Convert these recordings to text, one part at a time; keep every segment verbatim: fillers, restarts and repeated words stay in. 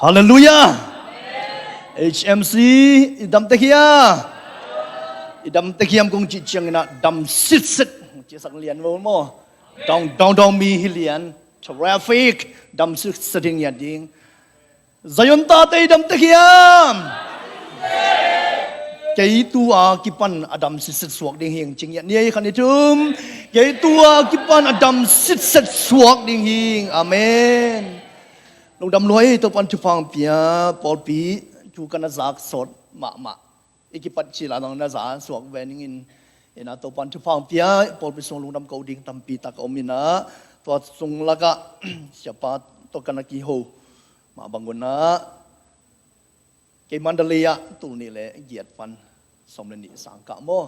Halleluiah. H M C, i dam tek hia? I dam tek hiam kong cih ciangin ah dam sitset. Cisak lian maw? Dong dong dong mi hi lian. Traffic dam sitset hi ngiat ding. Zion tate i dam tek hiam? Kei tua kipan a dam sitset suak ding hing cing iat ni ei khan i tum. Kei tua kipan a dam sitset suak ding hing. Amen. Lungdam luai, Topan thupha pia, pawlpi thu ka na zak sawt mahmah. I kipat cil a dang na za suak ve ning in, ina Topan thupha pia, pawlpi sung lungdam ko ding tampi tak om ina, tua sung laka siapa tawh ka na kiho mah bangun ah, kei Mandalay ah tul nih le giat pan sawm le nih sang kah maw.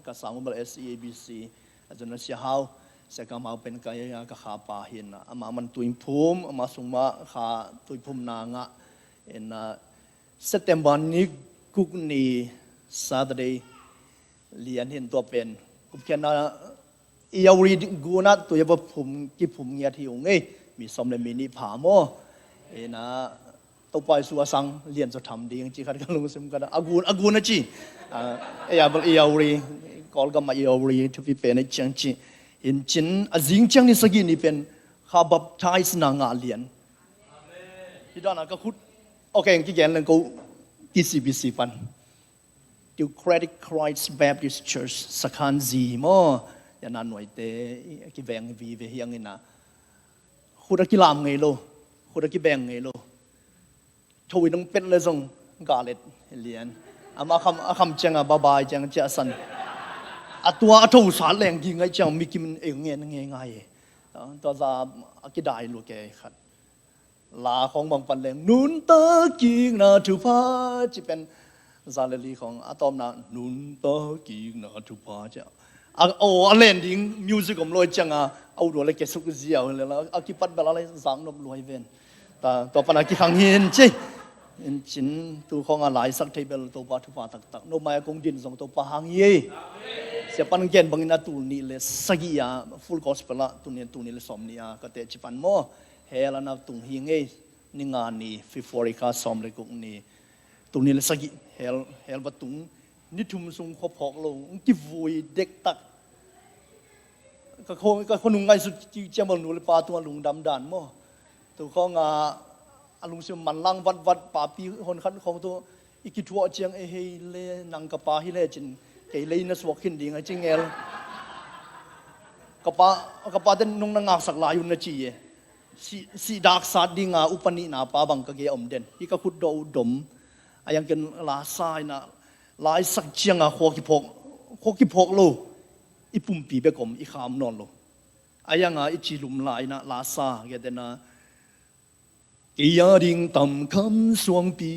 Ka sang um bel S E A B C a zon a sia hau, sia ka mau pen ka, ka kha pa hin, ama man tuiphum, ama sung mah kha tuiphum na ngah. In, ah, September ni guk ni Saturday lian hin tua pen. Kum khian na i auri gunat tu ya va phum, kiphum ngiat hi ung ei. Mi sawm le mi nih pha maw. Ina Topa Jesu a sang lian zaw tham ding ci khat ka lungsim ka da. A gun, a gun a ci. Ah, ei a bel i auri, Kawlgam a i auri thupi pen a ciang ci. Hin cin a zing ciang ni sagih ni pen kha baptize na ngah lian. Hi dan a ka khut. Okay, kigen leng ko T C B C pan. Theocratic Christ Baptist Church, Sakhan Zi maw. Ya na nuaite kiveng vive hiang ina. Khut a kilam ngei lo. Khut a kibeng ngei lo. Tho i nong pet le zong galet lian. Ama kham, a kham ciang a babai ciang cia san. A tua a tho sa leng gi ngai ciang mi kim e ngen ngai ngai. Tua za a kidai lu ke khat. La khong bang pan leng nuntak kikna thupha ci pen. Za le li khong a tawmna nuntak kikna thupha ci a. A, o, a len ding music om loi ciang a, a ut le ke suk ziau le la, a kipat bel a le zang nop loi ven. Ta, tua pan a kikhang hin ci. In cin tu khong a laisak thei bel Topa thupha taktak. No mai a kong din zong Topa hang hi. Sia pan gen bangin a tul nih le sagih a Full Gospel a tul nih, tul nih le sawm nih a ka teh ci pan maw. Hell a na tung hi ngei, ni nga ni, February kha sawm le guk ni, tul nih le sagih, hell, hell va tung, ni thum sung khua phawk lo, kivui dektak. Ka khua, ka khua nung ngaihsut ciang bel nu le pa tungah lungdam dan maw. Tu khawng a, a lungsim manlang vatvat papi hon khat khawng tu, i kithuah ciang e hei le nang ka pa hi le cin kei lei na suak khin ding a ci ngel. Ka pa, ka pa ten nung na ngaksak lai un na ci e. Si, si daksat ding a upa nihna pa bang ka gei a om den. Hi ka khut dawh uh dom. A yang ken la sa ina, laisak ciang a khua kiphawk, khua kiphawk lo. I pumpi bek om, i kham nawn lo. A yang a i ci lum lai ina, la sa, gei den a, kei a ding tam kham suangpi,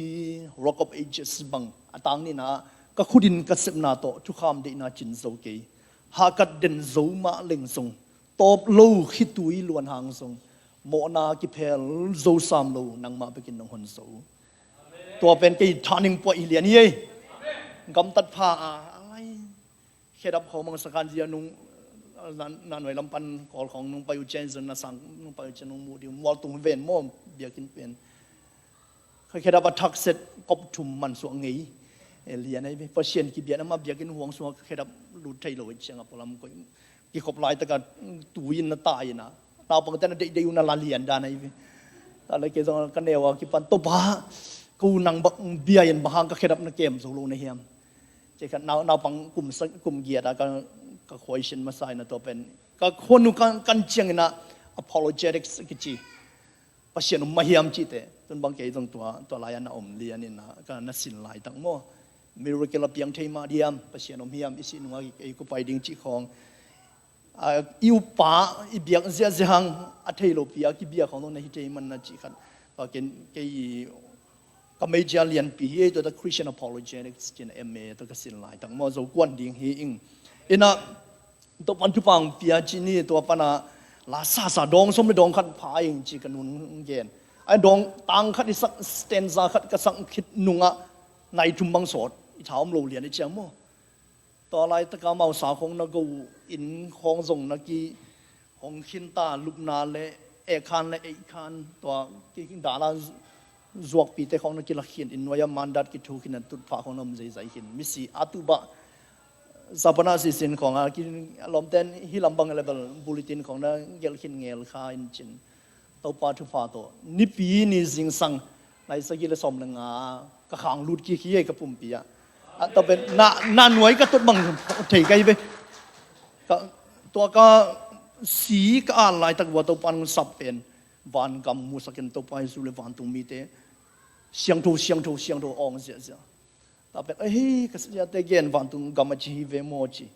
Rock of Ages bang a tang nina, ka khut in ka sepna tawh thukham deihna cin zo kei. Hahkat den zo mah leng zong, tawp lo khitui luan hang zong, mawhna kiphel zo sam lo, nangmah bekin nong hon zo. Tua pen kei thaning puah i lian hi ei. Gamtat pha a, ai. Khedap khawng mang Sakhan Zi a nung, na, na nuai lam pan Kawl khawng nung pai uh ciang zong na sang nung pai uh ciang nung muh ding mual tung ven maw biakinn pen. Kha khedap a thak set kop thum man suak ngei. E, lian ai ve. Pasian kibian ama biakinn huang sung a khedap lut thei lo i ciang a pualam koi. Kikhop lai taka tui in na tai ina. Naupang ten a deih deih uh na la lian dan ai ve. Ta le kei zong ka neu a kipan Topa. Ko nang bak bia in bang hang ka khedap na kem zo lo na hiam. Ci khat nau, naupang kum sa, kum giat a ka, ka khuaisin masa ina tua pen. Ka khua nu kan, kan ciang ina apologetics kici. Pasian om mah hiam cihte. Tun bang kei zong tua, tua lai a na om lian ina ka na sin laitak maw. Miracle a piang thei mah diam, Pasian om hiam, i sih nungah ei ko pai ding cih khawng. A, i upa, i biak ziahziah hang, a thei lopi a kibia khawng zong na hi thei man na cih khat. Tua ken, kei ka major lianpi hi, tua ta Christian Apologetics cin M A tua ka sin laitak maw, zo kuan ding hi ing. Ina, tua pan thupha pia ci ni, tua pana la sa sa dawng sawm le dawng khat pha ing ci ka nun gen. Ai dawng tang khat i sak, stanza khat ka sak khit nungah nai thum bang sawt, i tha om lo lian i ciang maw. Tua laitaka mausa khawng na go in khawng zong na ki hong khinta lupna le eh khan le eh khan tua ki dala zuakpite khawng na kilak khin, inn nuai-ah mandat kithuk khin, a tutphah khawng na om zeizai khin. Misi a tuh bah, Sabbath sisin khawng a, ki, a lawmten hih lam bang level bulletin khawng na gelh khin ngel kha in cin. Topa thupha tawh Nipi ni zingsang nai sagih le sawm le nga ka khang lut kik hi ei ka pumpi ah. A, tua pen na, na nuai ka tot bang thei ka hi ve. Ka, tua ka si ka at laitak uh a Topa nong sap pen vangam musak in Topa Jesu le vantung mite siangtho, siangtho, siangtho awng ziahziah. Tua pen, "Ei, ka siate gen vantung gam a ci hi ve maw," ci.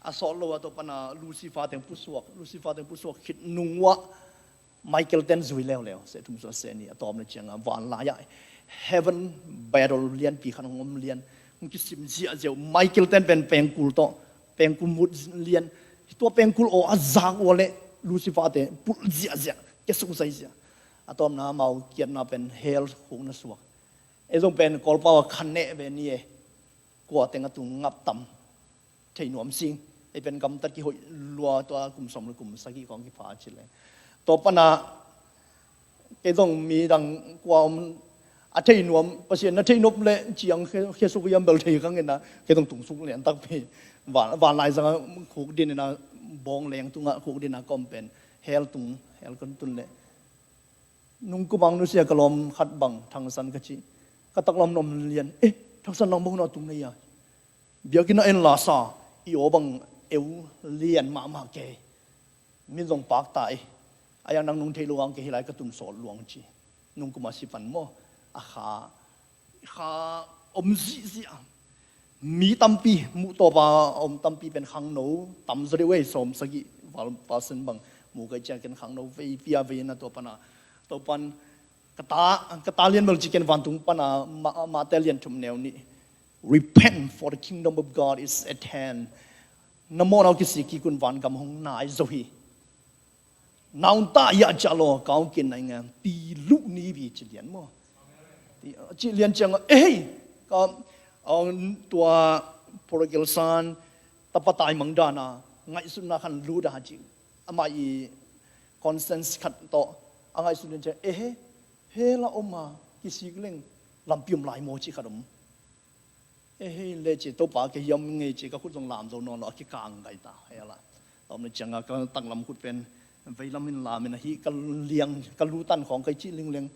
A sawt lo a, tua pan a Lucifer teng pusuak, Lucifer teng pusuak khit nung uah Michael ten zui leuleu, se thum suah se ni, a tawpna ciang a vanlai ah heaven battle lianpi khat hong om lian, hong kisim ziahziah uh. Michael ten pen pengkul tawh, pengkul mut lian, tua pengkul aw a zak uh leh Lucifer te pulh ziahziah, kiasuk zaizia. A tawpna amau kiatna pen hell khuk na suak. Ei zong pen Kawlpau a khan neh ve ni e. Kua teng a tung ngap tam thei nuam sing. Ei pen gamtat kihoih lua, tua kum sawm le kum sagih khawng kipha ci le. Tua pan a kei zong midang kua om a thei nuam, Pasian na thei nop le ciang khe, khe suk hiam bel thei kang in a, kei zong tung suk lian takpi. Van, vanlai zang a khuk din in a, bawng leng tung a khuk din a ka om pen hell tung, hell kon tun le. Nung kum a nusia ka lawm khat bang, Thangsan ka ci. Ka taklam na om lian, "Eh, Thangsan, nang bang hun a tung na hia? Biakinn ah en la sa, i aw bang eu lian mahmah kei. Min zong pak ta ei. A yang nang nong theih lo ang kei hi lai ka tun sawt luang," ci. Nung kum a si pan maw, a kha kha om zihziah. Mi tampi, muh tawpa a om tampi pen khangno tam zaw deuh ei, sawm sagih val percent bang mu kai ciang ken khangno vei pia vei na tua pan a. Tua pan ka ta, ka ta lian bel ci ken vantung pan a ma, Mate lian thum neu nih. "Repent, for the kingdom of God is at hand." Na mawhna uh kisik kik un, vangam hong nai zo hi. Naunta ia cia law kau kin nai ngan ti luh ni vi ci lian maw? Ti, ci lian ciang a, "Ei, ka, a, tua prodigal son tapa taimang dan a ngaihsutna khan lut a," ci. Amah i conscience khat tawh a ngaihsut lian ciang, "Ei, hell a om a, kisik leng lampi om lai maw?" ci khat om. "Ei, hei le," ci, "Topa kei hiam ngei," ci, ka khut zong lam zo nawn lo, a kikang gai ta hell ah. Tua om le ciang a ka taklam khut pen veilam in lam in a, hih ka liang, ka lu tan khawng kei cih lingleng,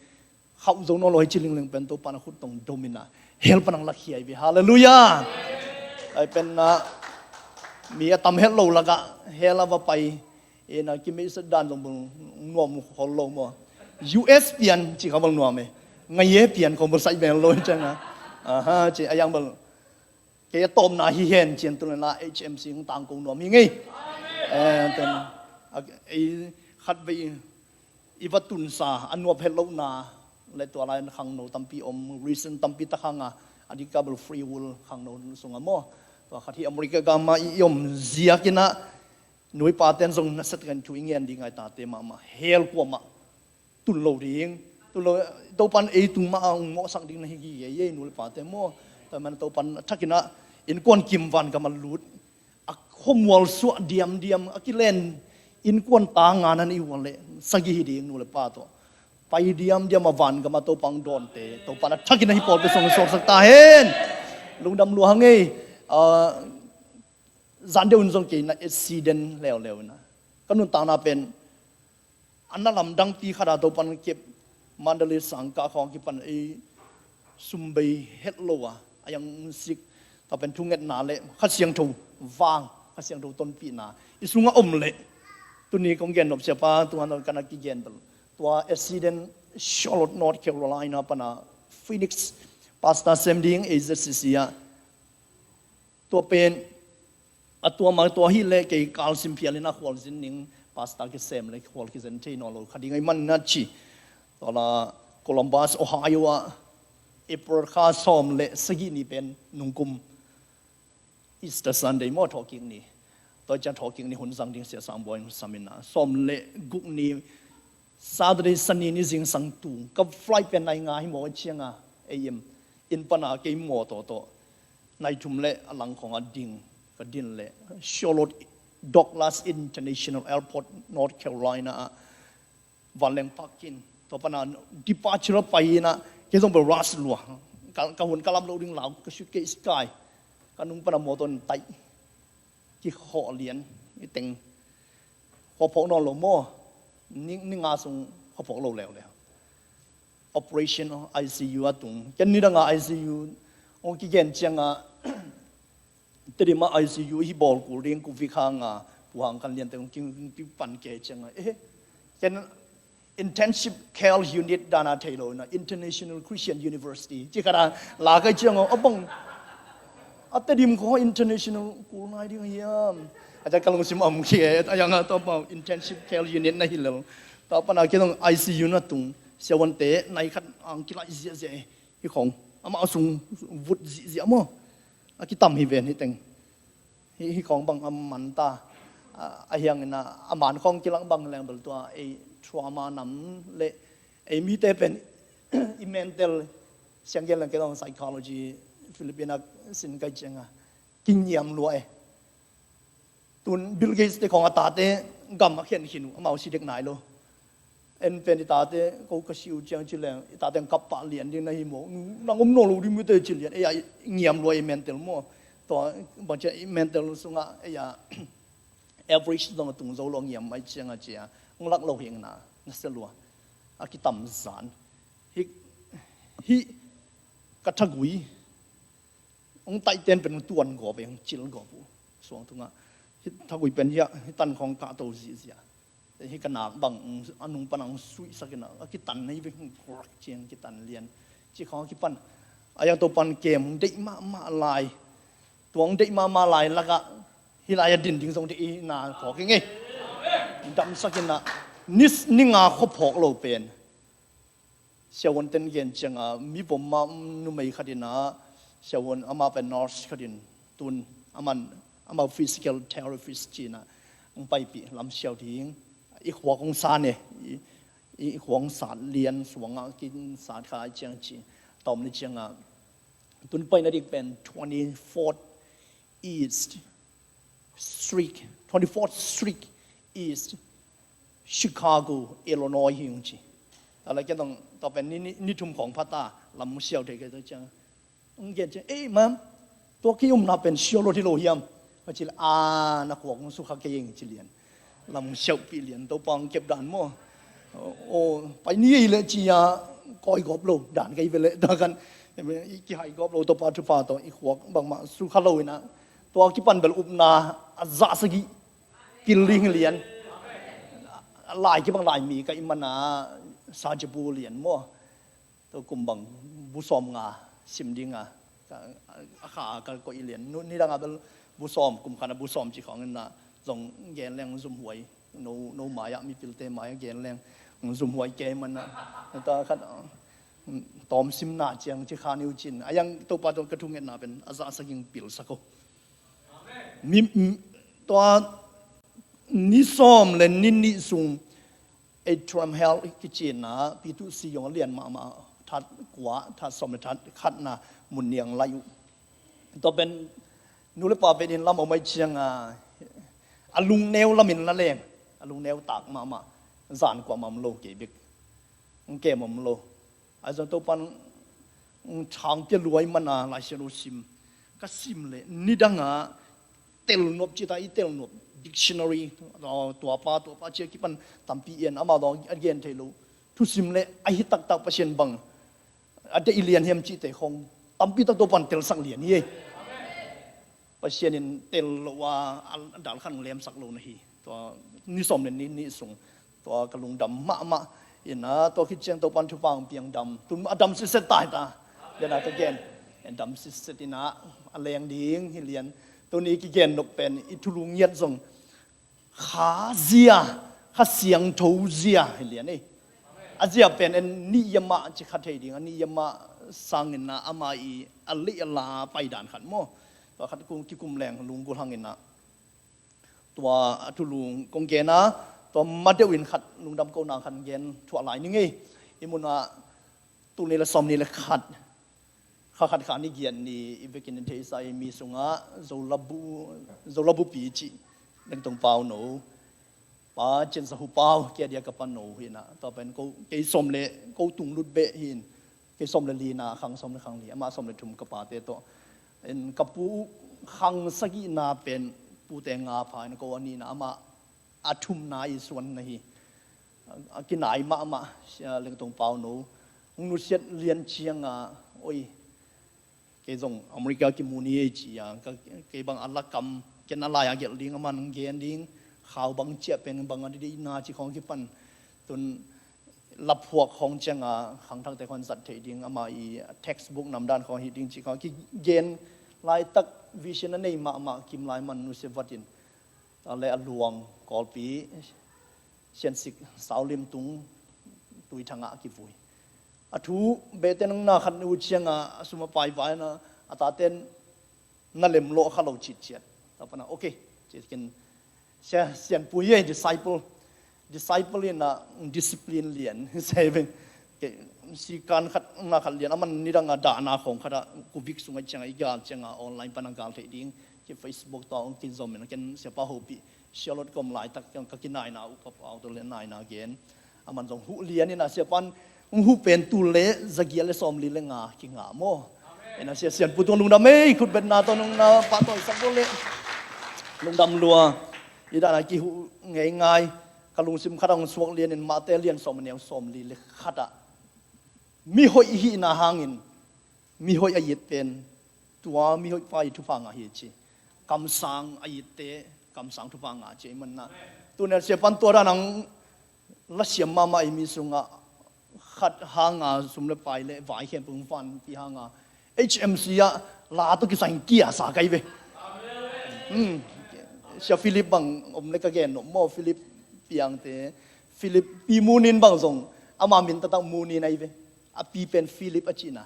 khauh zo nawn lo hei cih lingleng pen Topa na khut tong dom in a, hell pan ang lakhia hi ve. Halleluiah. Ai pen a, mi a tam het lo lakah hell a va pai in a, kimeihset dan zong bel nuam khol lo maw? U S pian ci kha bel nuam e. Ngai e pian khong bel sai bel lo ciang a. Aha, ci a yang bel kei a tawpna hi hen, cian tun na H M C hong tangko nuam hi ngei. Eh, ten, a, ei khat vei i va tunsa a nuap het lohna le tua lai khangno tampi om, reason tampi tak hang a, a dik a bel free will khangno sung a maw? Tua khat hi America gam a i, i om ziak in a, nuipa ten zong na set kan thu i ngen ding ai tate mahmah, hell kuamah tun lo ding. Tun lo, Topan ei tung mah a hong mawhsak ding na hi gige ei nu le pate maw? Tua man Topan a thakin a innkuan kim vangam a lut, a khuamual suah diamdiam, a kilen innkuan ta nga na nei uh leh sagih hi ding nu le pa tawh pai diamdiam a vangam a Topa hong dawnte, Topan a thakin a hi pawlpi song suaksak ta hen. Lungdam lua hang ei. Ah, zan deuh in zong kei na accident leuleu in a, ka nuntakna pen a na lamdangpi khat a Topan kep, Mandalay sangkah khawng kipan ei sumbei het lo a, a yang sik, tua pen thungetna le Kha Siangtho vang, Kha Siangtho tonpihna i sungah om leh, tuni kong gen nop siapa, tua na ka na kigen bel, tua accident Charlotte, North Carolina pan a Phoenix pastor sem ding A Z C C ah, tua pen a tua ma tua hi leh kei kalsim phial in a khualzin ning, pastor kisem le khual kizen thei nawn lo kha ding ahih man na ci. Tua la Columbus, Ohio ah April kha sawm le sagih ni pen nungkum Easter Sunday maw, thawhkik ni. Tua ciang thawhkik ni hun zang ding Sia Sang Bawi hong sam in a, sawm le guk ni Saturday, Sani ni zingsang tung ka flight pen nai nga hi maw ciang a, A M, inn pan a kei mawtaw tawh nai thum le a lang khawng a ding, ka din le Charlotte Douglas International Airport, North Carolina ah vanleng park in, tua pan a departure pai in a, Kei zong bel rush lua. Ka, ka hun ka lam lo ding lau, ka suitcase kai. Ka nung pana mawtaw in taih. Kikhawh lian, i teng. Khua phawk nawn lo maw. Ni, ni nga sung khua phawk lo leuleu. Operation, I C U a tung. Ken nidanga I C U hong kigen cianga, Tedim ah I C U hi bawl kul ding, Pu Vik Hang a, Pu Hang Khan Lian te hong ki, ki pan kei cianga, eh, ken intensive care unit dana thei lo ina, International Christian University ci khat a la kai cianga, a bang, a Tedim khaw international kul nai ding hiam? A ciang ka lungsim a om khia, a yang a tawpau intensive care unit na hi lel. Tua pana kei zong I C U na tung, siavuante nai khat ang kilaih ziahziah e. Hih khawng amah sung vut zihziah maw? A kitam hi ven hih teng. Hih, hih khawng bang a man ta. A, a hiangin a, a man khawng kilang bang leng bel tua ei trauma nam le ei mite pen i mental, siang gen leng kei zong psychology, Philippine a sin kai cianga kingiam lua e. Tun Bill Gates te khawng a tate gam a khen khin uh, amau si dek nai lo. En pen i tate ko ka si uh ciang ci leng, i tate kap pah lian ding na hi maw? Nang om nawn lo ding mite ci lian, ei a ngiam lua i mental maw? Tua bang ciang i mental sungah ei a average zong a tung zo lo, ngiam mai cianga cia hong lak lo hing na, na sia lua. A kitam zan. Hih, hih ka thagui hong taihten pen hong tuan gawp e, hong cil gawp uh. Suang tungah hih thagui pen hiah, hih tan khawng kahto zihziah. Hih ka nak bang a nung pan hong suihsak ina, a kitan na hi ve, hong krak ciang kitan lian. Ci khawng a kipan a yang to pan kem hong deih mahmah lai. Tuang deih mahmah lai lakah hih lai a din ding zong deih ina phawk ing ei. Damsak ina, ni, ni nga khua phawk lo pen. Siavuanten gen cianga, mi vom mah numei khat ina, siavuan ama pen nurse khat in, tun aman, ama physical therapist cina hong paipih lam siau ding, i khuak hong san e, i, i khuak hong sat lian suanga kin sat kha ciang ci, tom ni cianga, tun paina dik pen twenty-fourth East Street, twenty-fourth Street East, Chicago, Illinois hi hong ci. Tala ken tong, tua pen ni, ni, ni thum khawng phata, lam siau thei kei tua ciang. Hong gen ciang, "Ei, mam, tua ki umna pen siau lo thi lo hiam?" Ka ci le, "A, na khuak hong sukha kei ing," ci lian. Lam siauhpih lian, Topa hong kep dan maw. O, pai ni ei le cia, koi gawp lo dan kei ve le, tua kan, i kihai gawp lo, Topa thupha tawh i khuak bangmah sukha lo ina. Tua kipan bel upna a zah sagih pil ding lian. Lai kibang lai mi ka i mana sa jabu lian maw. Tua kum bang bu sawm nga sim dinga, ka, a kha ka koih lian. Nu, nidanga bel bu sawm, kum khat a bu sawm ci khawng ina zong gen leng zumhuai. No, no mai-ah mipilte mai-ah gen leng zumhuai kei mana. Tua khat, tawm simna ciang ci kha niu cin. A yang Topa tawh ka thungetna pen a zah sagih pilsak o. Mi, tua ni sawm le ni nih sung Atrium Health kicina, P two C zong a lian mahmah, that kua, that sawm le that khatna mun niang lai uh. Tua pen nu le pa pen in lam om ai cianga, a lungneu lamin la leng, a lungneu tak mahmah, zan kua mam lo kei bek, kem om lo. Ai zong Topan thang pia luai mana Lai Siangtho sim. Ka sim le nidanga telnop cita i telnop dictionary, tuapa, tuapa cia kipan tampi en ama dong a gen thei lo. Thusim le ahi taktak Pasian bang a deih lian hiam cite khong tampi tak Topan telsak lian hi ei. Pasian in tel lo a, a dal khan lemsak lo na hi. Tua ni sawm le ni nih sung tua ka lungdam mahmah ina, tua khit ciang Topan thupha hong piang dam. Tun a dam sitset ta hi ta. Liana ka gen. En dam sitset ina a leng ding hi lian. Tuni kigen nop pen i thulu ngiat zong kha zia, kha siangtho zia hi lian ei. A zia pen en nih yamah ci kha thei ding, a nih yamah sangin na ama i a leh a la paidan khat maw. Tua khat kung kikum leng lunggulh hangin na. Tua a thulu kong gen a, tua ma deuh in khat lungdam ko nang khat gen thuah lai ning ei. I mun a tul nih le sawm nih le khat, kha khat kha nih giat ni i vekin in theihsa i mi sungah Zolabu, Zolabupi cih Lengtong Pau no, Pa Cin Sahu Pau, kia dia ka pa no hi na. Tua pen ko, kei sawm le ko tung lut beh hi in. Kei sawm le lina, khang sawm le khang li, amah sawm le thum ka pate tawh. In ka pu khang sagihna pen pute nga pha in ko a nihna, amah a thumna i suan na hi. A kinai mahmah, Sia Lengtong Pauno. Hong nusiat lian cianga, oi, kei zong America kimu ni ei ci a, ka, kei bang a lakam, ken a lai a gelh ding, a man gen ding, khau bang ciah pen bang a didihna ci khong kipan. Tun laphuak khong cianga khangthakte khong zat theih ding, ama i textbook namdan khong hi ding ci khong kigen laitak vision a nei mahmah kim lai man nusia vatin. A le a luang Kawlpi siansik saulim tung tuithangah kivui. A thu behte nang na khat nu cianga a sum a pai vai na a taten na lem lawh kha lo citciat. Ta pana, okay, citkin sia, sianpui ye disciple. Disciple in a discipline lian. Saving. Ke, si kan khat, na khat lian, aman nidang a dahna khong khat a kuvik sungai cianga i gal cianga online pana gal thei ding. Ki Facebook tawh ong kin zom in a ken siapa hopi. Sialot kom laitak ciang ka kinaina u ka pau to le naina gen. Aman zong huh lian in a siapan ong huh pen tul le zagial le sawm li le nga kinga maw. Ina sia sianpu tung lungdam ei, khutbetna tawh nung na pahtawi sak le lungdam lua. I dana kihuh ngeingai ka lungsim khat a hong suak lian in Mate lian sawm a neu sawm li le khat ah mi hoih hihna hangin mi hoih a it pen tua mi hoih pa i thupha ngah hi ci. Kamsang a itte kamsang thupha ngah ci i manna. Tuna siapan tua dan ang lasiam mahmah i mi sungah khat hanga sum le pai le vai khempeuh hong vanpi hanga H M C ah la tawh kisai kia sa kai ve. Hmm. Sia Philip bang om le ka gen nop maw, Philip piangte. Philip pi munin bang zong ama min taktak munin ai ve. A pi pen Philip a cihna.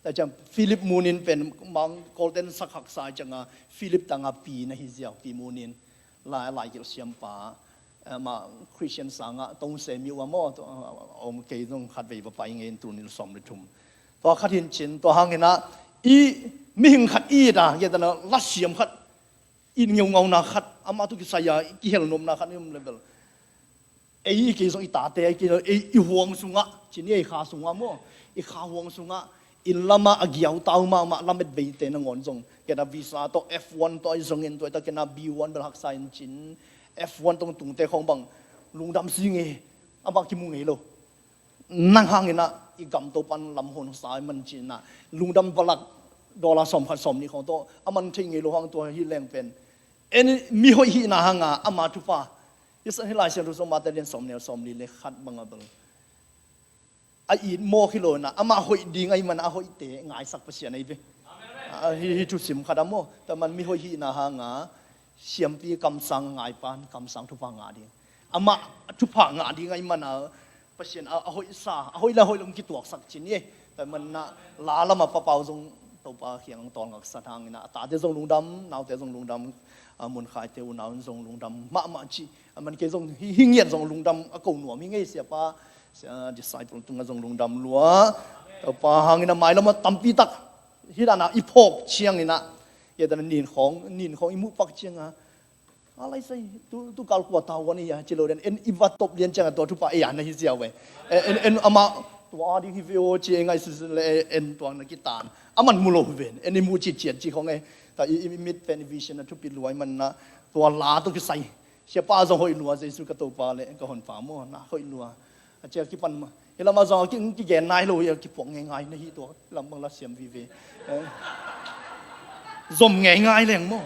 Ta ciang Philip munin pen mang Kawlten sak haksa cianga Philip tanga pi na hi ziau pi munin. Lai, lai kilh siampa, eh, ma Christian sanga tong se mi ua maw, to, eh, om kei zong khat vei va pai ngei in tu nil sawm le thum. Tua khat hin cin, tua hangin a, i mihing khat i ta, nge ta na la siam khat, i ngeu ngauna khat, ama tu kisaya, i kihel nomna khat, i om level. Ei, i kei zong i tate, i kei zong, ei, i huang sunga, cin i ei kha sunga maw, i kha huang sunga, inn lama a giau tau mahmah lamet veite nangawn zong. Kena visa tawh F one tawh i zongin tua i ta kena B one bel haksa in cin. F one tawh tungte khong bang lungdam si ngei, amah kimu ngei lo. Nang hangin ah i gam to pan lam hon sa i man cin ah. Lungdam balak dollar sawm khat sawm nih khong tawh a man thei ngei lo hang tua hi leng pen. En mi hoih hihna hanga ama thupha. I san hi Lai Siangtho sawm mate lian sawm neu sawm li le khat banga bang. A it mawk hi lo na, amah hoih ding ahi man a hoihte ngaisak Pasian ahi ve. A, hi, hi thusim khat a maw, ta man mi hoih hihna hanga, siampi kamsang ngaipan, kamsang thupha ngah ding. Amah thupha ngah ding ahi man a, Pasian a, a hoihsa, a hoih le a hoih lom kituaksak cin hi. Ta man na, la lama papau zong Topa kiang tawlngaksa hangin a, a tate zong lungdam, naute zong lungdam, a, munkhaite unau in zong lungdam, mahmah ci. A man kei zong hi, hi ngiat zong lungdam a ko nuam hi ngei siapa, sia, disciple tunga zong lungdam lua. Topa hangin a mailama tampi tak. Hi dana i phawk ciangin a. Ia dana nin khong, nin khong i muh pak cianga. A lai sai, tu, tu kal kua tau wan ia, ci lo den, en i va top lian cianga tua thupha e ana hi ziau ve. En, en, en ama, tua a ding hi ve o ci e ngai su su le, en tua na kitan. A man mu lo hi ven, en i mu ci ciat ci khong e. Ta i, i mit pen i vision a thupi luai man na, tua la tu kisai. Siapa zong hoih lua, Jesu ka Topa le ka honpa maw, na hoih lua. A cia kipan ma. Hi lama zong a ki, kigen nai lo hi a kipuak ngei ngai na hi tua. Hi lam bang la siam vive. Eh. Zom ngei ngai leng maw.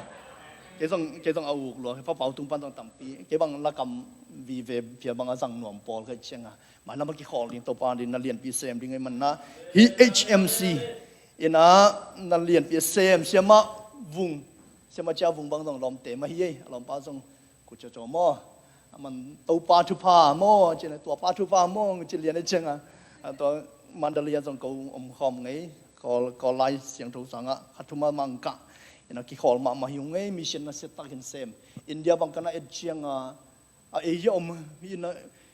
Kei zong, kei zong a uk lua. Hi papau tung pan zong tampi. Kei bang la kam vive pia bang a zang nuam pawl kai cianga. Mai lama kikhawl ding Topa ding na lianpi sem ding ei man na. Hi H M C. Ina na lianpi sem siama vung. Siama cia vung bang zong lom te ma hi ei. Lom pa zong Ku cia caw maw? A man Topa thupha maw? Ci na Topa thupha maw? Ci lian a cianga. A tua Mandalay a zong ko om khawm ngei. Kawl, Kawl Lai Siangtho sanga khat thuma mangkah. Ina kikhawl mahmah hi ung ngei, mission na siat takin sem. India bang kana et cianga. A ei hi a om, ina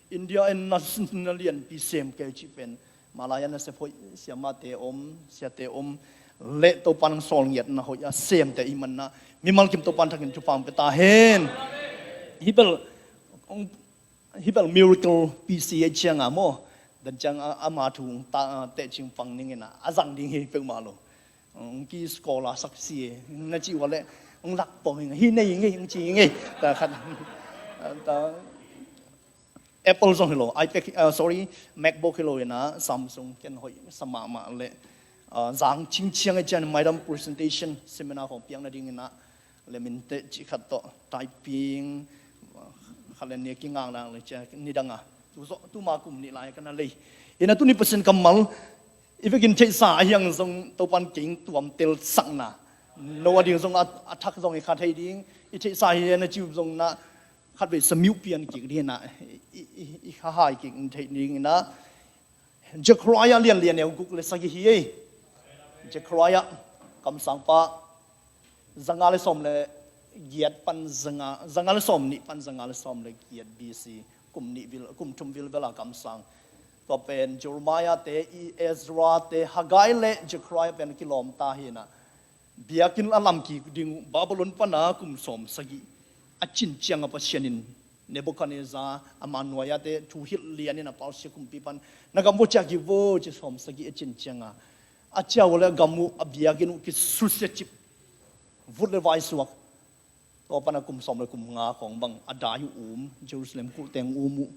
India en na, na lianpi sem kei ci pen. Malaya na sep hoih, siamate om, siate om, le Topa nang sawl ngiatna hoih a semte i manna. Mimal kim Topa thakin thupha hong pia ta hen. Hi bel, hong, hi bel miracle P C A cianga maw. Zan ciang a, ama thu hong ta, a, teh cing pang ning in a, a zang ding hi peuhmah lo. Hong ki scholar sak si e, na ci ua leh hong lak pom ing, hi nei ing ei, hong ci ing ei. Ta khat, ta, Apple zong hi lo, iPad, ah, sorry, MacBook hi lo in a, Samsung ken hoih sa mahmah leh, ah, zang cingciang a cian maidam presentation seminar khong piak nading in a, leh min teh cih khat tawh, typing, ah, khat le nih kingaknak le cian nidang a. Tu zawh, tuma kum nih lai ka na lei. In a tuni Pasian kammal, i vekin theihsa a hiang zong Topan kei tuam tel sakna. No a ding zong a, a thak zong i kha thei ding, i theihsa hi na ci uh zong na, khatvei sa miuh pian kik ding in a, i, i, i kha hai kik theih ding in a, Zechariah lian lian neu guk le sagih hi ei. Zechariah kamsangpa, zanga le sawm le giat pan zanga, zanga le sawm nih pan zanga le sawm le giat B C, kum nih vil, kum thum vilvel a kamsang. Tua pen Jeremiah te, i Ezra te, Haggai le Zechariah pen kilawm ta hi in a, biakinn a lam kik ding uh Babylon pan a kum sawm sagih a cin ciang a Pasian in Nebuchadnezzar ama nuai-ah te thu hilh lian in a Persia kumpi pan na gam vua ciah kik vua ci sawm sagih a cin ciang a, a ciah uh le a gam uh a biakinn uh kisusia cip, vut le vai suak. Tua pan a kum sawm le kum nga khawng bang a dai uh um, Jerusalem kulh teng um uh,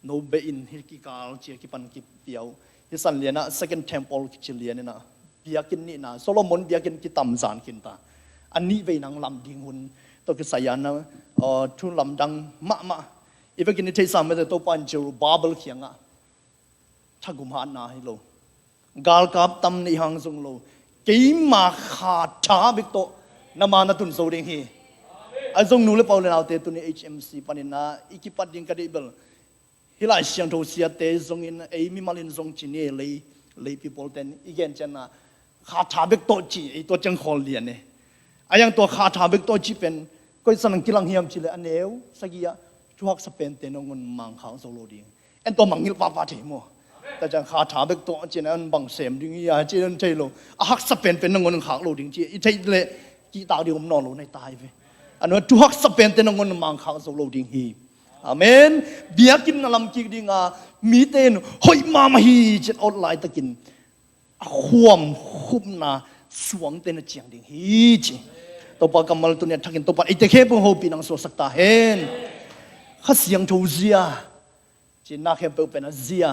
no beh in hi kikal ci a kipan kipia uh. Hi san lian ah Second Temple kici lian in a, biakinn nihna, Solomon biakinn kitam zan khin ta. A nih vei nang lam ding hun tawh kisai a na, uh, thu lamdang mahmah. I vekin i theihsa mete Topa in Zerubbabel kiangah thagum hatna hi lo, galkap tam neih hang zong lo, keima kha tha bek tawh na ma na tun zo ding hi. A zong nu le pa u le naute tuni H M C panin a i kipat ding ka deih bel, hih lai siangtho siate zongin ei mimal in zong ci ni, lei, lei people ten i gen ciangin a kha tha bek tawh ci, ei tua ciang khawl lian e. A yang tua kha tha bek tawh ci pen koi san ang kilang hiam ci le a neu sagih ah thu haksa pente nangawn mang khak zo lo ding. En tua mangngilh pahpah thei maw? Tua ciang kha tha bek tawh ci na an bang sem ding hi a ci an thei lo. A haksa penpen nangawn khak lo ding ci i theih leh kihtak ding om nawn lo na hi ta hi ve. A nuai thu haksa pente nangawn mang khak zo lo ding hi. Amen. Biakinn na lam kik ding a, mite in hoih mahmah hi ci a awt laitakin a khuam khupna suangte na ciang ding hi ci. Topa kammal tuni a thakin Topa in eite khempeuh hopih nang suaksak ta hen. Kha siangtho zia ci na khempeuh pen a zia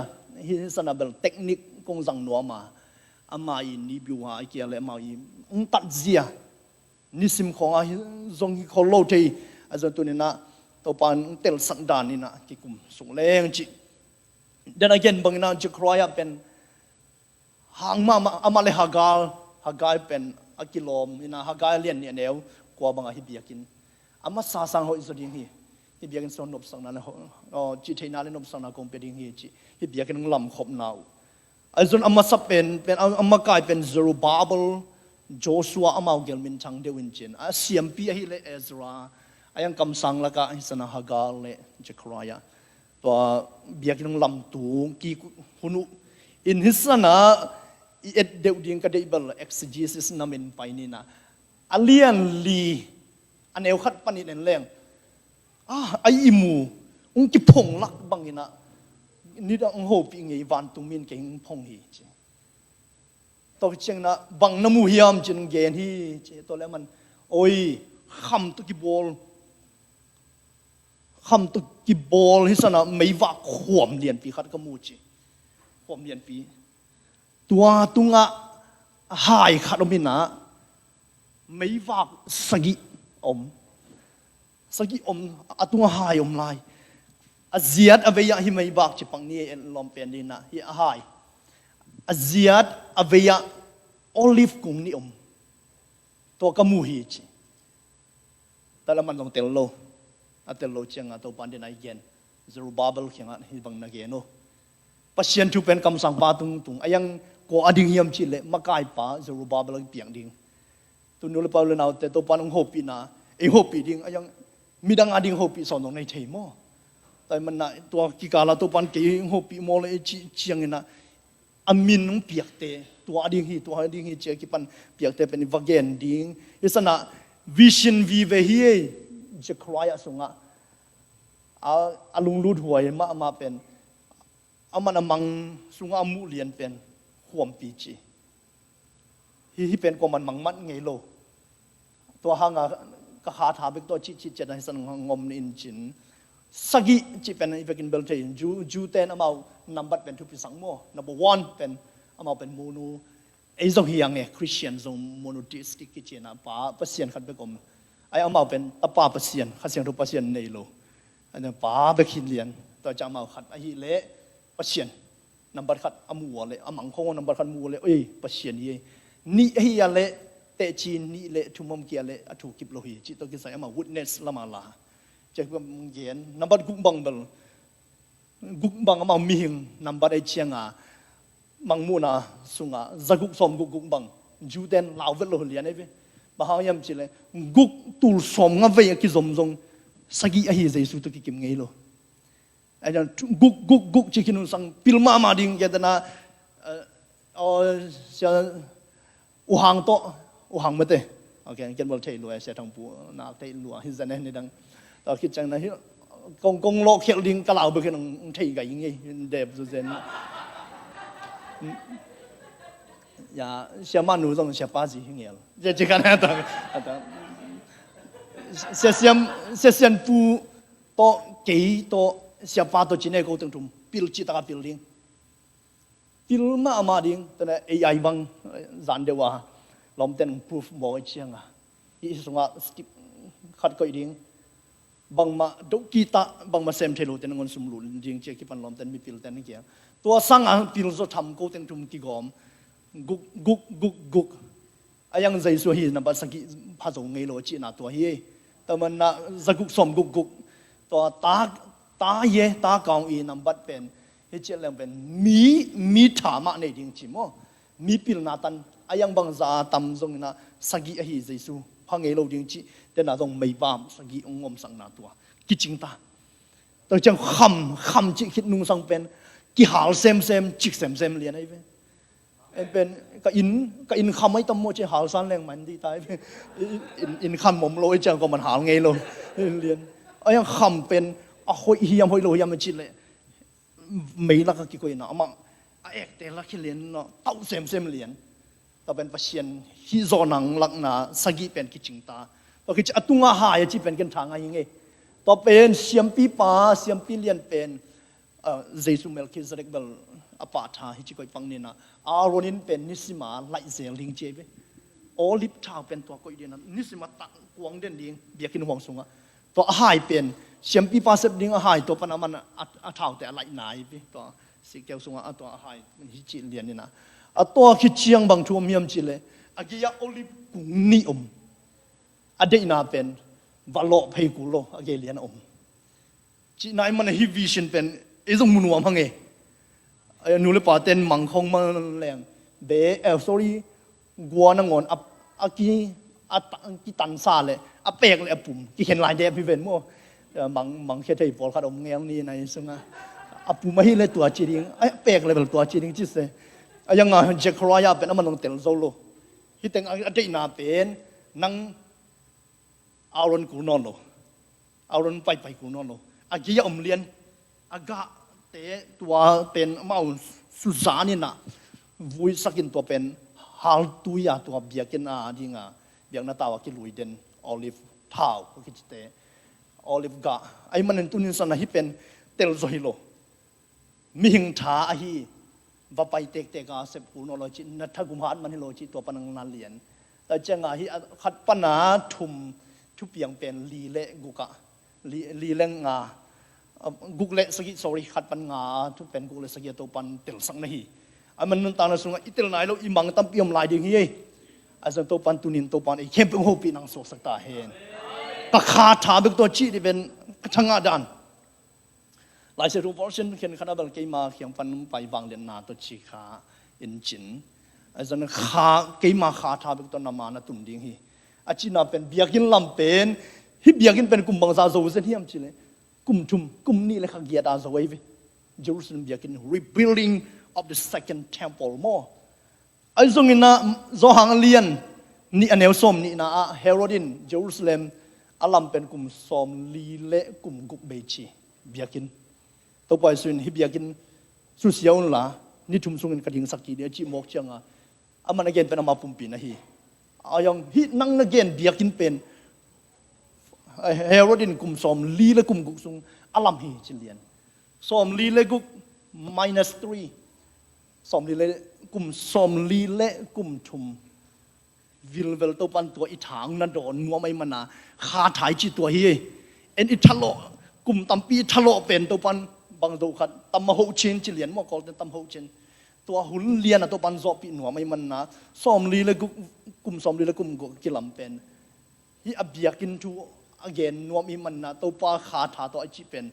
hi, hi san a bel technique kong zang nuam a, ama i ni biu ha i kia le ama i ung tat zia nisim khawng a hi zong hi khol lo thei. A zong tuni na Topa in telsak dan in a kikum sung leng ci. Then again bang in a Zechariah pen hang mahmah, amah le Haggai, Haggai pen a kilawm in a, Haggai lian nih a neu kua bang a hi biakinn a masa sang hoih zaw ding hi. Hi biakinn sung nopsakna le ho-, aw, cih theihna le nopsakna kong pia ding hi ci. Hi biakinn lam khopna uh. A zon a masa pen, pen, a, a makai pen Zerubbabel, Joshua amau gel minthang deuh in cin. A siampi ahih le Ezra, a yang kamsang lakah hi san a Haggai le Zechariah. Tua biakinn lam tung kik hun uh in hi san a i et deuh ding ka deih bel exegesis na min pai ni na. A lian li a neu khat panin en leng. Ah, a i mu, ung kiphong lak bang in a, nidang hopih ngei vantung min kei ung phong hi ci. Tua ciang na, bang na mu hiam cin gen hi ci, tua le man, oi, kham tu kibawl. Kham tu kibawl hi san a meivak khuam lianpi khat ka mu ci. Khuam lianpi. Tua tungah hai khat om in a, meivak sagih om. Sagih om, a tungah hai om lai. A ziat a vei ah hi meivak ci pak ni, en lawm pen ding na, hi a hai. A ziat a vei ah olive kung nih om. Tua ka mu hi ci. Tua le man zong tel lo. A tel lo ciang a Topa in den a i gen. Zerubbabel kiangah hi bang na gen uh. Pasian thu pen kamsangpa tungtung. A yang kua a ding hiam cih leh makaipa Zerubbabel a piang ding. Tu nu le pa u le naute Topa in hong hopihna, ei hopih ding, a yang midang a ding hopih sawn zong nei thei maw? Tua ahih man na tua kikal a Topa in kei hong hopih maw le ei cih ciang in a, a min hong piakte, tua a ding hi, tua a ding hi ci a kipan piakte pen i va gen ding. Hi san a vision vive hi ei, Zechariah sungah. A, a lunglut huai mahmah pen Aman a mang sungah a muh lian pen khuampi ci. Hih, hih pen kuaman mangmat ngei lo. Tua hanga ka kha tha bek tawh cih cih ciat a hisan ngom ni in cin. Sagih cih pen i vekin bel thei in Jew, Jew ten amau nambat pen thupi sang maw. Number one pen amau pen munu. Ei zong hi ang e, Christian zong monotheistic kici na, pa Pasian khat bek om. Ai amau pen tapa Pasian, Kha Siangtho Pasian nei lo. Ai pa bek hi lian. Tua ciang amau khat ahih leh Pasian nambat khat a mu uh a leh, a mangkhong nambat khat mu uh a leh, oi Pasian hi e. Nih ahi a leh teci, nih leh thum om kei a leh a thu kip lo hi. Cih tawh kisai amau witness lamah la. Ciah gen nambat guk bang bel guk bang amau mihing nambat ei cianga mangmuhna sunga zaguk sawm guk guk bang Jew ten lau vet lo lian ei ve. Bang hang hiam cih leh guk tul sawm nga vei a kizom zong sagih ahi Jesu tawh kikim ngei lo. Ai dan guk guk guk cih khin un sang pil mahmah ding kiatana. Uh, sia U Hang tawh, U Hang mate. Ok, ken bel thei lua, Sia Thang Pu nak thei lua hi zan e ni dang. Tua khit ciang na hi kong kong lawh khial ding ka lau bek in hong thei gai ngei, dep zu zen. Ya, Sia Manu zong Sia Pa zi hi ngel. Sia ci kan ata, ata. Sia Siam, Sia Sian Pu tawh kei tawh Sia Pa tawh ci ne ko teng thum pil ci taka pil ding. Pil mahmah ding, tena A I bang zan deuh a lawmten proof bawl i cianga. Hih sungah skip khat koih ding. Bangmah doh kita, bangmah sem thei lo ten ngon sum lut ding cia kipan lawmten mipil ten kia. Tua sanga pil zaw tham ko teng thum kigawm. Guk, guk, guk, guk. A yang Jesu hi nambat sagih pha zo ngei lo a cihna tua hi. Tamanna zaguk sawm guk guk. Tua ta, ta ye, ta kaung i nambat pen. Hi ciah leng pen mi, mi tha mah nei ding ci maw. Mi pilna tan a yang bangza tam zong ina sagih ahi Jesu pha ngei lo ding cih. Tena zong meibam sagih ong ngomsakna tua. Kicing ta. Tua ciang kham, kham cih khit nungsang pen. Kihal semsem, cik semsem lian ahi ve. En pen ka inn, ka inn kham ai tam maw ci hal san leng man dih tai. Inn, inn kham mom lo ai ciang ko man hal ngei lo. Lian. Ai ang kham pen a hoih hiam hoih lo hiam a ci leh. Mei lak a kikoihna amah a ekte lak hi lian no tau semsem lian. Tua pen Pasian hih zawh nang lakna sagih pen kicing ta. Tua kici a tunga hai a ci pen ken tha ngai hi ngei. Tua pen siampi pa, siampi lian pen Jesu Melkhizedek bel a pah tha hi ci koih pang nina. Aaron in pen nisima laih zel ding ci ve. Olive thau pen tua koih dina nisima tang kuang den ding biakinn huang sunga. Tua a hai pen siampipa sep ding a hai tua pan a man a thaute a laih nai ve. Tua sikeu sunga a tua a hai hi ci lian nina. A tua khi ciang bang thu om hiam ci le a gei a olive kung nih om. A deihna pen va lawh phei kul lo a gei lian a om. Cih nai man a hi vision pen ei zong mu nuam hang e. Nu le pa ten mangkhong man leng be eh sorry gua nangawn a, a ki a kitansa le a pek le a pum kikhen lai dep hi ven maw. Mang, mangkhia thei pawlkhat om ngel ni nai sunga a pum ahi le tua ci ding a pek le bel tua ci ding ci se. A yanga Zechariah pen a man ong tel zo lo. Hi teng a deihna pen nang Aaron kul nawn lo. Aaron paipai kul nawn lo. A gei a om lian a gahte tua pen amau suzan ina vuisakin tua pen haltui a tua biakinn a dinga biakna tau a kilui den olive thau a kicite olive gah. Ai manin tunin sana hi pen tel zo hi lo. Mihing tha ahi va pai tektek a sep kul nawn lo cih na thagum hat man hi lo cih tua pan ang na lian. Tua cianga hi a khat pana thum thupiang pen li le guk a li, li le nga guk le sagih sorry khat pan nga thu pen guk le sagih a to pan telsak na hi. A man nuntakna sunga i tel nai lo i mang tampi om lai ding hi ei. A zang to pan tunin to pan ei khempeuh hopih nang suaksak ta hen. Ka kha tha bek tua cih di pen ka thangah dan. Laisiangtho version khen khat a bel keima kiang pan pai vangliatna tawh ci kha in cin. A zan kha keima kha tha bek tawh nama na tun ding hi. A cina pen biakinn lam pen hi biakinn pen kum bangza zo zen hiam ci le kum thum kum nih le kha giat a zo ei ve. Jerusalem biakinn rebuilding of the second temple maw. Ai zongin ah Johan a lian nih a neu sawm nihna ah Herod in Jerusalem a lam pen kum sawm li le kum guk bei ci biakinn. Topa Jesu in hi biakinn Susia unla, ni thum sungin ka dingsak kik ding a cih mawk cianga, aman a gen pen ama pumpi na hi. A yang hih nang na gen biakinn pen, Herod in kum sawmli le kum guk sung a lam hi ci lian. Sawmli le guk minus three. Sawmli le kum, sawmli le kum thum vilvel Topan tua i thang na dawn nuam ahih mana kha tha i cih tua hi. En i thalawh, kum tampi i thalawh pen Topan bang zo khat tam a hoh cin ci lian maw, Kawlten tam hoh cin. Tua hun lian a Topan zawhpih nuam ahih mana sawmli le guk, kum sawmli le kum guk kilam pen hih a biakinn thu a gen nuam ahih mana Topa kha tha tawh a cih pen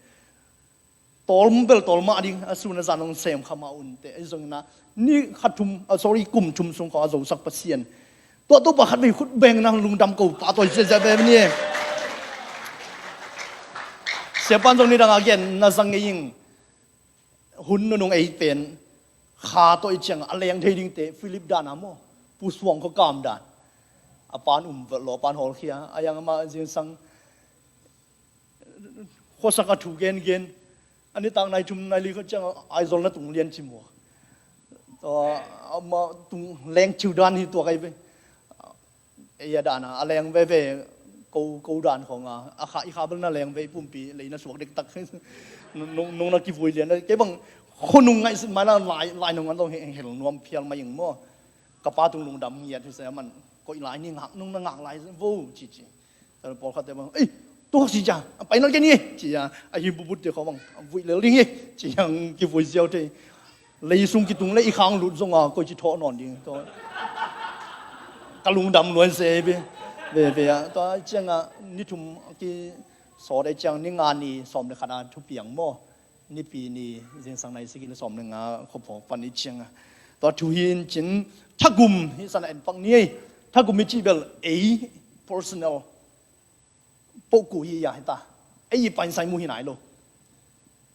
tawlbel tawlmah ding a sun a zan hong sem kha mah unte. Ahi zongina ni kha thum, ah, sorry, kum thum sung khawng a zosak Pasian tua Topa khat vei khut beng nang lungdam ko pa tawh ziazia ve ni. Siapan zong ni dang a gen na zang ngei ing. Hun nunung ei pen kha tawh i ciang a leng thei dingte Philip dan a maw, Pu Suang khaw kam dan. A pan um vet lo, a pan hawlkhia a yang ama zingsang khuasak a thu gengen. A nitak nai thum nai li kha ciang Aizawl na tung lian ci mua. Tua ama tung leng thiu dan hi tua kai ve. Ei a dan a, a leng veve ko, ko dan khawng a, a kha, i kha bel na leng ve i pumpi lei na suak dektak. Nung, nung na kivui lian kei bang khonung ngaihsut mai na lai, lai nung an zong hel nuam phial mai ing maw. Ka pa tung lungdam ngiat hi se a man koih lai ni ngak nung na ngak lai vo ci ci. Pawlkhatte bang ei tua si cia a pai nal ke ni cia a hi bubut te kho bang a vui lel ding hi cia kivui ziau te. Lei sung kitung le i khang lut zonga koi ci thawh nawn ding tawh. Ka lungdam luan se ve ve ve a tua cianga ni thum ki sawt a ciang ni nga ni sawm le khat a thupiang maw. Nipi ni zingsang nai sigi le sawm le nga khuaphawk pan i cianga tua thu hi in cin thagum hi sana en pak ni ei. Thagum i cih bel ei personal poku hi ya hita. Ei i pain sai mu hi nai lo.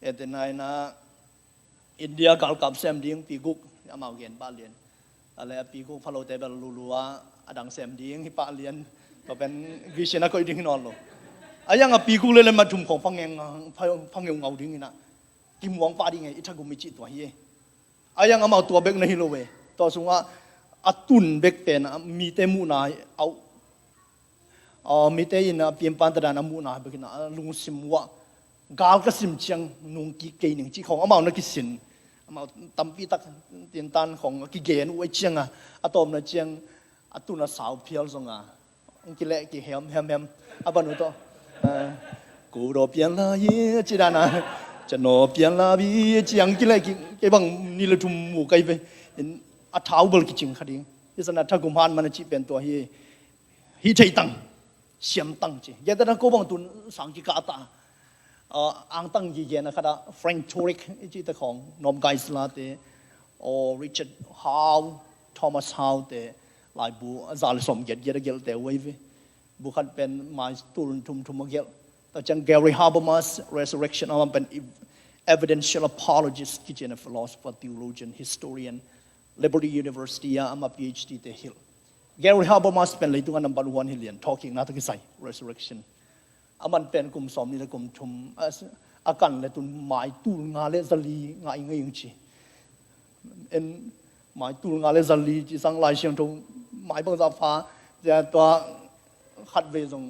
Ete nai na India galkap sem ding pi guk amau gen ba lian. Ale a pi guk phalo te bel lulu a adang sem ding hi pah lian. Tua pen vision a koih ding hi nawn lo. A yang a pi guk le le ma thum khong phangeng phangeu ngau ding hi na. Kimuang pah ding e i thagum i cih tua hi e. A yang amau tua bek na hi lo e. Tua sungah a tun bek pen a mite muhna au. Mite in a pianpan tadan a muhna bek in a lungsim uh ah gal ka sim ciang nung kik kei ning cih khong amau na kisin. Amau tampi tak tintan khong a kigen uh a cianga a tawmna ciang a tun a sau phial zonga ang kileh ki hem hem hem a ban uh tawh. Kudaw pian la hi a ci dana canaw pian la bi a ci ang kileh ki kei bang ni le thum mu kai ve. A thau bal kicing kha ding hi sana thagum han man a cih pen tua hi. Hi thei tang siam tang ci. Gentana ko bang tun sang kikah ta. Angtang gigena khata Frank Turek i cihte khawng Norm Geisler te aw Richard Howe, Thomas Howe te laibu a za le sawm giatgiat a gelhte uh ei ve. Bu khat pen mai tul thum thum a gelh. Tua ciang Gary Habermas Resurrection a man pen evidential apologist kici a philosopher, theologian, historian, Liberty University a ama PhD te hilh. Gary Habermas pen leitunga number one hi lian thawhkikna tawh kisai resurrection. A man pen kum sawm ni le kum thum a kan le tun mai tul nga le zali nga i ngei ing ci. En mai tul nga le zali ci sang Lai Siangtho mai bangza pha tua khat ve zong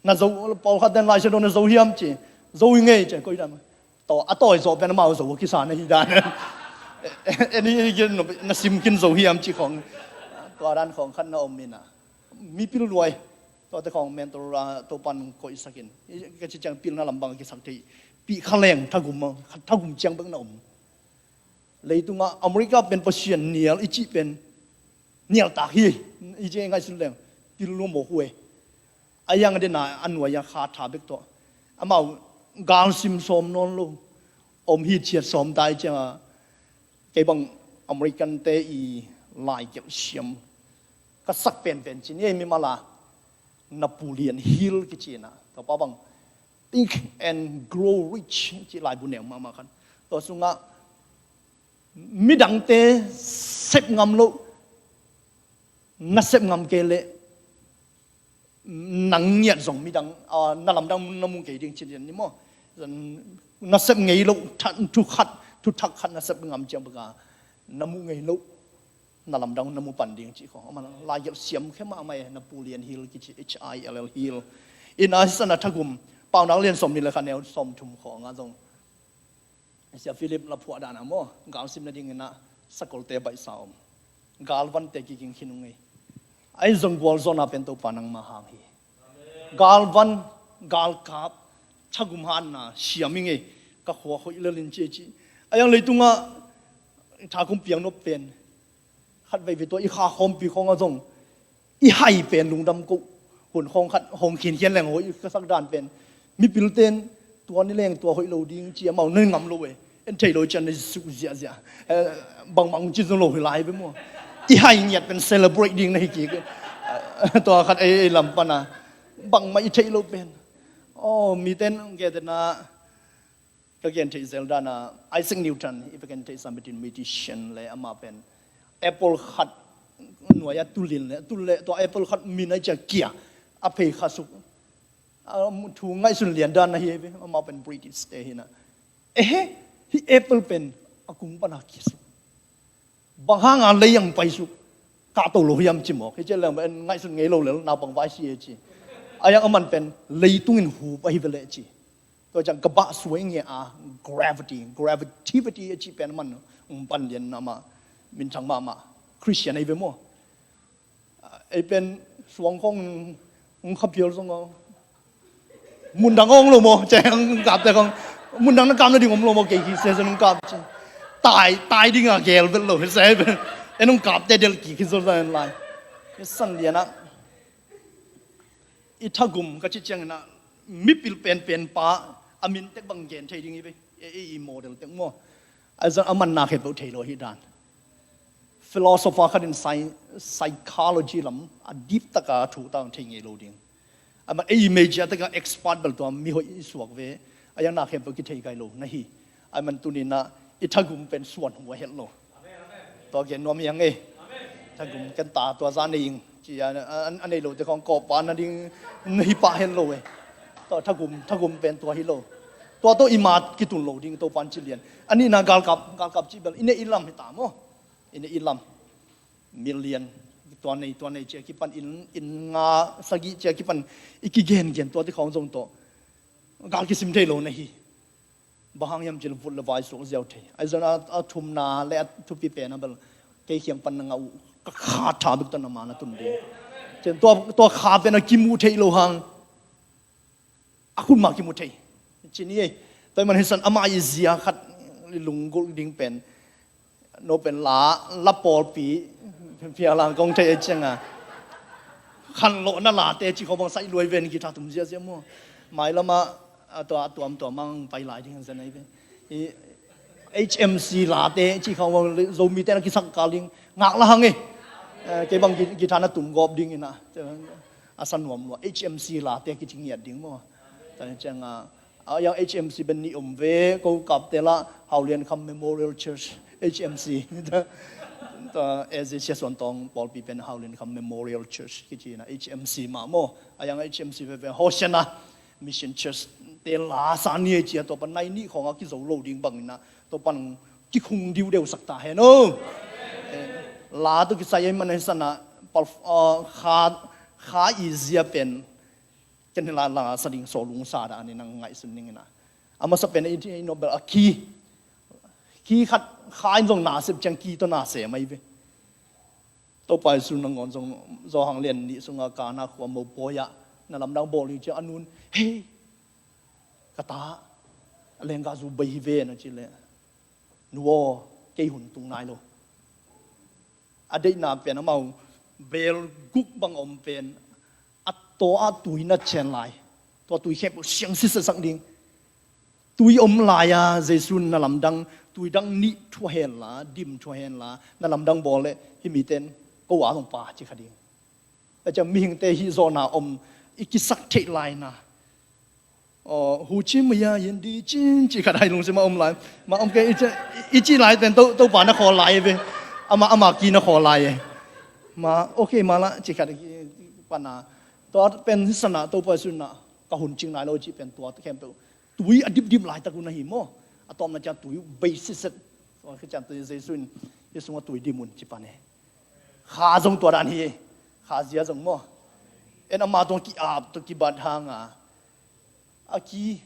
na zo pawlkhat den Lai Siangtho na zo hiam ci. Zo i ngei ci koi dam. Taw a tawi zawh pen amau zo a kisa na hi dan. Eni na sim kin zo hiam ci khong tua dan khong khat na om ina mipil luai. Tuate khong mentor a Topan koihsakin ka ci ciang pilna lambang a kisak thei. Pih kha leng thagum thagum ciang bek na om. Leitungah America pen Pasian nial i cih pen nialtak hi. I cih ngaihsun leng pil lua mawk uh e. A yang dena a nuai a kha tha bek tawh amau galsim sawm nawn lo. Om hi ciat sawm tai cianga kei bang American te i lai gelh siam ka sak penpen ci ni ei mimala Napoleon Hill kicina tua pa bang Think and Grow Rich ci laibu neu mahmah khan tua sungah midangte sep ngam lo na sep ngam kei leh nang ngiat zong midang na lamdang na mung kei ding ci lian ni maw? Zan Nasep ngei loh, thu khat, thuthak khat nasep ngam ciang bek a na muh ngei loh na lamdang na mu pan ding cih khawng. Amah lai gelh siam khe mahmah e, Napoleon Hill kici, H I L L Hill. Ina hi sana thagum, Paunak lian sawmnih le khat neu sawmthum khawng ah zong Sia Philip la phuah dan a maw, gal sim nadingin ah sakolte baihsa om. Gal vante kiging khin ung ei. Ahi zong gualzawhna pen Topa nangma hang hi. Galvan, galkap, thagum hatna siam ing ei, ka khua hoih lel in ci ci. A yang leitungah thakum piang nop pen khat veivei tua i kha khawmpi khawngah zong i hai pen lungdam koh hun khawng khat hong khinkhian leng hoih ka sak dan pen mipilte in tua ni leng tua hoih lo ding ci amau na ngam lo e. En thei lo cian na suh ziahziah. Eh, bangmah hong ci zong lo hi lai ve maw. I hai ngiat pen celebrate ding na hi kik. Eh, tua khat ei, ei lam pana bangmah i theih lo pen. Oh, mite in hong gen tena ka gen theih zel dana Isaac Newton i pa gen theih sam bitin musician le amah pen apple khat nuai a tulin le tul le tua apple khat min a cia kia a phei kha suk. A, thu ngaihsun lian dan na hi ve, amah pen British te hi na. Ehe, hi apple pen a kung pana kia suk. Bang hanga lei ang pai suk, kah to lo hiam ci mawk. Hi ciah leng ngaihsun ngei lo lel, naupang vai si e ci. A yang aman pen leitungin hup ahi ve leh ci. Tua ciang ka bah suai nge a gravity, gravitativity a ci pen man um pan lian na ma, minthang mahmah. Christian ahi ve maw. Ei pen suang khong ung khapial zong a. Mundang ong lo maw, ceng kap te khong. Mundang na kap na ding om lo maw, kei khi se zong kap ci. Tai, tai ding a gel vet lo, se ei pen. En ung kap te del ki khi zong zong lai. San lian a. I thagum ka ci ciang na. Mipil penpen pa, a min tek bang gen thei ding i ve. E, e, i model tek maw. A zan a man na khet lo thei lo hi dan. Philosopher khat in psy-, psychology lam a deep taka thu ta thei ngei lo ding. A man ei image a taka expert bel tua mi hoih i suak ve. A yang na khem tua ki thei kai lo na hi. A man tuni na i thagum pen suan hu a het lo. Tua gen nuam hi ang ei. Thagum ken ta tua za nei ing. Ci a, a, a nei lo te khong kawpa na ding na hi pah het lo e. Tua thagum, thagum pen tua hi lo. Tua to i mat kitun lo ding to pan ci lian. A nihna galkap, galkap ci bel i nei i lam hi ta maw. I nei i lam. Million, tua nei, tua nei cia kipan in, in nga sagih cia kipan i kigen gen tua ti khawng zong tawh gal kisim thei lo na hi. Bang hang hiam cil vut le vai suak ziau thei. Ai zon a, a thumna le a thupi pen a bel kei khiang pan na ngah uh ka kha tha bik tawh na ma na tun ding. Cin tua, tua kha pen a kimu thei lo hang. A khun mah kimu thei. Ci ni ei. Tua i man hi san amah i zia khat i lunggulh ding pen. No pen la, la pawlpi, pia lang kong thei ei cianga. Khan lo na la te ci khawng bang sai luai ven ki tha tum zia zia maw. Mai lama, a tua, a tuam tua mang pai lai ding zia nei ve. I H M C la te ci khawng bang Zomi te na kisak kal ding. Ngak la hang ei. Eh, kei bang ki, ki tha na tum gawp ding ina. A sa nuam lua, H M C la te kici ngiat ding maw. Tua ni ciang a, a yang H M C ben nih om ve, ko kap te la, Haulian Kham Memorial Church, H M C. Tua, tua, A Z C Suan Tawng pawlpi pen Haulian Kham Memorial Church, kici na H M C mah maw. A yang H M C ve ve, Hosanna Mission Church, te la sa ni ei cia tua pan nai nih khawng a kizo lo ding bang ina, tua pan kikhung diudeu sak ta hen o. Eh, la tu kisai ei man ei sana, pal, ah, kha, kha i zia pen, ken hi la la sa ding so lung sa da ni nang ngaihsun ning ina. A masa pen ei, ei no bel a ki. Ki khat kha in zong na sep ciang ki to na se mai ve. Topa Jesu nangawn zong Johan lian nih sunga Kana khua mopawi ah na lamdang bawl hi ciang a nun, hei, ka ta, a lengga zu bei hi ve na ci le. Nu aw, kei hun tung nai lo. A deihna pen amau bel guk bang om pen a taw a tui na cen lai. Tua tui khempeuh siang sisasak ding. Tui om lai-a Jesu na lamdang, tui dang nih thua hen la, dim thua hen la, na lamdang bawl leh hih mite in ko a zong pa ci kha ding. A ciang mihingte hih zawhna om i kisak theih laina. Aw, hu ci maya yin di cin ci khat hai lungsim a om lai. Ma om ke i ci, i ci lai pen to, Topa na khawl lai ve. Ama, ama ki na khawl lai e. Ma, okay, ma la ci khat pana. Tua pen hi sana Topa Jesu na ka hun cing nai lo ci pen tua khempeuh. Tui a dipdip laitak un ahi maw. A tawpna ciang tui uh bei sitset. Tua khit ciang tui Jesu in, "Hih sungah tui dim un," ci pan hi. Kha zong tua dan hi. Khazia zong maw. En ama tawh ki-ap tawh kibat hanga, a ki,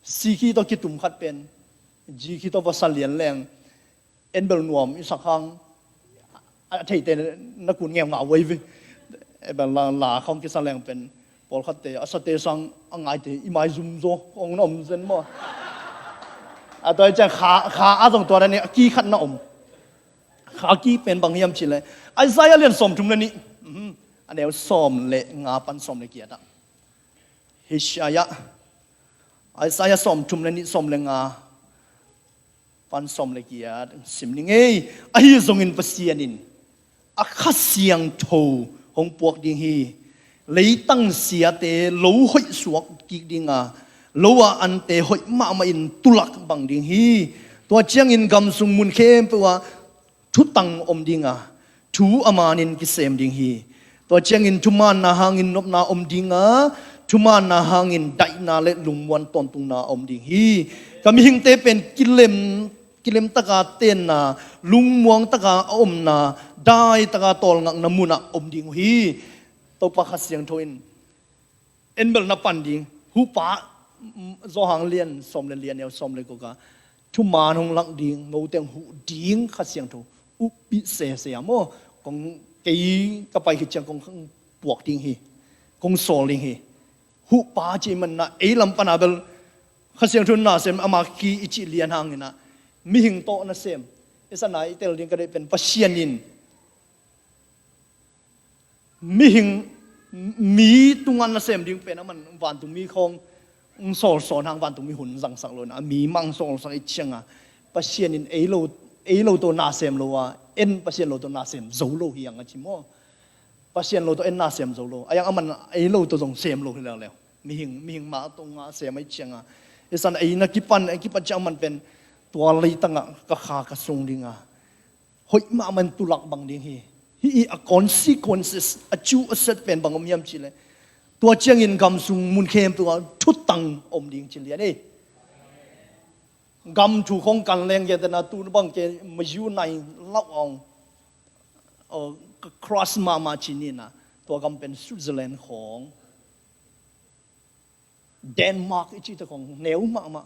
C key tawh kitum khat pen G key tawh va sa lian leng, en bel nuam i sak hang, a theite na kun ngeungau vei ve. En bel la, la khawng kisa leng pen, pawlkhatte a sate sang a ngaite i maizum zaw kong na om zen maw. A tua ciang kha, kha a zong tua dan hi, a ki khat na om. Kha ki pen bang hiam cih leh, Isaiah lian sawmthum le nih, mhm, a neu sawm le nga pan sawm le giat ah. Isaiah, Isaiah sawmthum le nih, sawm le nga pan sawm le giat sim ni ngei. Ahi zongin Pasian in a Kha Siangtho hong puak ding hi. Leitang siate lo hoih suak kik dinga, lo a ante hoih mahmah in tulak bang ding hi. Tua ciangin gam sung mun khempeuh ah thutang om dinga, thu a manin kisem ding hi. Tua ciangin thumaanna hangin nopna om dinga, thumaanna hangin daihna le lungmuan tawntungna om ding hi. Ka mihingte pen kilem, kilem taka tenna, lungmuang taka a omna, dai taka tawlngakna munah om ding uh hi. Topa Kha Siangtho in en bel na pan ding. Huhpa, mm, Johan lian sawm le li, a neu sawm le guk ah, thumaan hong lak ding, note hong huh ding Kha Siangtho upih sese a maw. Kong, kei ka pai khit ciang kong puak ding hi. Kong sawl ding hi. Huhpa cih manna ei lam pana bel Kha Siangtho na sem, ama ki i cih lian hangin ah, mihing tawh na sem. I sana i tel ding ka deih pen Pasian in mihing, mi tungah nasem ding pen a man vantungmi khawng hong sawlsawn hang, vantungmi hun zangsak lo in a mi mah hong sawlsak i cianga, Pasian in ei lo, ei lo tawh nasem lo a, en Pasian lo tawh nasem zo lo hi hang a ci maw. Pasian lo tawh en nasem zo lo a, a man ei lo tawh zong sem lo hi leuleu. Mihing, mihing mah tungah sem a i cianga, i san ei na kipan, ei kipan ciang a man pen tua leitangah ka kha ka sung dinga hoih mahmah in tulak bang ding hi. Hih i a consequences, a cu a set pen bang om hiam cih leh, tua ciangin gam sung mun khempeuh ah thutang om ding ci lian hi. Gam thu khong kan leng, gentehna tu bang ke mayu nai lau ong, oh, ka crush mahmah ci nina, tua gam pen Switzerland khong, Denmark i cihte khong neu mahmah.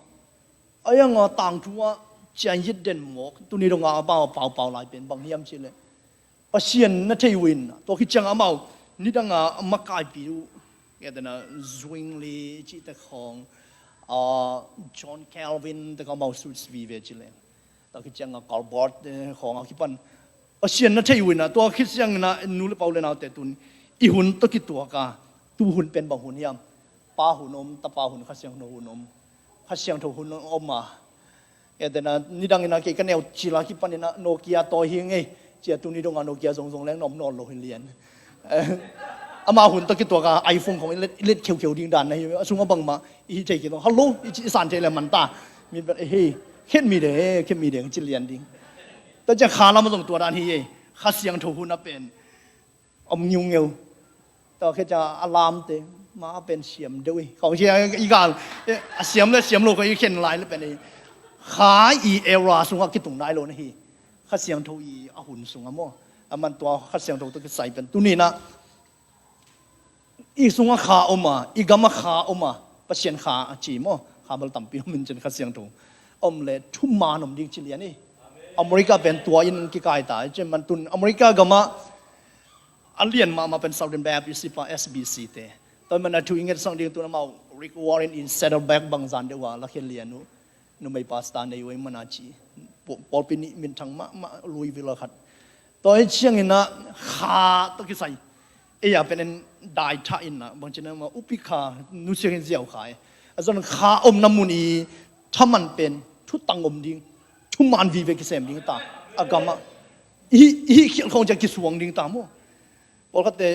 A ianga tangthu ah cian yit den mawk, tuni donga a pau, a paupau lai pen bang hiam cih leh, Pasian na thei uh in, tua khit ciang amau nidanga a makaipi uh, ngetena Zwingli i cihte khong, ah, John Calvin te khong amau suits vive cih leh. Tua khit cianga Calvert te khong a kipan Pasian na thei uh in a, tua khit ciangin a nu le pa u le naute tun i hun tawh kituak a, tu hun pen bang hun hiam? Pa hun om, tapa hun, Kha Siangtho hun om. Kha Siangtho hun om a, etena nidangin a kei ka neu cil a kipanin a Nokia tawi hi ngei, cia tuni donga Nokia zongzong leng na om nawn lo hi lian. Ama hun tawh kituak a iPhone khong i let, i let kheukheu ding dan na hi, a sungah bangmah i hi thei kei dong. Hello, i ci, i san thei le man ta. Mi pen, eh, hei, khet mi de, khet mi de, ci lian ding. Tua ciang kha lam a zong tua dan hi, eh. Kha Siangtho hun a pen om ngiungeu. Tua khit ciang a lamte, ma a pen siam deuh hi. Khong cia i gal, eh, a siam le siam lo khong i khen lai le pen, eh. Kha i era sungah kitung nai lo na hi. Kha Siangtho i a hun sungah maw. A man tua Kha Siangtho tawh kisai pen. Tuni na, i sungah kha om a, i gamah kha om a, Pasian kha a ci maw, kha bel tampi om in cin Kha Siangtho om le thuman om ding ci lian hi. America pen tua in kikai ta, i cin man tun America gamah a lian mahmah pen Southern Baptist i pa S B C te. Tua man a thu i ngetsak ding tun amau Rick Warren in Saddleback bangzan deuh a la khen lian uh. Numei pastor nei uh i man a ci. Paw-, pawlpi nih minthang mahmah Louisville a khat. Tua hi ciangin a kha tawh kisai. Ei a pen en dai thah in a, bang cin a ma upi kha, nusia in ziau kha e. A zon kha omna mun i thaman pen thutang om ding, thuman vive kisem ding ta, a gamah. I, i khial khong cia kisuang ding ta maw. Pawlkhatte,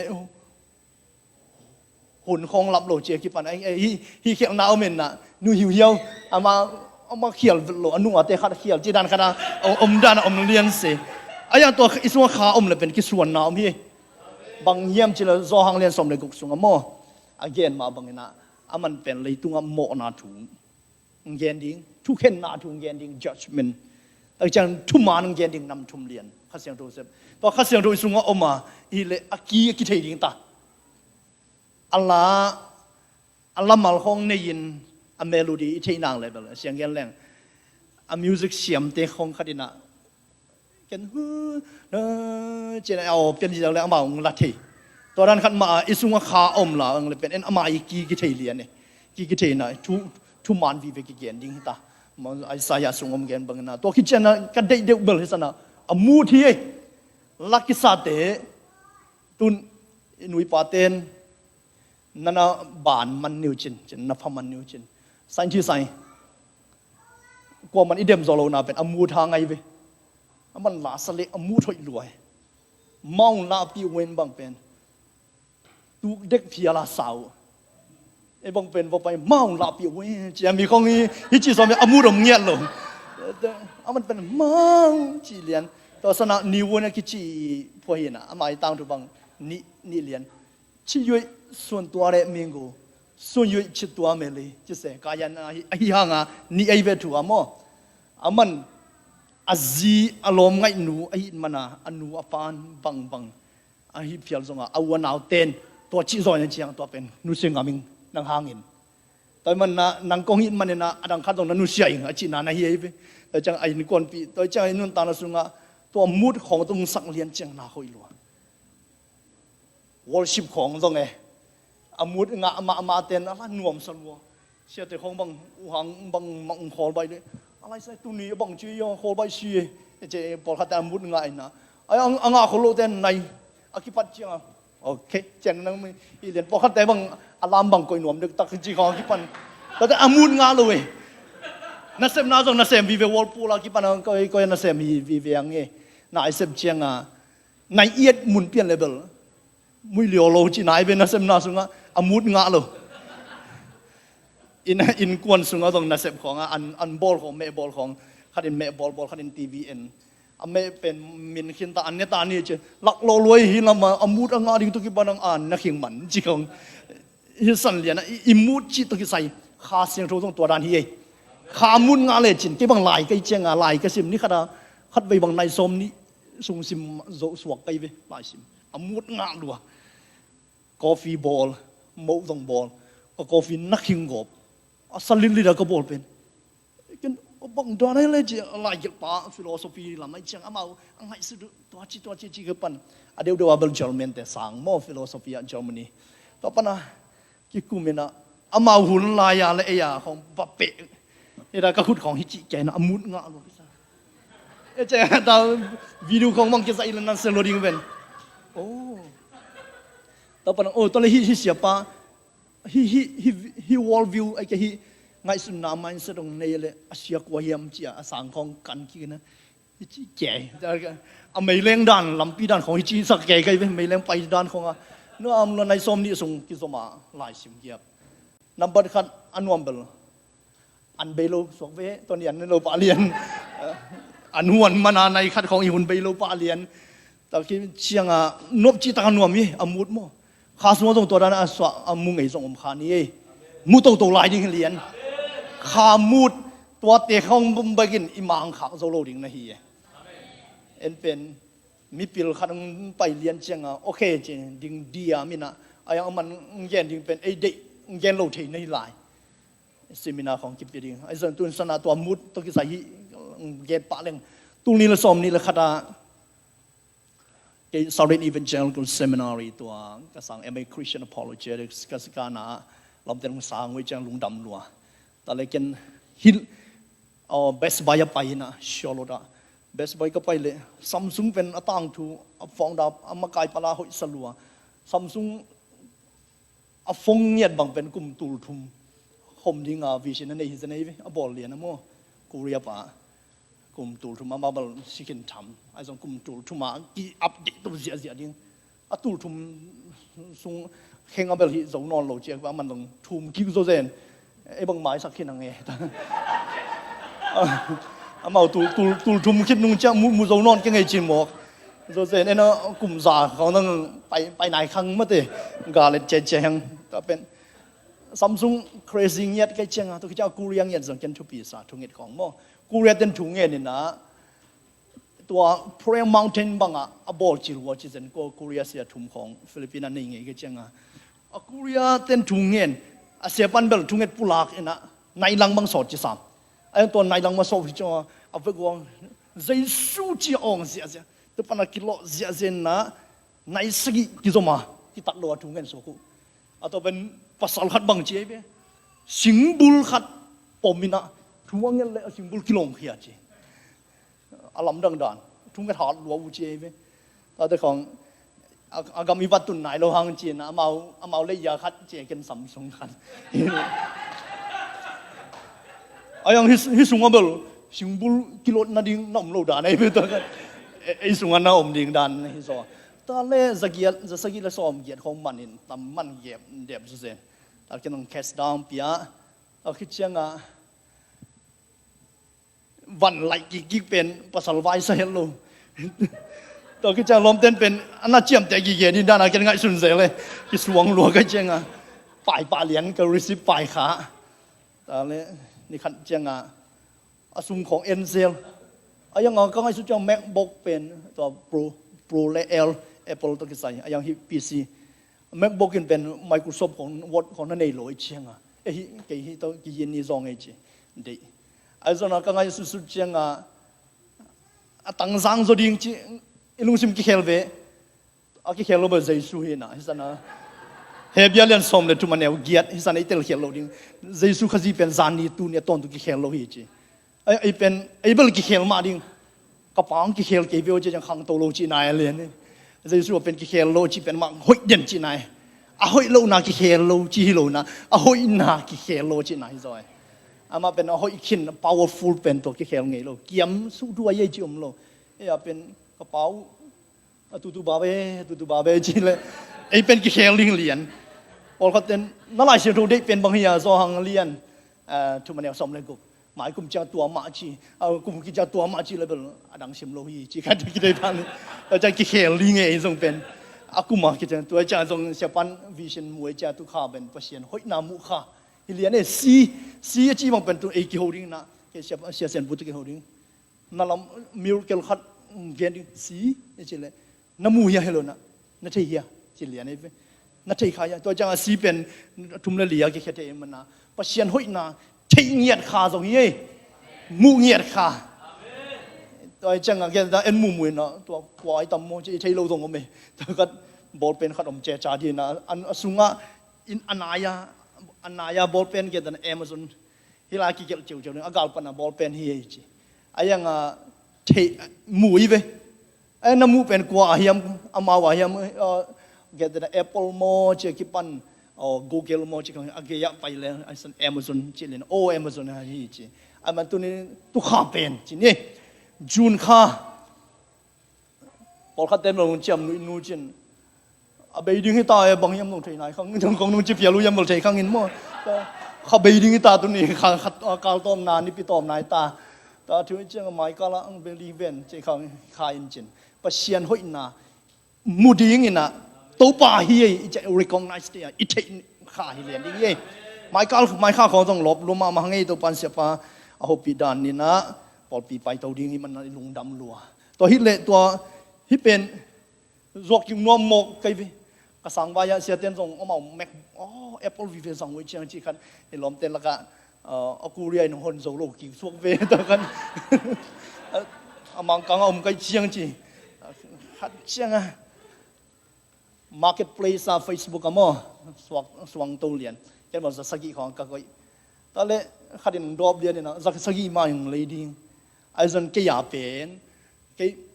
hun khong lap lo cia kipan, ai, ai, hi, hi khialhna om in na, nu hiuhiau, ama, ama khial vet lo, a nu a te khat khial, ci dan khat a, om, om dan a, om lian se. A yang tua i sungah kha om le pen kisuanna om hi. Bang hiam ci le Johan lian sawm le guk sungah maw. A gen mah bangin a, a man pen leitungah mawhna thu gen ding, thukhenna thu gen ding, judgment. Tak ciang thuman gen ding nam thum lian Kha Siangtho sep. Tua Kha Siangtho i sungah om a, i leh a ki a kithei ding ta. A la a lamal khawng nei-in a melody i theih nang level a siang gen leng a music siamte khawng khat inah ken hu na cin a aw pian ziau le amah ung la thei. Tua dan khat mah a i sungah kha om la ang le pen en amah i ki kithei lian e. Ki kithei na thu thuman vive kigen ding hita. Isaiah sung om gen bangina tua kiciana ka deih deuh bel hi sana a mut hi e. La kisate tun i nuipa ten nana ban man niu cin cin na pha man niu cin sain thi sain. Kuaman i dem zaw lo na pen a mut ha ngai ve. A man la sa le a mut hoih luai. Maung la pi wen bang pen tuk dek phial a sau. E bang pen va pai maung la pi wen cia mi khong hi hi ci sawm a mut om ngiat lo. A man pen maung ci lian. Tua sana ni wen a kici pua hi na a mai tang tu bang ni ni lian. Ci yuih suan tua le minggu suan yuih ci tua meli ci se ka yan a hi hanga ni ei ve thu a maw. A man a zi a lawm ngaih nu a hih mana a nu a pan bangbang a hih phial zonga a u a nau ten tua cih zawina ciang tua pen nusia ngaming nang hangin. Tua i manna nang kong hih manina a dang khat zong na nusia ing a cihna na hi ei ve. Tua ciang a innkuanpih tua ciang a i nuntakna sungah tua mut khawng tung sak lian ciang na hoih lua. Worship khawng zong e a mut ngah mahmah ten a la nuamsa lua. Siate khawng bang uhang bang mang khawl baih le a lai sai tuni a bang ci a khawl baih si e. Ece pawlkhatte a mut ngah ina a ngah khol lo ten nai a kipat cianga. Ok cian nang mi i lian pawlkhatte bang a lam bang koih nuam dek tak ci khawng a kipan. Tate a mut ngah lo e. Nasepna zong nasem vive wall pula kipan a koi koi nasem hi vive ang e. Na i sep cianga nai iat mun pian level. Mui lio lo ci nai ve nasepna sungah a mut ngah lo. Ina innkuan sungah zong nasep khawngah an bawl khawng meh bawl khawng khatin meh bawl bawl khatin T V en a meh pen min khinta an neta ni ci lak lo luai hi lama a mut a ngah ding tu kipan ang an na khing man ci khawng. Hi san liana i mut cih tawh kisai Kha Siangtho zong tua dan hi ei. Kha mut ngah le cin kei bang lai kei cianga lai ka sim ni khata khat vei bang nai sawm nih sung sim zoh suak kei ve lai sim a mut ngah lua. Coffee bawl moh zong bawl ka coffee na khing gawp a sa litlit a ka bawl pen. Ken bang dan ai le ci a lai gelh pa philosophy lam ai ciang amau a ngaihsut uh tua ci tua ci ci ka pan a deuh deuh a bel German te sang maw philosophy a Germany. Tua pana kikum ina amau hun lai a le ei a khong va peh. Ina ka khut khong hi ci kei na a mut ngah lo kisa. E ce ta video khong mang kisa ila nan se lo ding ven. Oh. Tua pana oh tua le hi hi siapa hi hi hi hi world view ai ke hi ngaihsutna mindset ong nei le a sia kua hiam cia a sang khong kan kik na hi ci kei a meileng dan lampi dan khong hi ci sak kei kei ve meileng pai dan khong a nu am lo nai sawm nih sung kizom a lai sim kiap. Nambat khat a nuam bel an bei lo suak ve tawni an lo pah lian. An huan mana nai khat khong i hun bei lo pah lian. Taki cianga nuam ci taka nuam hi a mut maw. Kha sungah zong tua dana a suah a mu ngei zong om kha ni ei. Mu toto lai ding hi lian. Kha mut tuate khawng bum bekin i mang khak zo lo ding na hi e. En pen mipil khat ang pai lian cianga okay ci ding dia mina a yang a man gen ding pen ei deih gen lo thei na hi lai. Seminar khawng kipi ding a i zon tun sana tua mut tawh kisai hi gen pah leng. Tul ni le sawm ni le khata kei Southern Evangelical Seminary tua ka sang M A Christian Apologetics ka sikana lawmte lung sang wei ciang lungdam lua. Ta le ken hil Best Buy a pai ina siolota Best Buy ka pai le Samsung pen a tangthu a founder a makai pala hoihsa lua. Samsung a fong ngiat bang pen kum tul thum khom dinga vision a nei hi zenei ve a bawl lian a maw. Korea pa kum tul thum a mabal sikin tham a zong kum tul thum a ki update to ziahziah ding a tul thum sung kheng a bel hi zo nawn lo ciak va man zong thum kik zo zen. Ei bang maisak khin a nge ta amau tul tul tul thum khit nung ciah mu mu zo nawn ke ngei cin mawk. Zo zen ena kum za khawng nang pai pai nai khang mate ga let ce ce hang ta pen. Samsung crazy ngiat ka hih cianga, tua khit cianga Korea ngiat zong ken thupi sa, thunget khawng maw. Korea ten thungen inah, tua Prayer Mountain bangah a bawl cil hua ci zen, Ko-, Korea sia thum khawng Philippine a nei ngei ka hih cianga. A Korea ten thungen, a sia pan bel thunget pulak inah, nailang bang sawt ci sam. A tua nailang bang sawt hi cianga, a vek uang, Jesu ci a awng ziahziah. Tua pan a kilawh ziahziah inah, nai sagih kizom a, kitat lo a thungen sawk uh. A tua pen pasal khat bang ci ei ve. Singbul khat pom inah, thu a nget le a singbul kilawng khia ci. A lamdang dan, thunget hat lua uh ci ei ve. Tate khawng, a, a gam i vat tun nai lo hang ci inah, amau, amau le ia khat ci ei, ken Samsung khat. A yang hi, hi sung a bel, singbul kilawt nading na om lo dan ei ve tua khat. E, ei sung a na om ding dan hi zaw. Tate zagiat, za sagih le sawm giat khawng man in, tam man gep, dep zu zen. Tate ken hong cash down pia. A khit cianga, van laih kikkik pen pasal vai sa het lo. Tua khit ciang lawmten pen a na ciamteh gige ding dana ken ngaihsun zel e. Kisuang lua ka hih cianga, paipah lian ka receipt pai kha. Tate ni khat cianga, a sum khawng en zel. A yanga ka ngaihsut ciang MacBook pen, tua Pro, Pro le Air, Apple tawh kisai, a yang hi P C. MacBook in pen Microsoft khawng, Word khawng na nei lo i cianga. E hi, kei hi tawh kiyin ni zawng ei ci. Deih. Ahi zongin ka ngaihsutsut cianga, a tangzang zaw ding ci, i lungsim kikhel ve. A kikhel lo bel Jesu hi inah, hi sana. Hebru lian sawm le thum a neu giat, hi sana i telkhel lo ding. Jesu Khazih pen zan ni tu ni a tawntung kikhel lo hi ci. Ei, ei pen, ei bel kikhel mah ding. Ka pa hong kikhel kei ve aw ci ciang khangto lo cihna e lian e. Jesu a pen kikhel lo cih pen mah hoih den cihna e. A hoih lohna kikhel lo cih hi lo inah, a hoihna kikhel lo cihna hi zaw e. Amah pen a hoih khin, powerful pen tua kikhel ngei lo. Kiam suh duai ei ci om lo. Ei a pen ka pa uh, a tutu ba ve, a tutu ba ve ci le. Ei pen kikhel ding lian. Pawlkhat ten, na Lai Siangtho deih pen bang hi a, Johan lian, ah, thum a neu sawm le guk. Mai kum ciang tua mah ci, a kum kiciang tua mah ci le bel, a dang sim lo hi ci khat kidei pan. Tua ciang kikhel ding e ei zong pen. A kum a kiciang, tua ciang zong sia pan vision mu ei ciang tu kha pen Pasian hoihna mu kha. Hi lian e si, si a ci bang pen tu ei kiho ding inah, kei sia, sia sian bu tu kiho ding. Na lam miracle khat gen ding si, i ci le. Na mu hia hi lo na, na thei hia, ci lian ei ve. Na thei kha hia, tua cianga si pen thum le li a kikhia thei mana. Pasian hoihna, thei ngiat kha zong hi ei. Mu ngiat kha. Tua cianga gen da en mumu inah, tua kua i tam maw ci i thei lo zong om ei. Tua khat ball pen khat om ceca ding inah, an, a sungah in a nai a, a nai a ball pen gen dan Amazon. Hi lai kigelh ciuciu ding, a gal pana ball pen hi ei ci. A yanga thei, mu i ve. A na muh pen kua a hiam, amau a hiam, uh, get the Apple maw ci a kipan, or Google maw ci a gei ah pai le, a san Amazon ci lin, oh Amazon a hi ci. A man tuni tu kha pen ci ni. June kha. Pawlkhat tem lo ciam nu, nu cin. A bei ding hi ta e bang hiam lo thei nai khang, kong nung ci pial uh hiam lo thei khang in maw. Kha bei ding hi ta tuni, kha, kha, kal tawm na, nipi tawm nai ta. Ta thu ciang a mai kal a ang bei li ven, ci khang kha in cin. Pasian hoihna, mu ding inah, Topa hi ei, i ci recognize te a, i theih kha hi lian ding ei. Mai kal, mai kha khawng zong lawp lua mahmah ngei Topa in siapa, a hopih dan inah, pawlpi paito ding hi mana i lungdam lua. Tua hi le tua, hi pen, zuak kim nuam mawk kei ve. Ka sangvai ah siaten zong amau Mac, oh, Apple vive zang uh ciang ci khat. I lawmte lakah, uh, a Korea in hon zo lo kiu suak ve ta khan. A mangkang a om kai ciang ci. Khat ciang a. Marketplace a Facebook a maw. Suak, suang to lian. Ken maw za sagih khawng ka koih. Ta le khat in dawp lian in a, za sagih mah in lei ding. Ai zon kei a pen. Kei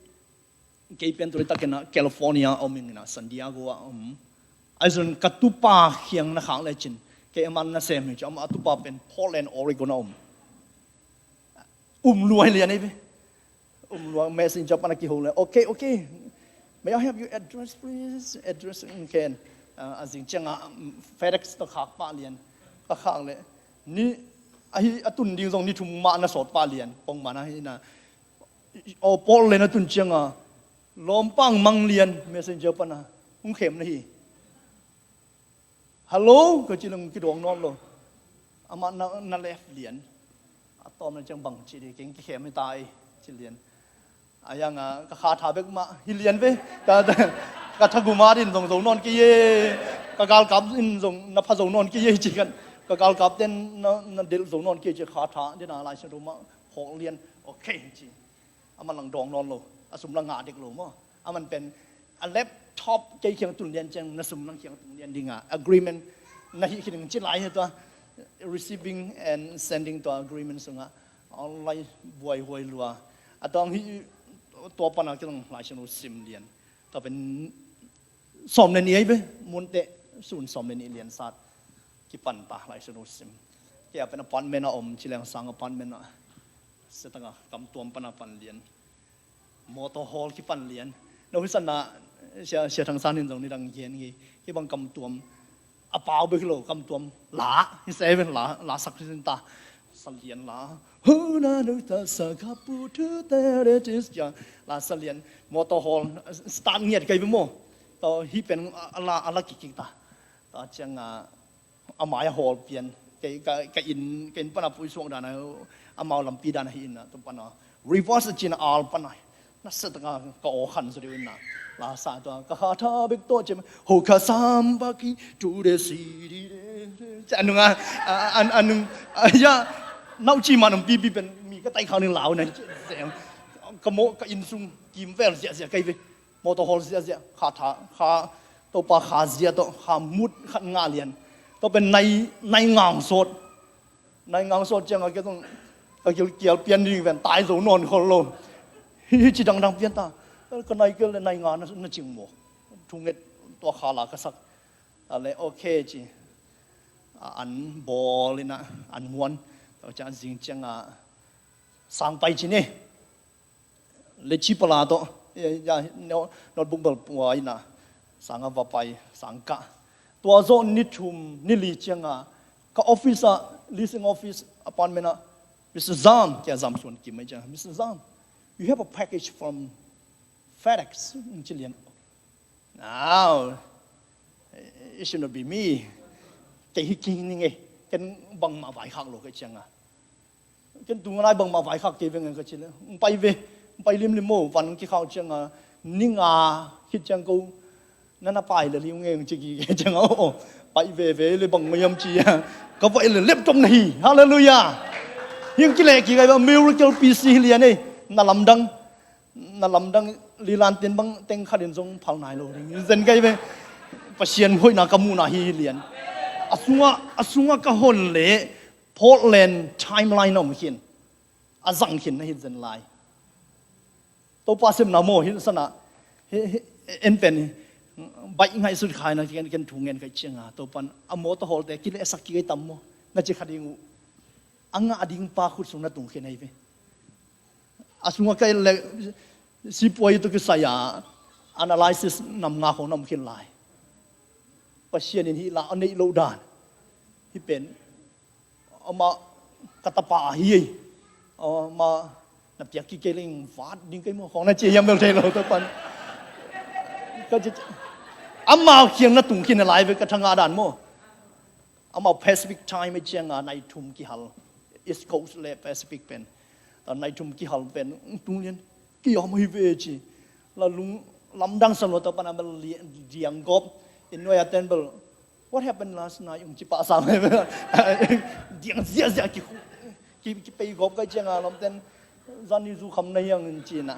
Kei pen tu le takin a California a om ing inah, San Diego a om. Ai zon ka tupa khiang na khak le cin. Kei a man na sem hi ci, a tupa pen Portland, Oregon a om. Um luai lian ei ve. Um luai messenger pan a kiho le. Okay, okay. May I have your address, please? Address in ken. A zing ciang a, um, FedEx to khak pah lian. Ka khak le. Ni a hi a tun ding zong ni thum mah na sawt pah lian. Pong man a hi na. Aw, Paul le na tun cianga lawmpang mang lian messenger pana hong khem na hi. Hello, ka ci leng kidong nawn lo. Amah na, na left lian. A tawm na ciang bang ci di keng kikhem hi ta ei ci lian. A yang a ka kha tha bek mah hi lian ve. Ka, ka tha guma din zong zo nawn kei e. Ka galkap in zong na pha zo nawn kei e ci kan. Ka galkap ten na, na delh zo nawn kei ci kha tha den a Lai Siangtho mah phawk lian. Okay ci. Amah lang dawng nawn lo, a sum lang ngah dek lo maw. Amah pen a laptop kei kiang tun lian ciang na sum lang kiang tun lian ding a agreement na hih khin ci lai hi tua, receiving and sending tua agreement sungah online buaihuai lua. A tawng hi tua pana kilang Lai Siangtho sim lian. Tua pen sawm le nih ahi ve, mun teh sun sawm le nih lian sat kipan ta Lai Siangtho sim. Kei a pen apartment a om ci leng sang apartment a setanga kam tuam pana pan lian. Motor hawl kipan lian. No hi sanna sia, sia thang san hin zong ni dang gen ngei. Kei bang kam tuam a pau bek lo kam tuam la hi se ven la, la sak sin ta. Sa lian la. Hu na nu ta sa ka pu tu te re tis ja. La sa lian motor hawl start ngiat kai bi mo. To hi pen a la, a la kikik ta. Ta ciang a a mai a hawl pian. Kei ka, ka inn, ka inn pana pui suak dan a, amau lampi dan a hi inn a, tua pana reverse a cin a al pana. Na sa taka ka aw khan sa deuh inn a. La sa tua ka kha tha bek tawh cem ho ka sam baki tu de si di de. Ca nung a, a, a, a nung a, ya nau ci ma nung pipi pen mi ka tai khang ning lau na. Ka mo ka inn sung kim vel zia zia kai ve. Motor hawl ziahziah, kha tha, kha Topa kha ziah tawh, kha mut khat ngah lian. Tua pen nai, nai ngang sawt. Nai ngang sawt ciangah kei zong ka gil kial pian ding ven, tai zo nawn khol lo. Hi, hi ci dangdang pian ta. Ka nai kial le nai nga na, na cing maw. Thunget tua kha la ka sak. A le, okay ci. A, an bawl ina, an huan. Tua ciang zing ciangah sang pai ci ni. Le ci pala tawh, eh, ya, no-, notebook bel pua ina, sang a va pai, sang kah. Tua zawh ni thum, ni li cianga, ka office ah, leasing office, apartment ah, Mister Zam, kia Zam suan kim mai cianga, "Mister Zam, you have a package from FedEx," ci lian. Now, it should not be me. Kei hi kei ning e, ken bangmah vaikhak lo kei cianga. Ken tu ngai bangmah vaikhak kei ve ngai ka ci le. Pai ve, pai limlim mo, van kikhau cianga. Ninga, khit ciang ko. Nana pai le liu nge ci ki cianga. Oh, pai ve ve le bang mayam ci ya. Ka vai le laptop na hi. Hallelujah. Hing kile ki gai ba miracle P C hi lian e. Na lamdang. Na lamdang lilan tin bang teng khatin zong phal nai lo ding. Zen kai ve. Pasian hoihna ka muhna hi lian. A sunga, a sunga ka hon le Portland timeline om khin. A zang khin na hi zen lai. Topa semna maw hi sana. He, he, en pen hi. Baih ngaihsut khai na ken, ken thu ngen kai cianga. Topan a mawtaw hawlte kile sak ki kai tam maw. Na ci kha ding uh. A ngah ding pa khut sung na tung khin ahi ve. A sungah ka le sipuai tu kisai a analysis nam nga khong nam khin lai. Pasian in hi la a neih lo dan. Hi pen ama ka tapa ahi ei. Ama na piak ki kei leng vat ding kei maw khong na ci hiam bel thei lo ta pan. Ka ci ama khiang na tung khin lai ve ka thanga dan maw. Amau Pacific time i cianga nai thum kihal. East Coast le Pacific pen. Ta nai thum kihal pen tung lian. Ki yom hi ve ci. La lung lamdang sa lo ta pana bel li-, diang gop. In nuai a ten bel. What happened last night? Yung ci pa sa mai bel. Diang zia zia ki, ki, ki pei gop kai cianga lom ten. Zan ni zu kham na hiang in ci na.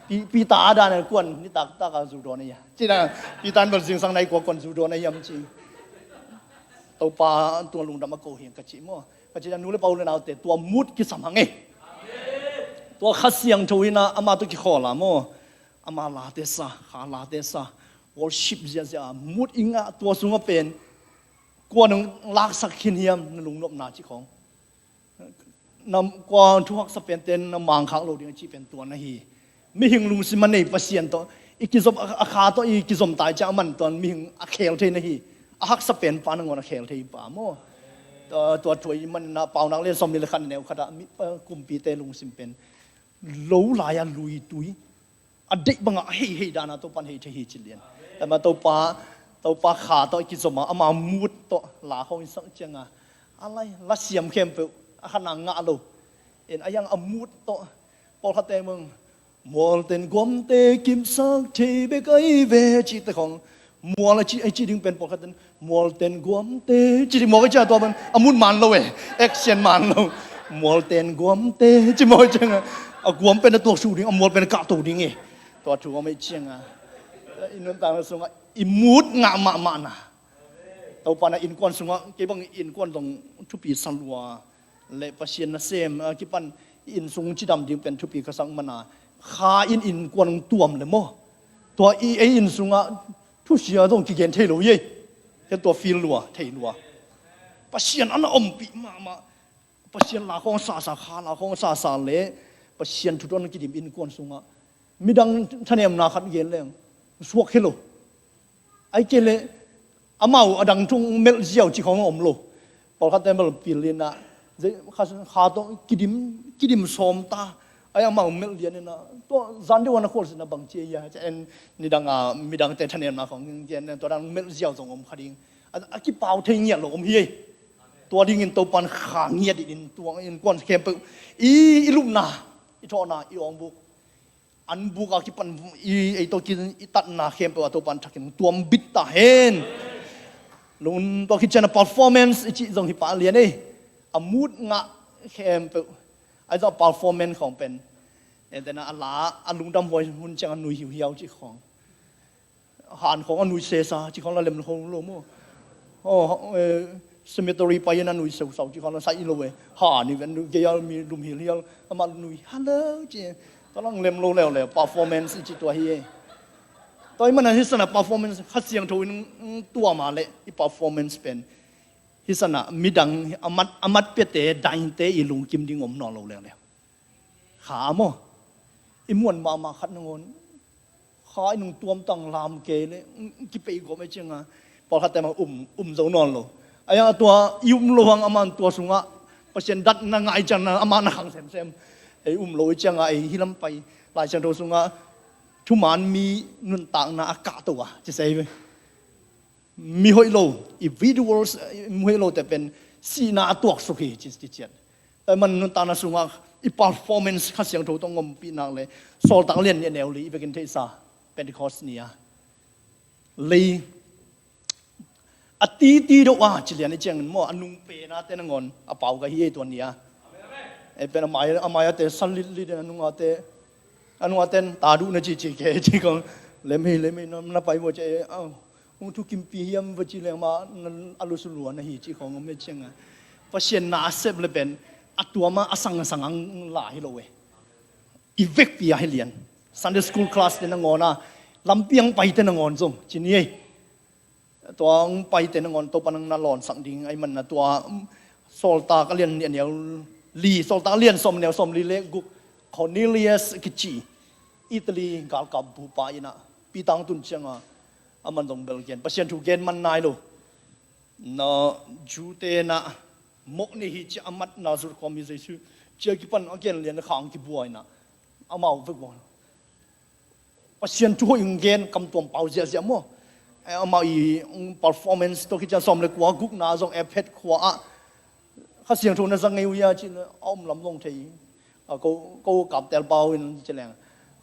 Pi, pi ta da na kuan ni tak tak a zu do na ya. Ci na. Pi tan bel zing sang nai kuan kuan zu do na hiam ci. Topa tua lungdam a ko hiang ka ci maw. Ka ci na nu le pa u le naute tua mut kisam hang e. Tua Kha Siangtho ina ama tu kikhawl a maw. Ama late sa, kha late sa. Worship zia zia mut i ngah tua sunga pen. Kua nung laksak khin hiam na lungnopna ci khong. Na kua thuhaksa pen ten na mangkhak lo ding a ci pen tua na hi. Mihing lungsim a nei Pasian tawh i kizom a, a kha tawh i kizom tai ciang a man tuan mihing a khel thei na hi. A haksa pen pa nangawn a khel thei pa maw. Tua, tua thuai man na paunak le sawm ni le khat neu khat ah mi, pa, kumpite lungsim pen lo lai a lui tui. A deih bangah a hei hei dana Topan hei thei hi ci lian. Tama Topa Topa kha tawh i kizom a, ama mut tawh la khawng i sak cianga, a lai, la siam khempeuh a khatna ngah lo. En a iang a mut tawh, pawlkhatte mong, mualten guamte kimsak thei bek ahi ve, cihte khawng, mual a ci, a ci ding pen pawlkhatten, mualten guamte, ci ding mawk a cia tua ban, a mut man lo e, action man lo. Mualten guamte, ci mawk a cianga, a guam pen a tuak su ding, a mual pen a kahto ding e. Tua thu om ei cianga, i nuntakna sungah, i mut ngah mahmahna. Topa na innkuan sungah, kei bang innkuan dong thupi sa lua. Le Pasian nasem a kipan i inn sung cidam ding pen thupi ka sak mana. Kha in innkuan tuam le maw. Tua i ei inn sungah thusia dong kigen thei lo i ei. Ken tua feel lua, thei lua. Pasian ana ompih mahmah. Pasian la khawng sasa, kha la khawng sasa le Pasian thu tawh kidim innkuan sungah midang thanemna khat gen leng suak hi lo. Ai kei le amau a dang tung melh ziau ci khawng om lo. Pawlkhatte melh pil inah, kha, kha tawh kidim, kidim sawm ta. Ai amau melh lian inah, tua zan deuh a na khualzinna bang ci a, ci en nidang a midangte thanemna khawng gen, tua dang melh ziau zong om kha ding. A, a kipau thei ngiat lo om hi ei. Tua dingin Topan kha ngiat in, tua innkuan khempeuh i, i lupna, i thawhna, i awngbuk, an buk a kipan i, ei tawh kin i tatna khempeuh a Topan thakin tuam bit ta hen. Lung tawh khit ciang a performance i cih zong hi pah lian ei. A mut ngah khempeuh. Ai zong a performance khawng pen, en tena a la, a lungdam huai hun ciang a nui hiuhiau cih khawng. Han khawng a nui sesa ci khawng la lem lo, lo maw. Aw, eh, cemetery pai in a nui seusau ci khawng la sai lo e. Han i ven nui gei a mi lum hilhial, amah nui halo ci. Tua lang lem lo leuleu, performance i ci tua hi e. Tua i mana hi sana performance, Kha Siangtho in, mm, tuam a le i performance pen. Hi sana midang a mat, a mat piate, daite i lungkim ding om nawn lo leuleu. Kha maw. I muan mahmah khat nangawn, kha i nung tuamtang lam kei le, mm, kipei gawp e cianga, pawlkhatte mah um, um zo nawn lo. A iang a tua i um lo hang a man tua sungah Pasian datna ngai ciangna amah na khang semsem. Ei um lo i cianga ei hi lam pai Lai Siangtho sungah thuman mi nuntakna a kahto a ci sei ve. Mi hoih lo, individuals, mi hoih lote pen sihna a tuaksuk hi ci, ci ciat. Tua man nuntakna sungah i performance Kha Siangtho tawh ngompih nak le Sawltak lian nih a neu li i vekin theihsa Pentecost ni a lei a titi deuh a ci lian i ciangin maw, a nung penate nangawn a pau ka hi ei tua ni a. Ei pen a mai, a mai ate sal litlit in a nung ate, a nung aten ta duh na ci ci ke ci kong lem hi, lem hi, na, na pai maw ci ei, au. Hong thukimpi hiam va ci leng mah a lusulua na hi ci khawng om e cianga. Pasian na a sep le pen a tuama a sangasang ang la hi lo e. I vekpi a hi lian. Sunday school class te nangawn a, lampi ang paite nangawn zong ci ni ei. Tua ang paite nangawn Topa nang na lawnsak ding ai man na tua, mm, Sawltak a lian nih a neu li, Sawltak a lian sawm neu sawm li le guk, Cornelius kici Italy galkap bupa inah Peter ang tun cianga a man zong bel gen, Pasian thu gen man nai lo. Na Jew te na mok ni hi cia a mat Nazareth khuami Jesu cia kipan a gen lian khang kibua inah amau vek bang. Pasian thu hoih hong gen, kamtuam pau ziahziah maw. Eh, amau i, mm, performance tawh khit ciang sawm le kua gukna zong Ephet khua ah Kha Siangtho na za ngei uh hia ci a om lam zong thei. A ko, ko kaptel pau in ci leng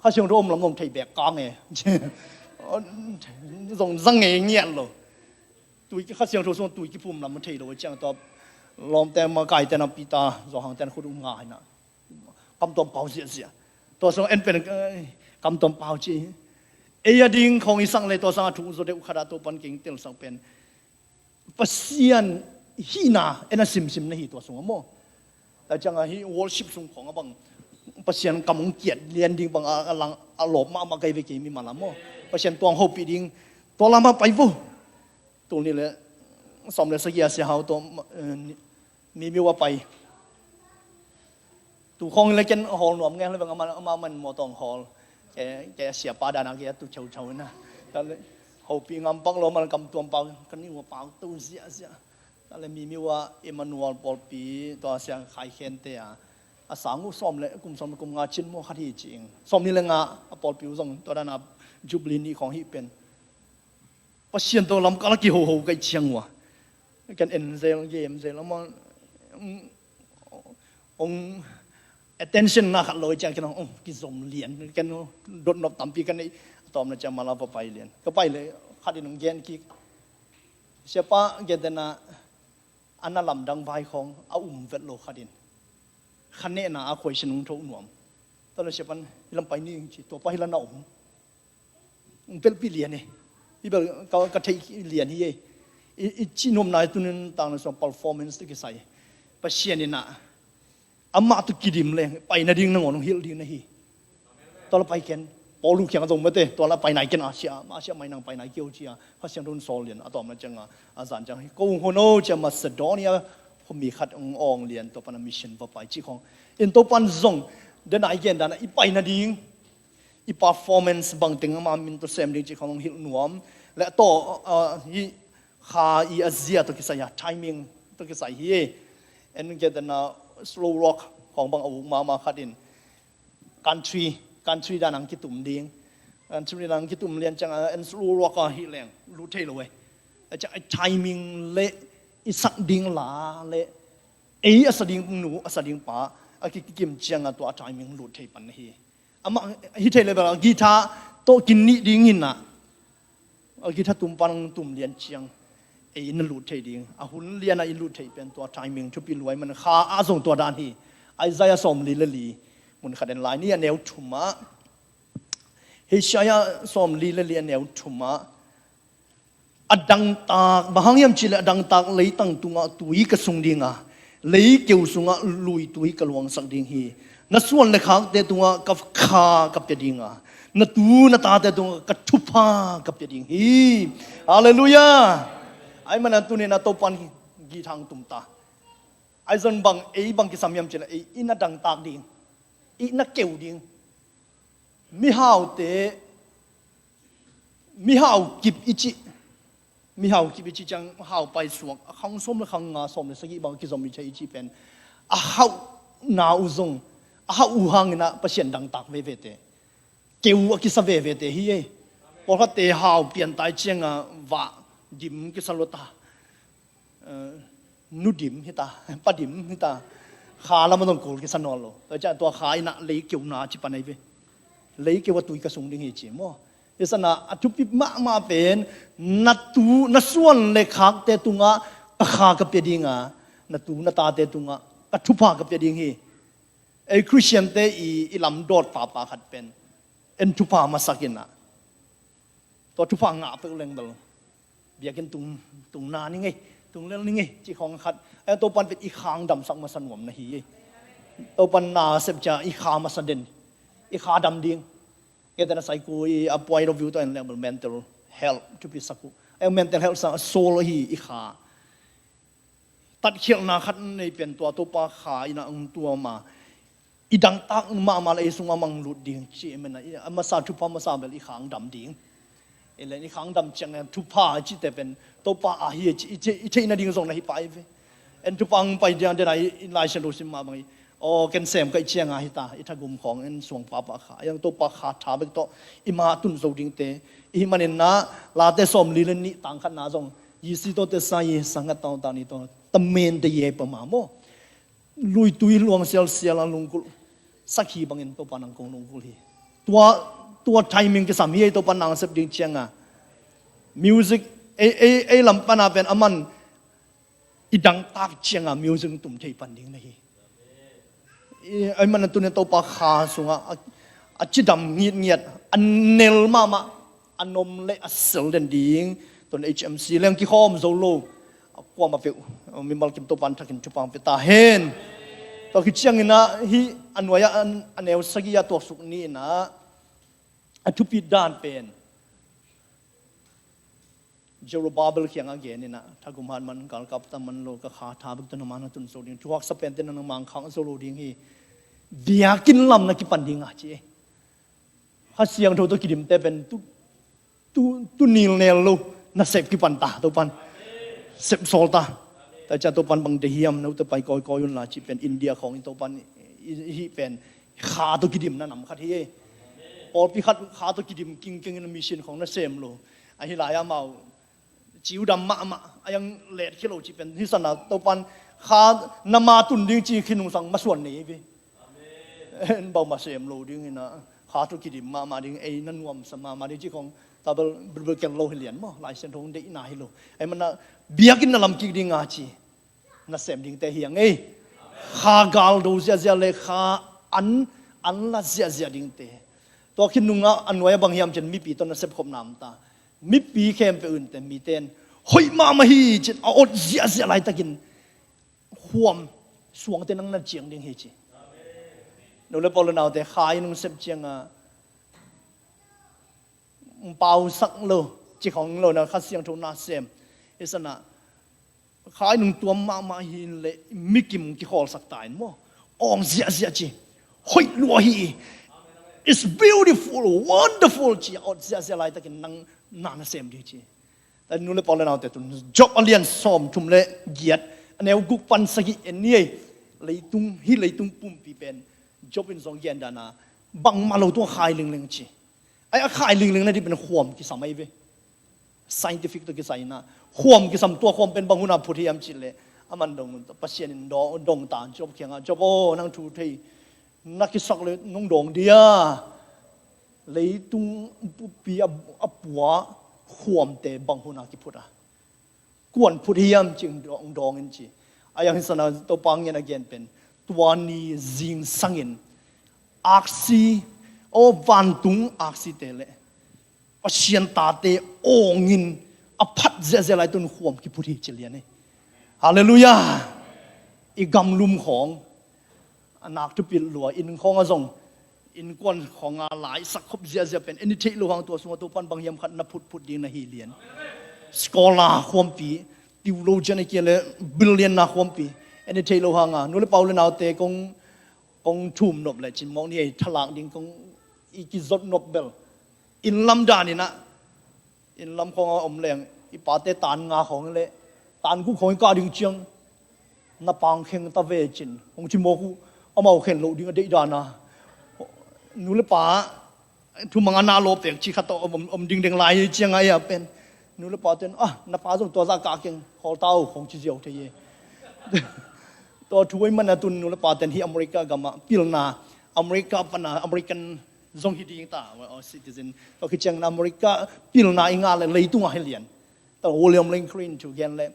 Kha Siangtho om lam zong thei bek kang e. Zong za ngei ngiat lo. Tui Kha Siangtho sung tui kiphum lam thei lo ciang tua lawmte makaite na Peter Johan ten khut uh ngai na. Kamtuam pau ziahziah. Tua sung en pen, eh, kamtuam pau ci. Ei a ding khawng i sak le tua sang a thu zo deuh khat a Topan keng telsak pen Pasian hihna en a simsim na hi tua sung a maw. Tua ciang a hih worship sung khawng a bang Pasian kam hong kiat lian ding bang a, a lang a lawp mahmah kei ve kei mi malam maw. Pasian tuang hopih ding tua lam a pai vo. Tul nih le sawm le sagih a Sia Hau tawh, eh, Mimiu a pai. Tu khawng le ken hawl nuam ngen le bang ama, ama man maw tawng hawl. Ke, ke a siapa dan a ke a tu chau chau na. Tua le hopih ngam pak lo man kamtuam pau, kan i ua pau tu ziahziah. Tua le Mimiu a Emmanuel pawlpi tua Sia Khai Khen te a. A sang uh sawm le, kum sawm le kum nga cin maw khat hi ci ing. Sawm nih le nga a pawlpi uh zong tua dan a Jubilee nih khawng hi pen. Pasian tawh lamkal a kihoho ka hih ciang uh a, ken en zel, game zel, amah hong, hong attention ngah khat lo ciang ken hong kizom lian, ken dotnop tampi ka neih. A tawpna ciang mah la va pai lian. Ka pai leh khat in hong gen kik, siapa, gentehna a na lamdang vai khawng a um vet lo khat in kha nehna a question hong thoh nuam. Tua leh siapa'n, "Hih lam pai ni," ci, "Tua pa hih lam na om." Hong pelhpih lian hi. Hih bel ka, ka theih lian hi ei. I, i cih nuamna hi, tuni in tangna sung performance tawh kisai, Pasian in ah amah tawh kidim leng pai nading nangawn hong hilh ding na hi. Tua la pai ken. Paul uh kiang a zong mate, tua la pai nai ken, Asia, Asia mai nang pai nai kei o ci a, Kha Siangtho in sawl lian. A tawpna ciang a, a zan ciang hi, ko hong hon o ci a, Macedonia khuami khat hong awng lian, tua pan a mission va pai cih khawng. In Topa'n zong, den a i gen dan a, i pai nading, i performance bangteng ama min tawh sem ding cih khawng hong hilh nuam. Leh tawh, ah, hih kha i a zia tawh kisai a, timing tawh kisai hi. En, gentehna slow rock khawng bang a uk mahmah khat in country, country dan hong kitum ding. Country dan hong kitum lian ciang a, en, slow rock a hih leng lut thei lo e. A ciang a timing leh i sak ding la leh ei a sa ding nu, a sa ding pa a kikim ciang a, tua a timing lut thei pan na hi. Amah hi thei leh bel a guitar tawh kinih ding in ah, a guitar tum pan hong tum lian ciang ei na lut thei ding. A hun lian a i lut theih pen tua timing thupi lua ahih man, kha ah zong tua dan hi. Isaiah sawmli leh li, mun khat en lai ni, a neu thum ah. Isaiah sawmli leh li, a neu thum ah, a dangtak, bang hang hiam cih leh a dangtak leitang tungah tui ka sung ding a, leikeu sungah luitui ka luangsak ding hi. Na suan leh khakte tungah ka kha ka pia ding a, na tu na tate tungah ka thupha ka pia ding hi. Halleluiah. Ahih man a tuni in ah Topa'n guitar hong tum ta. Ahi zong bang, ei bang kisam hiam cih leh ei i na dangtak ding, i na keu ding. Mihaute, mihau kip i cih, mihau kip i cih ciang hau paisuak, a khang sawm leh khang nga, sawm leh sagih bang kizom i thei i cih pen, a hauhna uh zong, a hauh uh hangin ah Pasian dangtak vevete, keu a kisa vevete hi ei. Pawlkhatte hau piantai ciang a vah dim kisa lua ta. Eh, nu dim hi ta, pa dim hi ta. Kha lam a zong kul kisa nawn lo. Tua ciang tua kha in ah leikeuna ci pan ahi ve. Leikeu a tui ka sung ding hi ci maw. Hi san a, a thupi mahmah pen, na tu, na suan leh khakte tungah ka kha ka pia ding a, na tu na tate tungah ka thupha ka pia ding hi. Ei Khristiante i, i lamdawt pahpah khat pen, en, thupha masak in ah, tua thupha ngah peuh leng bel biakinn tung, tung na ni ngei, tung lel ni ngei cih khawng khat. Ei, Topa'n pen i kha hong damsak masa nuam na hi ei. Topa'n na sep ciang i kha masa den, i kha dam ding. Gentehna psycho i a point of view tawh en leng bel mental health thupi sak uh. Ei, mental health sang a soul hi i kha. Tatkhialhna khat nei pen tua Topa kha in ah hong tuam a, i dangtak mahmah leh ei sungah mang lut ding cih ahih man a, i, a masa, thupha masa bel i kha hong dam ding. Ei leh i kha hong dam ciang leh thupha i cihte pen Topa a hi i ci, i ci, i theih nading zong na hi pah hi ve. En, thupha hong pai ding a, den a i, i Lai Siangtho sim mah bang hi. Aw, ken sem ka hih ciang a hi ta, i thagum khawng en, suang pahpah kha, ei, Topa kha tha bek tawh i ma tun zo dingte i hih manin ah, Late sawmli leh nih, tang khatna zong, Yisi tawh te sa yi, sangat tawh ta ni tawh ta men te ye pa ma maw. Luitui luang sialsial a lungkulh, sakhi bangin Topa'n hong kong lungkulh hi. Tua, tua timing kisam hi ei, Topa'n na sep ding ciang a. Music, ei, ei, ei lam pan a pen aman i dangtak ciang a music tum thei pan ding na hi. I, ahih man a tuni Topa kha sungah a, a cidam ngitngiat, a nel mahmah, a nom leh a sel den ding. Tun H M C leng kikhawm zo lo, a kuamah peuh, mimal kim Topa'n thakin thupha hong pia ta hen. Tua khit ciangin ah hih a nuai ah, a neu sagih ah tuaksuk ni in ah, a thupi dan pen Zerubbabel kiangah gen in ah, thagum hat man, galkap tam man lo, ka kha tha bek tawh nangma na tun zo ding, thuhaksa pente nangma hong khak zo lo ding hi. Biakinn lam na kipan ding a ci. Kha Siangtho tawh kidimte pen tu, tu, tu nilnel lo, nasep kipan ta, Topa'n sep sawl ta. Tua ciang Topa'n bang deih hiam, note pai kawikawi un la cih pen, India khawng in Topa'n i, i hih pen kha tawh kidimna nam khat hi. Pawlpi khat kha tawh kidim kingkeng in mission khawng na sem lo. Ahi lai ah amau Ciu dam mahmah a, yang let khia lo cih pen hi sana Topan kha na ma tun ding ci khin nungsang masuan nei ve. En bangmah sem lo ding ina kha tu kidim mahmah ding ei na nuamsa mahmah ding ci khong tabel bilbil kel lo hi lian maw, Lai Siangtho deihna hi lo. Ei mana biakinn na lam kik ding a ci nasem dingte hi a ngei. Kha galdo ziahziah le kha an an la ziahziah dingte. Tua khin nungah a nuai a bang hiam cin mipi tawh nasep khop namta. Mipi khempeuh unte miten hoih mahmah hi cin a ot ziahziah laitakin khuam suangte nang na ciang ding hi ci. Nu le pau le naute kha i nungsep cianga pausak lo ci khong lo na Kha Siangtho nasem. Hi sana kha i nung tuam mahmah hi le mikim kikhawlsak ta in maw. Awng ziahziah ci. Hoih lua hi. It's beautiful, wonderful ci a ot ziahziah laitakin nang na nasem ding ci. Ta nu le pau le naute tun Job a lian sawm thum le giat a neu guk pan sagih en ni ei. Leitung hi leitung pumpi pen Job in zong gen dana bangmah lo tua khai lingling ci. Ai a khai lingling na di pen khuam kisam ai ve. Scientific to kisai na khuam kisam tua khuam pen bang huna phut hiam ci le aman dong Pasian in dong dong ta Job kianga Job aw nang thu thei na kisak le nung dong dia. Leitung pi a pua khuamte bang huna kiphut a kuan phut hiam cing dong dong in ci. A yang hi sana Topa ngen a gen pen tua ni zingsangin aksi aw vantung aksite le Pasian tate awngin a phat ziahziah lai tun khuam kiphut hi ci lian hi. Halleluiah. I gamlum khawng a nak thupil lua inn khawng a zong innkuan khawng a lai sak khop ziahziah pen en i theih lo hang tua sungah Topan bang hiam khat na phutphut ding na hi lian. Scholar khuampi theologian a kia le billion na khuampi en i theih lo hanga nu le pau le naute kong kong thum nop le cin mawk ni ei thalak ding kong i kizot nop bel inn lam daninah inn lam khawng a om leng i pate tan nga khawng le tan guk khawng i kah ding ciang na pang kheng ta ve cin hong ci mawk uh amau khen loh ding a deih dana nu le pa thumang a na lawpek ci khat tawh om, om dingdeng lai hi cianga ei a pen nu le pa ten ah na pa zong tua zah kah keng khawl ta uh khawng ci ziau thei hi. Tua thu ei mana tun nu le pa ten hi America gamah pilna America pana American zong hi ding ta citizen tua khi ciangin America pilna i ngah le leitung a hi lian. Ta William Lane Craig thu gen le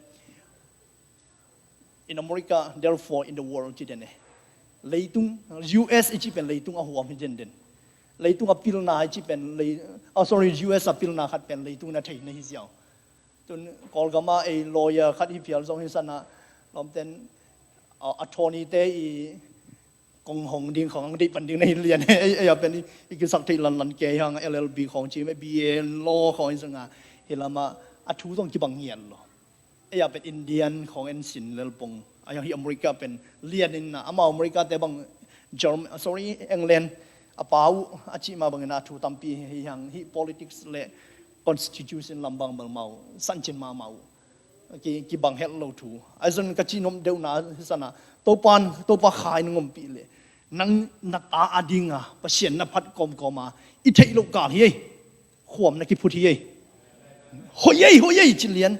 in America therefore in the world ci den e. Leitung U S i ci pen leitung a huam hi den den. Leitung a pilna i ci pen lei ah sorry U S a pilna khat pen leitung na thei na hi ziau. Tun Kawlgama ei lawyer khat hi phial zong hi sana lawmten attorney te i kong hong ding khong ang deih pan ding na hi lian ei a pen i kisak theih lanlan kei hang L L B khong ci me B A law khong hi sanga hi lama a thu zong kibang ngian lo. Ei a pen Indian khong en sin lel pong a hi America pen lian in na amau America te bang German sorry England a pau a cih ma bangin a thu tampi hi hang hi politics le constitution lam bang bel mau sanchin ma mau. Ki, kibang het lo thu a zon ka ci nuam deuhna hi sana Topan Topa khai na ngompih le nang na ta a dinga Pasian na phat kawmkawma i theih loh kal hi ei. Khuam na kiphut hi ei. Hoih ei hoih ei ci lian.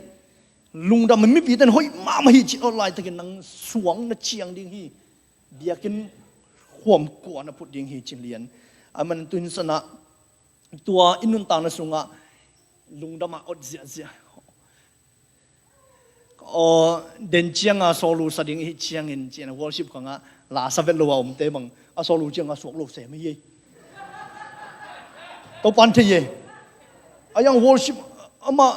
Lungdam mipi ten hoih mahmah hi ci aw laitakin nang suang na ciang ding hi. Biakinn khuam kua na phut ding hi ci lian. A man tuin sana tua i nuntakna sungah lungdam a ot ziahziah aw den cianga sawlu sa ding i hih ciangin cian worship khangah la sa vet lo a omte bang a sawlu cianga suak lo sem hi ei. Topan thei ei. A yang worship amah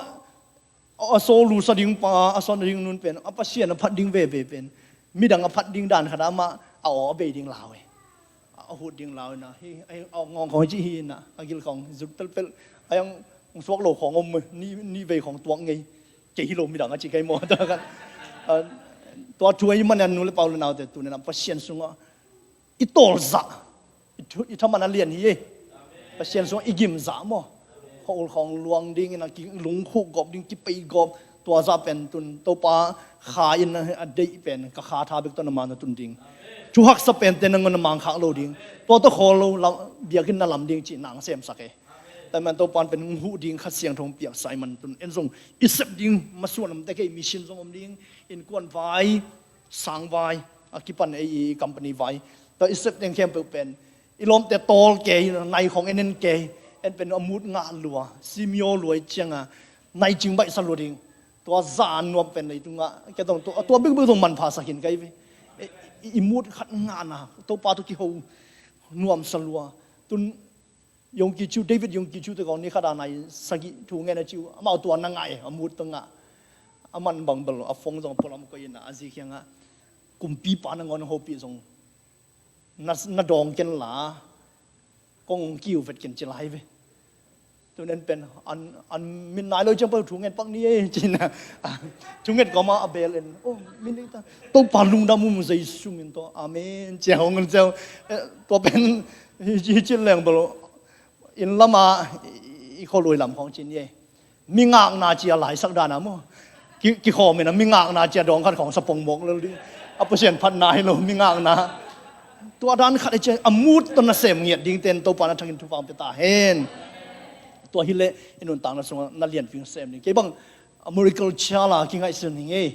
a sawlu sa ding pa a sa ding nun pen a Pasian a phat ding veve pen midang a phat ding dan khat amah a aw a bei ding lau ei. A hut ding lau ina hi a ngawng khawng hi ci hi ina a gil khawng zut pelpel a yang suak lo khawng om ni vei khawng tuak ngei. Kei hi lo midang a ci kei maw tua khan tua thu ahi manin nu le pau le naute tunina Pasian sungah i tawlzah i thaman a lian hi ei. Pasian sungah i gimzah maw khawl khawng luang dingin a kilungkhuk gawp ding kipei gawp tua zah pen tun Topa kha in a deih pen ka kha tha bek tawh na man a tun ding. Thu haksa pente nangawn na mangkhak lo ding. Tua tawh khawl lo biakinn na lam ding cih nang semsak ei. Tua man Topan pen hong huh ding Kha Siangtho hong piaksa ahih man tun en zong i sep ding masuan om te kei, mission zong om ding, innkuan vai, sang vai, a kipan ei i company vai. Tua i sep ding khempeuh pen i lawmte tawl kei, nai khawng en en kei, en pen a mut ngah lua, simio lua i cianga nai cing baihsa lua ding. Tua za nuam pen leitungah kei tong tua, tua bekbek zong manpha sa khin kai ve. I, i, i mut khat ngahna Topa tawh kiho nuamsa lua. Tun Yonggi Cho, David Yonggi Cho te kong ni khat a nai sagih thu ngen a ci uh, amau tua na ngah e, a mut tua ngah. A man bang bel a phone zong a pualam koih in a, a zi kiangah kumpipa nangawn hopih zong na, na dawng ken la, kong kiu vet ken ci lai ve. Tun en pen an, an min nai lo ciang pa thu ngen pak ni e ci na. Thu ngen kawma a bel en, oh, min ni ta, Topa lungdam um Jesu min tawh, amen ci a hong un ciau. Eh, tua pen hi ci leng bel inn lama i, i khualuai lam khawng ci ni e. Mi ngakna cia laisak dana maw? Ki, kikhawm in a mi ngakna cia dawng khat khawng sa pongmawk lel ding. A Pasian phatna hi lo, mi ngakna. Tua dan khat i cia a mut tawh na sem ngiat ding ten Topa na thangin thupha pia ta hen. Tua hileh i nuntakna sungah na lianpi sem ding. Kei bang a miracle child a kingaihsun hi ngei.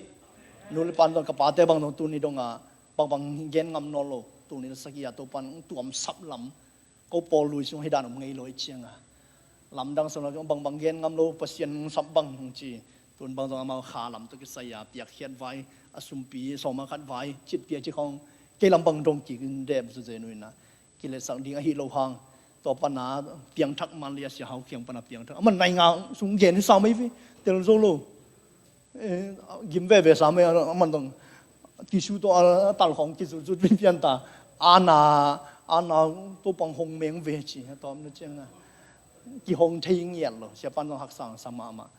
Nu le pan zong ka pate bang zong tuni dong a bang bang gen ngam nawn lo. Tuni na sakia Topa nong tuam sap lam. Ko pawl lui sung hi dan om ngei lo i cianga lamdang sung la bang bang gen ngam lo, Pasian nong sap bang hong ci. Tun bang zong amau kha lam tawh kisai a piakkhiat vai, a sumpi sawma khat vai citpia ci khawng kei lam bang dong kik in dep zuzen uh in a kiletsak ding ahi lo hang. Tua pana piangthak man li a sia hau kiang pana piangthak a man nai nga sung gen hi sa mai ve, tel zo lo. Eh, gim veve sa mai a man tong tissue tawh a tal khawng kizutzut pian ta. Ana, ana Topang hong meng ve ci a tawpna cianga kihong thei ngiat lo. Siapan zong haksang sa mahmah.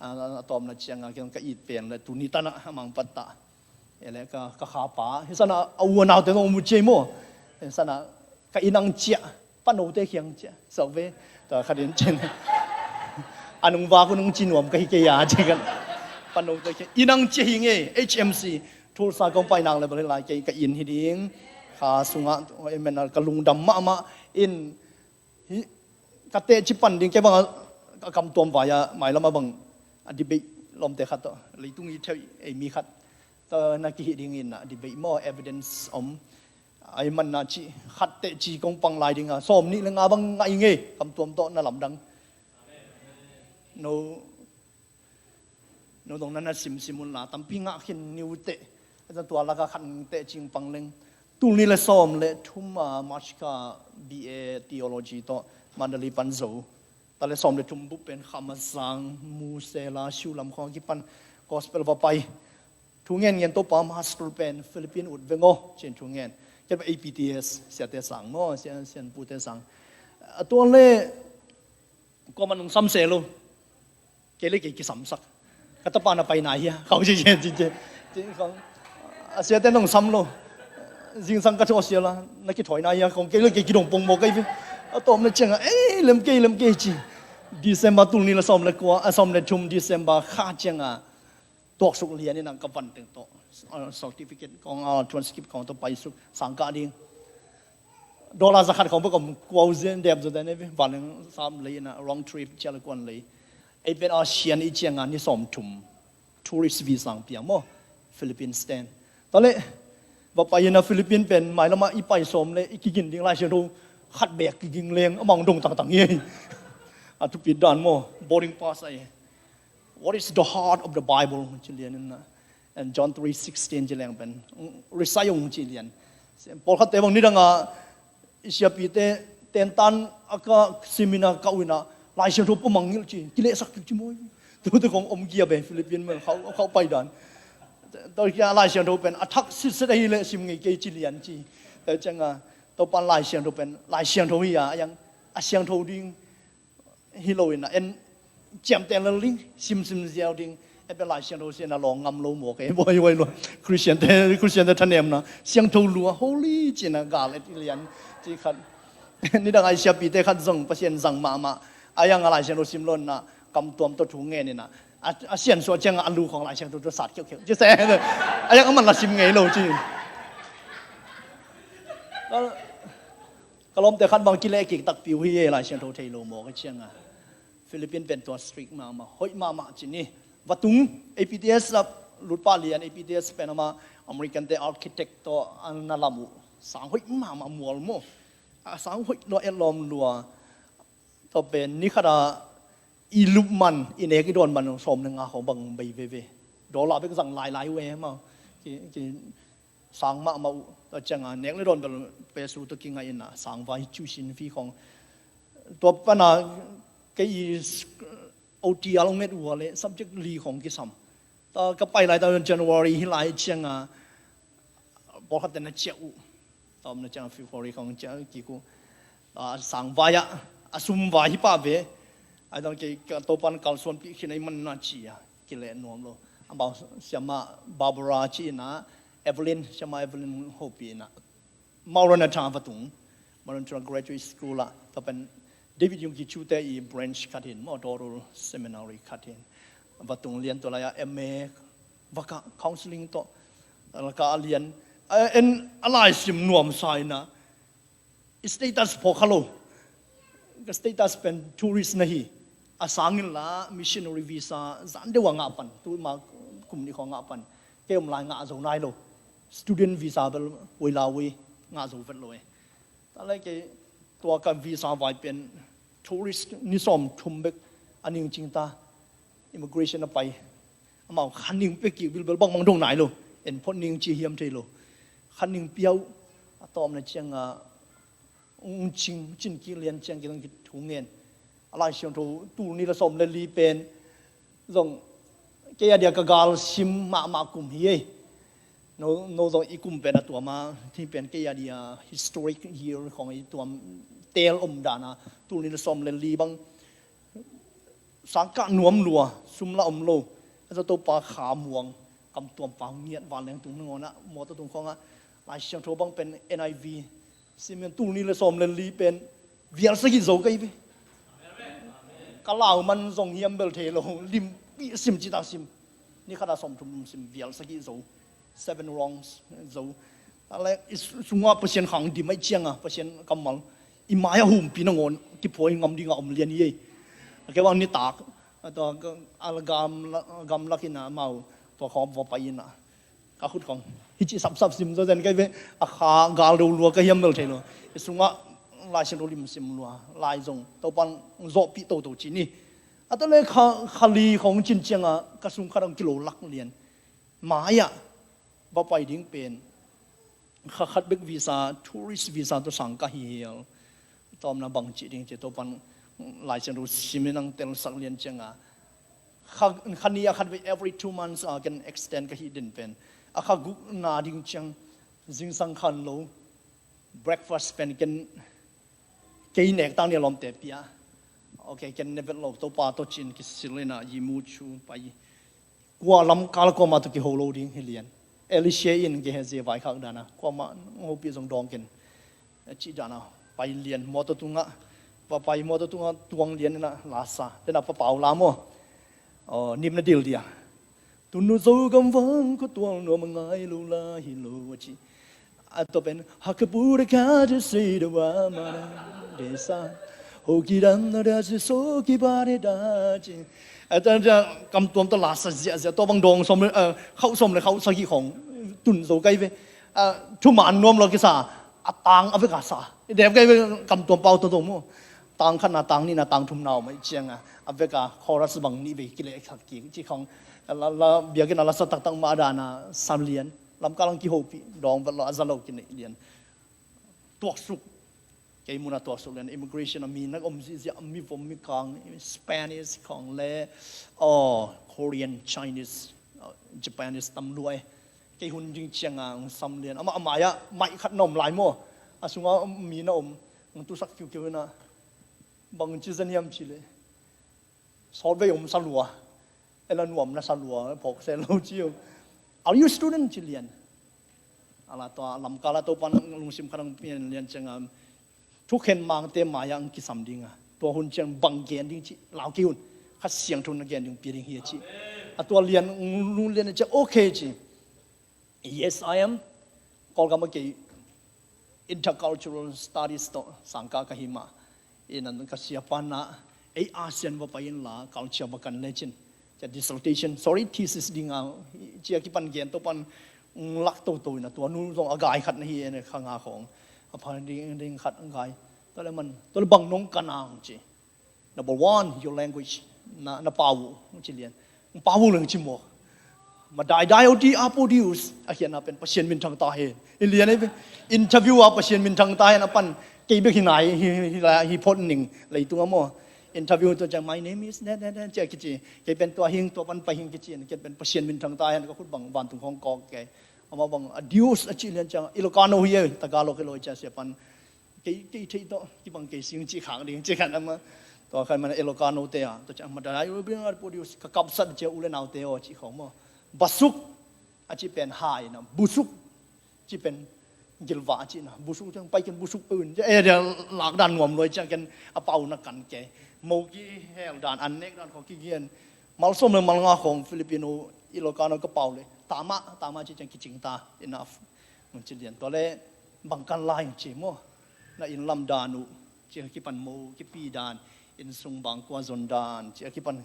A, a tawpna cianga kiang ka it pen le tuni tanah a mangpat ta. Ele ka, ka khapa hi sana a uanaute zong mu ciai maw? Hi sana ka inang ciah panote khiang ciah sau ve. Tua khatin cin a nung vak uh nung ci nuam ka hi kei a ci kan panote khiang inang ciah hi ngei. H M C Tulsa kong pai nang le bali lai kei ka in hi ding. Kha sungah amen ka lungdam mahmah in hi ka teh ci pan ding kei bang a kam tuam vai a mailam a bang a debate lawmte khat tawh leitung i thei ei mi khat tawh na kihih ding in a debate maw evidence om. Ai man na ci khat teh ci kong pang lai ding a sawm nih le nga bang ngai ngei kam tuam tawh na lamdang. No, no dong na na simsim un la tampi ngah khin niu teh. Tua laka khat teh cing pang leng tul nih le sawm le thum a March ka B A theology tawh Mandalay pan zo. Ta le sawm le thum bup pen kham a zang mu sela siu lam khawng kipan gospel va pai. Thu ngen ngen Topa master pen Philippine ut veng aw cin thu ngen. Kei pa A P T S siate sang maw, sia, sian pute sang. A tua le kua man nung sam se lo. Kei le kei kisamsak. Ka tapa na pai na hia kau ci ci ci ci ci kau. A siate nung sam lo. Zingsang ka thu a sia la na kithawi na hia kong kei le kei kidong pong maw kei ve. A tawm na cianga ei lem kei lem kei ci. December tul nih le sawm le kua a sawm le thum December kha cianga tuaksuk lian in ang ka van teng tawh certificate kong a transcript kong tawh paisuk sangkah ding. Dollar zakhat khawng bek om kuau zen dep zo dan evi vanleng sam lei ina wrong trip cia le kuan lei. Ei pen a sian i cianga ni sawm thum tourist visa ang piang maw Philippines ten. Tale va pai ina Philippine pen mailama i pai sawm le i kigin ding Lai Siangtho khat bek kiging leng amang dong tangtang i ei. A thupit dan maw boarding pass ai. What is the heart of the Bible ci lian ina. And John three sixteen ci leng pen risai ung ci lian. Pawlkhatte bang nidanga i siapite tentan a ka simina ka uina Lai Siangtho pumang ngilh ci kilehsak kik ci mawi. Tute kong om gia be Philippine man khau khau pai dan. Tawh kia Lai Siangtho pen a thak sitset ahi le sim ngei kei ci lian ci. Tawh cianga Topan Lai Siangtho pen Lai Siangtho hi a ayang a siangtho ding hi lo ina en ciamteng lel ding simsim ziau ding. E pe Lai Siangtho siana lawng ngam lo mawk e boi boi lo. Christian te Christian te thanemna siangtho lua holy cina gal et lian ci khat. Nidang ai siapite khat zong Pasian zang mahmah ayang a Lai Siangtho sim lo na kam tuam tawh thu ngen ina a sian suah cianga a lu khawng Lai Siangtho tawh sat khiauh khiauh ci se. Ayang a man la sim ngei lo ci. Ka lawmte khat bang kileh kik takpi uh hi e, Lai Siangtho thei lo maw ka cianga. Philippine pen tua strict mahmah, hoih mahmah ci ni. Va tung, A P T S a lut pah lian, A P T S pen amah American te architect tawh a na lam uh. Sang hoih mahmah mual maw. A sang hoih lua, et lawm lua. Tua pen ni khat a i lup man, i nek i dawn man sawm le nga khawng bang bei veve. Dollar bek zang lailai uh e maw. Ki, ki sang mahmah uh, tua cianga nek le dawn bel pesu tawh kingaih in a, sang vai tuition fee khawng. Tua pana kei i s-, O T a long met uh a le subject li khawng kisam. Tua ka pai lai ta January hi lai cianga, pawlkhat ten a ciah uh. Tua om na cianga February khawng ciah kik uh. A, sang vai ah, a sum vai hi pah ve. Ai dang kei ka Topan kalsuanpih khin ei man na ci a, kileh nuam lo. Amau siama Barbara ci ina, Evelyn, siama Evelyn hopih ina. Maranatha va tung, Maranatha Graduate School ah, tua pen David Yungki Chu te i branch khat hin, maw, Dorul Seminary khat hin. Va tung lian tua lai ah M A va kah, counseling tawh, la kah a lian. A, en a lai sim nuam sa ina, status pawh kha lo. Ka status pen tourist na hi. A sangin la missionary visa zan deuh a ngah pan. Tu ma kum nih khawng ngah pan. Kei om lai ngah zo nai lo. Student visa bel wei la wei ngah zo vet lo e. Tua lai kei tua ka visa vai pen tourist ni sawm thum bek a ning cing ta. Immigration a pai. Amau khan ning pia kik bilbel bangbang dong nai lo. En phot ning ci hiam thei lo. Khan ning pia uh a tawm na cianga, ung cing, cin kik lian ciang kik lang kik thu ngen. A Lai Siangtho tul nih le sawm le li pen zong kei a dia ka gal sim mahmah kum hi ei. No, no zong i kum pen a tuam a, hi pen kei a dia historic year khawng i tuam tel om dan a, tul nih le sawm le li bang sang kah nuam lua, sum la om lo. A za Topa kha muang, kam tuam pau ngiat vanleng tung nangawn ah, mawtaw tung khawng ah, Lai Siangtho bang pen N I V, simen tul nih le sawm le li pen vial sagih zo ka hi ve. Ka lau man zong hiam bel thei lo, limpih sim citak sim. Ni khat a sawm thum sim vial sagih zo. Seven wrongs zo. A le i su-, sungah Pasian khang dim aih cianga, Pasian kammal i mai a humpi nangawn kiphuai ngam dinga om lian hi ei. A kei bang nitak, a tua ka, a la gam la, gamlak ina mau, tua khawng va pai ina. Ka khut khawng hi ci sapsap sim zo zen kai ve, a kha gal do lua ka hiam bel thei lo. I sungah Lai Siangtho lim sim lua, Lai zong, Topan zawhpih toto ci ni. A ta le kha, kha li khawng cin cianga, ka sung khat ang kilo lak lian. Mai ah va pai ding pen kha khat bek visa, tourist visa tawh sang ka hi hial. Tawmna bang cih ding ci, Topan Lai Siangtho simin ang telsak lian cianga. Kha, kha ni a khat bek every two months a ken extend ka hi den pen. A kha guk na ding ciang zingsang khan lo. Breakfast pen ken kei nek tang ni a lawmte pia. Ok, ken ne vet lo, Topa tawh cin kisil ina, yi mu cu pai. Kua lamkal kuamah tawh kiho lo ding hi lian. Elisha in Gehazi vaikhak dana, kuamah hopih zong dawng ken. Cih dana, pai lian, mawtaw tungah, va pai mawtaw tungah tuang lian ina lasa. Dena papau la maw. Aw, nim na dil dia. Tunu Zogam vang ko tual nuam a ngai lo la hi lo a ci. A to pen, hakapura ka de sei da wa ma da de sa. Ho ki dam na da se so ki ba de da ci. A ta da kam tuam ta la sa zia zia to bang dong som le, eh, khau som le khau sa ki khong. Tun zo kai ve. A, thu man nuam lo ki sa. A tang a ve ka sa. Dev kai ve kam tuam pau to to mo. Tang khat na, tang nih na, tang thum na om aih cianga, a veka chorus bang nih vei kileh khat kik ci khong, la, la, biakinn a la sa taktak mah dana sa lian, lamkal ang kihopih, dawng vet lo, a za lo kineih lian. Tuaksuk, kei muna tuaksuk lian, immigration a mi nak om zihziah, mi vom mi kang, Spanish khong le, aw, Korean, Chinese, aw, Japanese tam luai. Kei hun ding cianga ang sam lian, amah, amah ya, maih khat na om lai maw, a sunga mi na om, ang tusak kiukiu na, Bang ci zaniam ci le. Sawt vei om sa lua. Ela nuam na sa lua, phawk se lo ci uh. Are you student ci lian. Ala tua lamkal a Topan lungsim khat ang pian lian cianga. Thukhen mangte mai-ah ang kisam dinga. Tua hun ciang bang gen ding ci lau kei un. Kha Siangtho na gen ding pia ding hi a ci. A tua lian, lung lian a ci, okay ci. Yes, I am. Kawlgam a kei intercultural studies tawh sangkah ka hi mah. Ina ka siapa na, ei ASEAN va pai inla culture va kan lecin, cia dissertation, sorry, thesis dinga cia kipan gen to pan lak toto ina, tua nu zong a gai khat na hi, ina kha nga khong a pha ding, ding khat a gai. Tua le man, tua le bang nong kan ang ci. Number one, your language. Na, na pau uh, ci lian. Pau uh leng ci maw. Madaidai oti a produce a khiatna pen Pasian minthang ta hen. I lian ei ve. Interview a Pasian minthang ta hen a pan kei bek hi nai, hi, hi, hi, hi phot ning leitung a maw. Interview tua ciang, "My name is," ne, ne, ne, cia kici. Kei pen tua hing, tua pan pa hing kici. Kei pen Pasian minthang ta hen, ka khut bang vantung khong kawk kei. Ama bang a dius a ci lian ciang, Ilocano hi e, Tagalog hi lo cia sia pan. Kei, kei thei tawh kibang kei sing ci khang ding ci khan ama. Tua khan man Ilocano te a, tua ciang Madaidai oti a produce ka kapsat cia u le nau te aw ci khong maw. Basuk a ci pen hai na, busuk ci pen gilva a ci na, busuk ciang pai ken busuk pe un. Cia e dia lak dan nuam loi ciang ken a pau na kan kei. Mo kihel dan, an nek dan khong kigen. Malsawm le malnga khong Filipino Ilocano ka pau le. Tama, tama ci ciang kicing ta, enough. Mun ci lian tua le bang kan lai ci maw. Na inn lam dan uh, cia kipan mo kipi dan, inn sung bang kua zon dan, cia kipan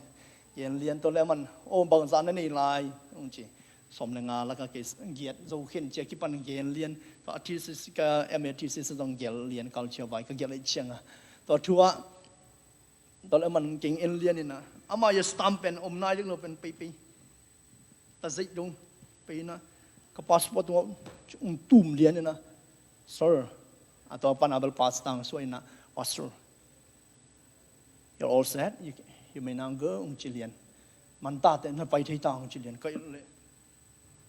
gen lian tua le man, o bang zan na nei lai, ung ci. Sawm le nga laka kei giat zo khin, cia kipan gen lian. Tua thesis ka M A thesis zong gel lian kal cia vai ka gel ei cianga. Tua thua, tua le man keng en lian ina. Ama ya stamp pen om nai ding lo pen pei pei. Ta zeih dong pei na. Ka passport tungah ung tum lian ina. Sir. A tua pan a bel pass tang suai na. Pastor. You're all set. You, you may now go, ung ci lian. Man ta te na pai thei ta ung ci lian. Ka le.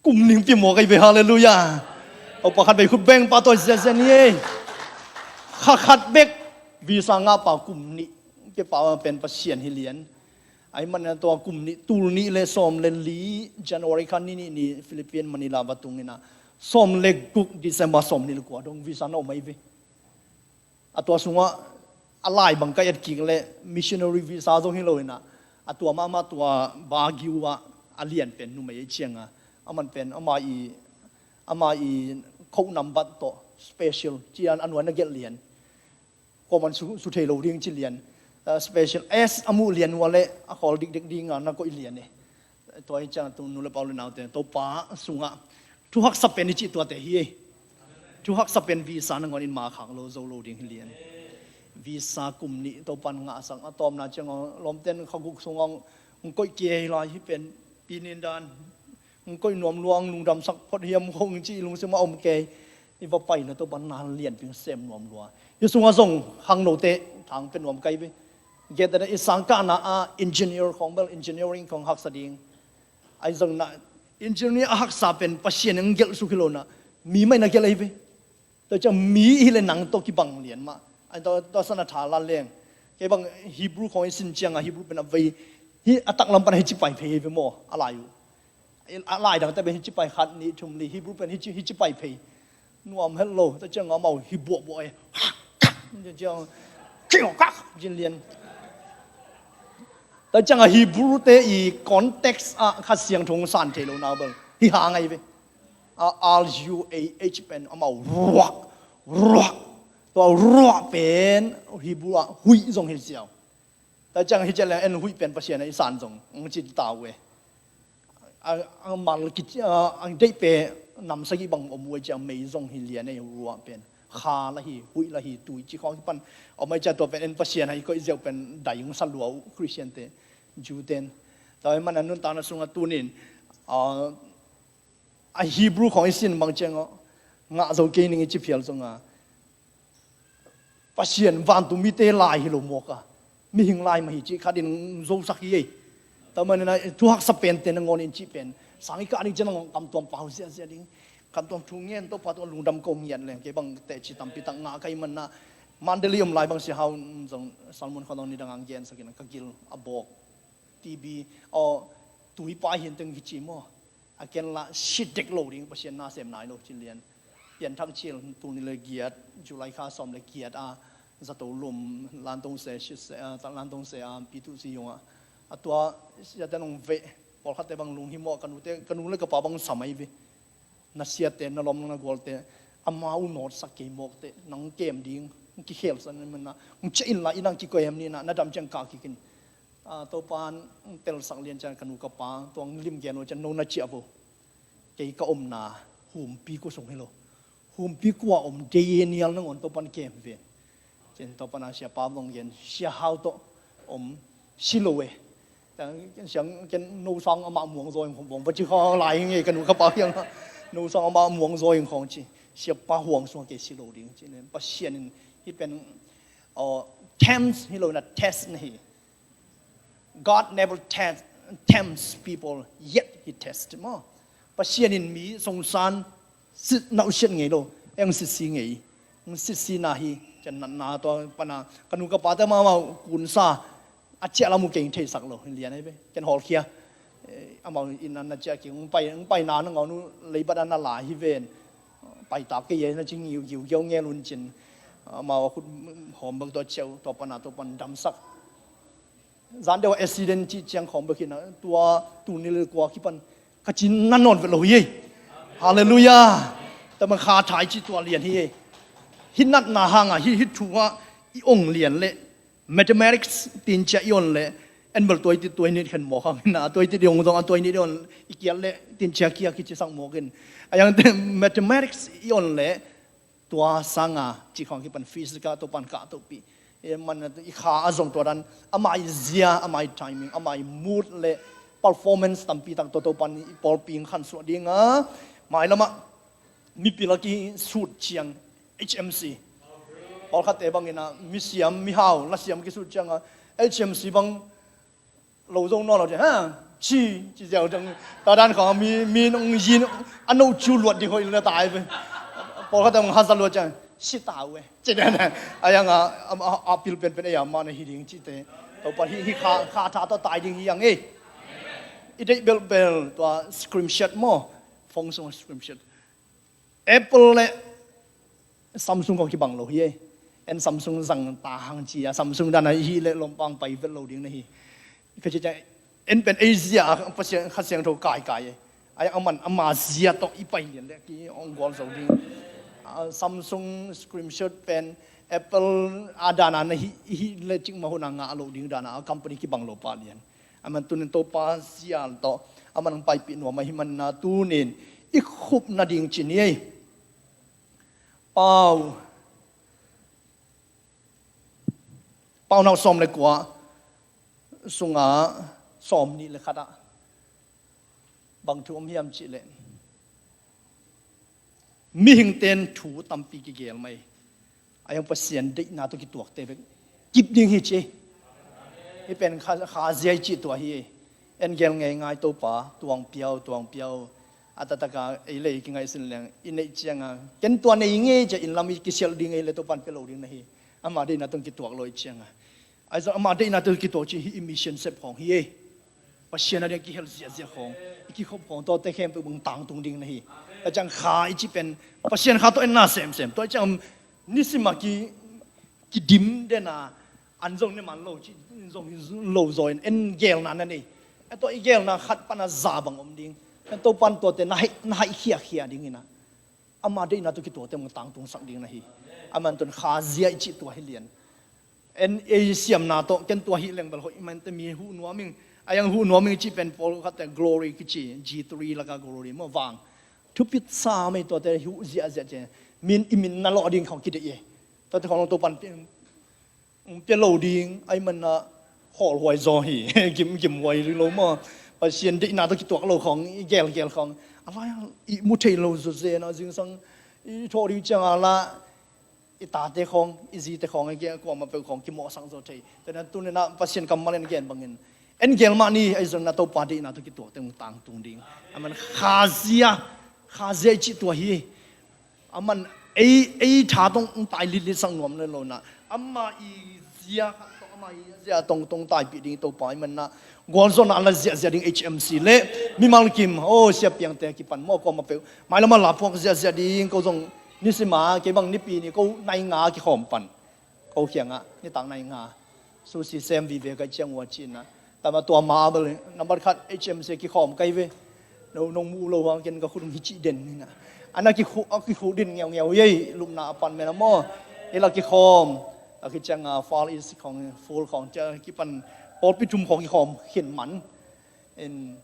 Kum ning pi maw kai ve, hallelujah. Au pakhat bei khut beng pa toi zia zia ni ei. Kha khat bek visa nga pa kum nih. Ke pa pen Pasian hi lian. Ai man na tua kum nih, tul nih le sawm le li, January khan ni nih ni Philippine Manila va tung ina. Sawm le guk December sawm nih le kua dong visa na om ai ve. A tua sungah a lai bang ka et kik le missionary visa zong hi lo ina. A tua mahmah tua Baguio ah a lian pen numei ei cianga. A man pen ama i, ama i khauh nambat tawh special cian a nuai na gelh lian. Kuaman su, su thei lo ding ci lian. Ah, special S a muh lian ua le a khawl dikdek dinga na koih lian e. Tua hi ciang tung nu le pau le naute Topa sungah thu haksa pen i cih tuate hi. Thu haksa pen visa nangawn in ma khak lo zo lo ding hi lian. Visa kum nih Topan ngahsak a tawpna ciang lawmten kha guk sungah ong koih kei lai hi pen pinin dan. Ong koih nuam lua, ong lungdamsak phot hiam khong ci i lungsim a om kei. I va pai na Topan na lianpi sem nuam lua. Hi sungah zong khangnote thang pe nuam kai ve. Gete na i sangkahna a engineer khong bel engineering khong haksa ding. Ai zong na engineer a haksa pen Pasian in gelh suk hi lo na. Mi mai na gelh ai ve. Tua ciang mi hi le nang tawh kibang lian mah. Ai tua, tua sana tha la leng. Kei bang Hebrew khong i sin cianga Hebrew pen a vei. Hi a taklam pan hi ci pai phei ai ve maw. A lai uh. A lai dang te pen hi ci pai khat nih thum li Hebrew pen hi ci, hi ci pai phei. Nuam het lo, ta ciang amau hi buahbuah e. Ciang, ciang, ciang, ciang lian. Ta ciang a Hebrew te i context a Kha Siangtho san thei lo na bel. Hi hang ai ve. A, R U A H pen amau ruah, ruah. Tua ruah pen Hebrew a huih zong hi siau. Ta ciang hi ciang le en huih pen Pasian a i san zong, ang ci ta uh e. A, a mal ki, a, ang deih pe nam sagih bang om uh e ciang mei zong hi lian e ruah pen. Kha la hi, huih la hi, tui ci khong hi pan. Om ai ciang tua pen en Pasian a i koih ziau pen dai ung sa lua uh Christian te, Jew ten. Tua hi man a nuntakna sungah tunin, a, a Hebrew khong i sin bang ciang aw, ngah zo kei ning i ci phial zong a. Pasian vantung mite lai hi lo mawk a. Mihing lai mah hi cih khat in zosak hi ei. Tua manin a thu haksa pente nangawn in cih pen. Sang i kah ding ciang nangawn kamtuam pau ziahziah ding. Kamtuam thu ngen Topa tungah lungdam ko ngiat leng. Kei bang teci tampi tak ngah ka hih manin a. Mandalay om lai bang si hau zong sermon khawng zong nidang ang gensak in ka gil a bawk. T B, aw, tui pai hi inteng kici maw. A ken lah sit dek lo ding, Pasian na sem nai lo ci lian. Pianthak cil tul nih le giat, July kha sawm le giat a, zato lum, lantong se, sit se, a, lantong se a, pitu si yong a. A tua, siate nong ve, pawlkhatte bang lunghimawh, ka nute, ka nu le ka pa bang sam ai ve. Na siate, na lawm na gualte, Amau nawtsak kei mawk teh, nang kem ding, hong kikhel sa na man na, hong ciah in la, i nang kikoih hem ni na, na dam ciang kah kik in. Ah, Topan hong telsak lian ciang ka nu ka pa, tuang lim gen lo ciang no na ciah vo. Kei ka omna, humpi kua sung hi lo. Humpi kua om Daniel nangawn Topan kem hi ven. Cin Topan a siapa bang gen, sia hau tawh om si lo e. Ken siang, ken no sang amah muang zaw ing khong bawng, va ci kha lai ing e, ka nu ka pa kiang. No sang amah muang zaw ing khong ci. Siapa huang sung kei si lo ding ci nen. Pasian in hih pen, aw, tempt hi lo na, test na hi. God never test, tempts people, yet he tests maw. Pasian in mi songsan sit na usiat ngei lo, eng sitsi ngei. Eng sitsi na hi, cian natna tua pana, ka nu ka pa te amau kunsa, a ciah lam uh keng theisak lo, lian ahi ve, ken hawlkhia. Eh, amau in na ciah keng, ung pai, ung pai na na ngau nu, leibat a na la hi ven. Pai ta kei na ci ngiu, giu, giu ngel un cin. Amau a khut hawm bek tua ciau, tua pana, tua pan damsak. Zan deuh accident cih ciang khawng bek hi na, tua tul nih le kua kipan ka cin na nawn vet lo hi ei. Halleluiah. Tama kha thai cih tua lian hi ei. Hih natna hangah, hih, hih thu ah i ong lian leh mathematics tin ciah i on leh, en bel tuai tit tuai nit khen mawk hang hi na, tuai tit i ong zong a tuai nit i on i kiat leh tin ciah kia kici sak mawk in. A yang te mathematics i on leh, tua sanga cih khawng kipan physical, tua pan kah topi. E, man i kha a zong tua dan, amah i zia, amah i timing, amah i mood le performance tampi tak tua, tua pan i pawlpi in khan suah ding a. Mailamah mipil a kisut ciang H M C. Pawlkhatte bangin a, misiam, mihau, lasiam kisut ciang a, H M C bang lo zo nawn lo ciang, ha, ci, ci ziau ciang, tua dan khawng mi, mi nong yin, a no cu luat ding hoih na tai ve. Pawlkhat teng hazat luat ciang, si ta uh e. Ci dan a, a yang a, a, a, a pil penpen ei a mah na hi ding cihte. Topa hih, hih kha, kha tha tawh tai ding hi yang ei. I deih belbel tua screenshot maw, phone sung screenshot. Apple le Samsung khawng kibang lo hi ei. En Samsung zang ta hang ci a, Samsung dan a hih leh lompang pai vet lo ding na hi. Ka ci ciang, en pen ei zia a Pasian Kha Siangtho kaikai ei. Ai aman ama zia tawh i pai lian leh ki ong gual zo ding. A, Samsung screenshot pen Apple a dan a na hih, hih leh cikmah hun a ngah lo ding dan a, a company kibang lo pah lian. Aman tunin Topa zia tawh aman hong paipih nuam ahih manin a tunin i khup nading ci ni ei. Pau, Pau Nau sawm le kua sunga sawm nih le khat ah bang thu om hiam cih leh, mihingte in thu tampi kigel mai. A yang Pasian deihna tawh kituakte bek kip ding hi ci. Hih pen kha, kha zia i cih tua hi. En gel ngei ngai Topa, tuang piau, tuang piau. A taktak a ei lei kingaihsun leng i neih ciang a, ken tua nei ngei ci a, inn lam i kisialh ding ei leh Topan pia lo ding na hi. Ama deihna tawh kituak lo i ciang a. Ahi zong ama deihna tawh kituak ci hi, i mission sep khawng hi ei. Pasian a ding kihel ziahziah khawng, i kikhop khawng tawh te khempeuh bang tangtung ding na hi. Tua ciang kha i cih pen Pasian kha tawh enna semsem. Tua ciang nisim a ki, kidim den a, an zong ne man lo cih zong hi lo zaw in en gelna na nei. A tua i gelna khat pan a za bang om ding. A Topan tuate na haih, na haih khiakhia ding in a, ama deihna tawh kituakte mah tangtungsak ding na hi. Aman tun kha zia i cih tua hi lian. En ei siamna tawh ken tua hi leng bel hoih man te mi huh nuam ing. A yang huh nuam ing cih pen pawlkhatte glory kici, G three laka glory maw vang. Thupit sa mei tuate huh ziahziah ci. Min i min na lawh ding khawng kideih e. Tuate khawng Topan pia, pia lo ding, ahih manin a hawlhuai zaw hi, gim, gimhuai lo maw. Pasian deihna tawh kituak lo khawng, i gelgel khawng. A lai a i mu thei lo zawzen a zingsang i thawh ding ciang a la, i tate khawng, i zite khawng, i kuamah peuh khawng kimawhsak zaw thei. Tua hi a tunin a Pasian kammal en gen bangin, en gel mah ni, ahi zongin a Topa deihna tawh kituakte hong tangtung ding. Aman kha zia, kha zia i cih tua hi. Aman ei, ei tha tawh hong tai litlitsak nuam le lo na, ama i zia khat tawh, ama i zia tawh hong taipih ding Topa ahih manin a, gualzawhna a la ziahziah ding H M C le mimal kim, aw, siapiangte kipan maw, kuamah peuh mailam a la phuak ziahziah ding. Ko zong nisim a, kei bang Nipi ni ko nai nga kikhawm pan. Ko kiangah nitak nai nga sushi sem vive ka hih ciang uh a ci in a, tama tua ma a bel, nambat khat H M C kikhawm ka hi ve. No, nong muh uh lo hang ken ka khut hong hi cih den hi na. A na kikhu, a kikhu din ngeungeu hi ei, lupna a pan men a maw. I la kikhawm, a kiciang a fal i si khawng, ful khawng, cia kipan pawlpi thum khawng kikhawm khin man. In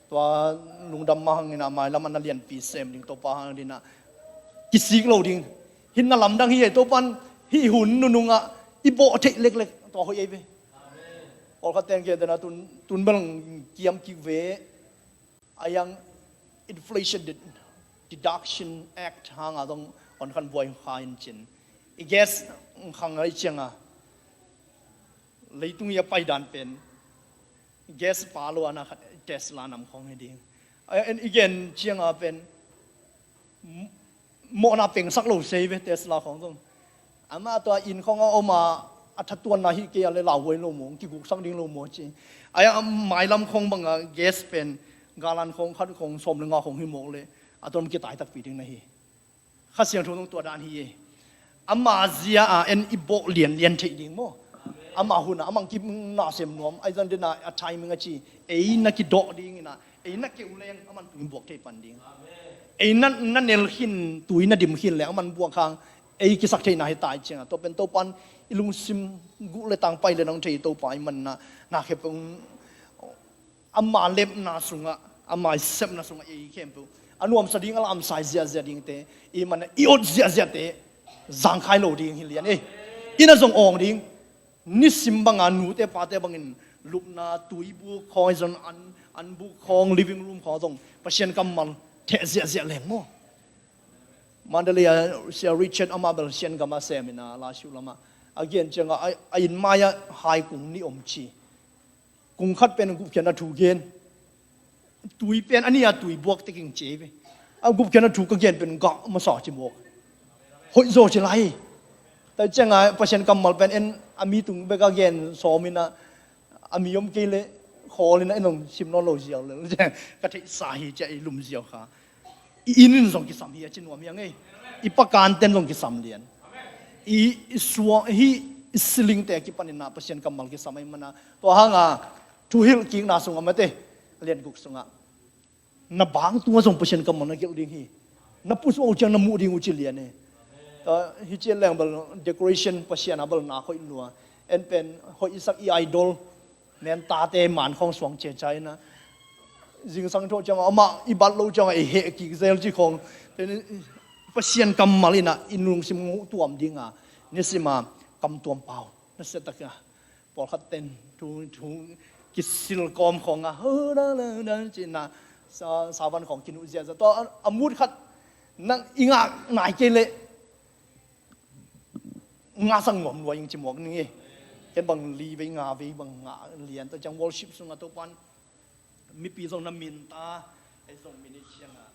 tua lungdam mah hangin a mailam a na lianpi sem ding, Topa hang ding a kisik lo ding. Hih na lamdang hi ei, Topan hih hun nunung ah i bawh theih leklek tua hoih ei ve. Pawlkhat teng ke dena tun, tun bel kiam kik ve. A yang Inflation Ded-, Deduction Act hanga zong hon khan buai kha in cin. I gas khang a i cianga leitung i a paidan pen gas pa lo ana khat Tesla nam khawng hi ding. A, en i gen cianga pen m-, mawhna pengsak lo sei ve Tesla khawng zong. Amah tua inn khawng a om a, a thatuanna hi kei a le lauhuai lo maw, kiguksak ding lo maw ci. A, a mailam khawng banga gas pen galan khawng khat khawng sawm le nga khawng hi mawk le a tuam kitai takpi ding na hi. Kha Siangtho zong tua dan hi e. Ama zia a en i bawh lianlian theih ding maw. Ama hun a, amang kip na sem nuam. Ai zan dena a timing a ci. Ei na kidawh ding ina, ei na keu leng aman tui buak thei pan ding. Ei na, na nel khin, tui na dim khin leng aman buak hang. Ei kisak theihna hi tai cianga. Tua pen Topan i lungsim guh le tang pai le nang thei Topa i manna, na khepeng ama lepna sungah, ama i sepna sungah ei khempeuh a nuamsa ding a lamsai ziahziah dingte, i manna i ot ziahziahte zangkhai lo ding hi lian ei. Ina zong awng ding. Nisim banga nute pate bangin lupna tuibuk khawng zon an, an buk khawng living room khawng zong Pasian kammal theh ziahziah leng maw. Mandalay a Sia Richard amah bel Sian gama semina la siu lama a gen cianga a, a inn mai a hai kung ni om ci. Kung khat pen gupkhiatna thu gen. Tui pen a ni a tui buak teking ci ei ve. A gupkhiatna thu ka gen pen gah masa ci mawk. Hoih zaw ci lai. Tai cianga Pasian kammal pen en a mi tung bek a gen sawmina a mi om kei le khawlina en zong sim nawn lo ziau le. Ka theihsa hi cia i lum ziau kha. I inn in zong kisam hi a ci nuam hi a ngei. I pakanten zong kisam lian. I, i suang hi i silingte kipanin a Pasian kammal kisam ahi mana. Tua hanga thuhilh kikna sungah mate lian guk sungah na bang tungah zong Pasian kammal na gelh ding hi. Na pusuak uh ciang na muh ding uh ci lian e. Tua hi cian leng bel decoration Pasian a bel na hoih lua. En pen hoih isak i idol. Nen tate man khawng suang cia cia ina. Zingsang thawh cianga amah i bat lo cianga i heh kik zel ci khawng. Pasian kammal ina i lungsim nguh tuam dinga nisima kam tuam pau. Na sia taka pawlkhat ten thu, thu kisil kawm khawnga ho da da da cina sa, savan khawng kinuh ziahziah. Tua a, a mut khat nang i ngah nai kei leh nga sang nuam lua ing ci mawk ning e. Ken bang li vei nga vei bang nga lian ta ciang worship sunga Topan mipi zong na min ta, ei zong min i cianga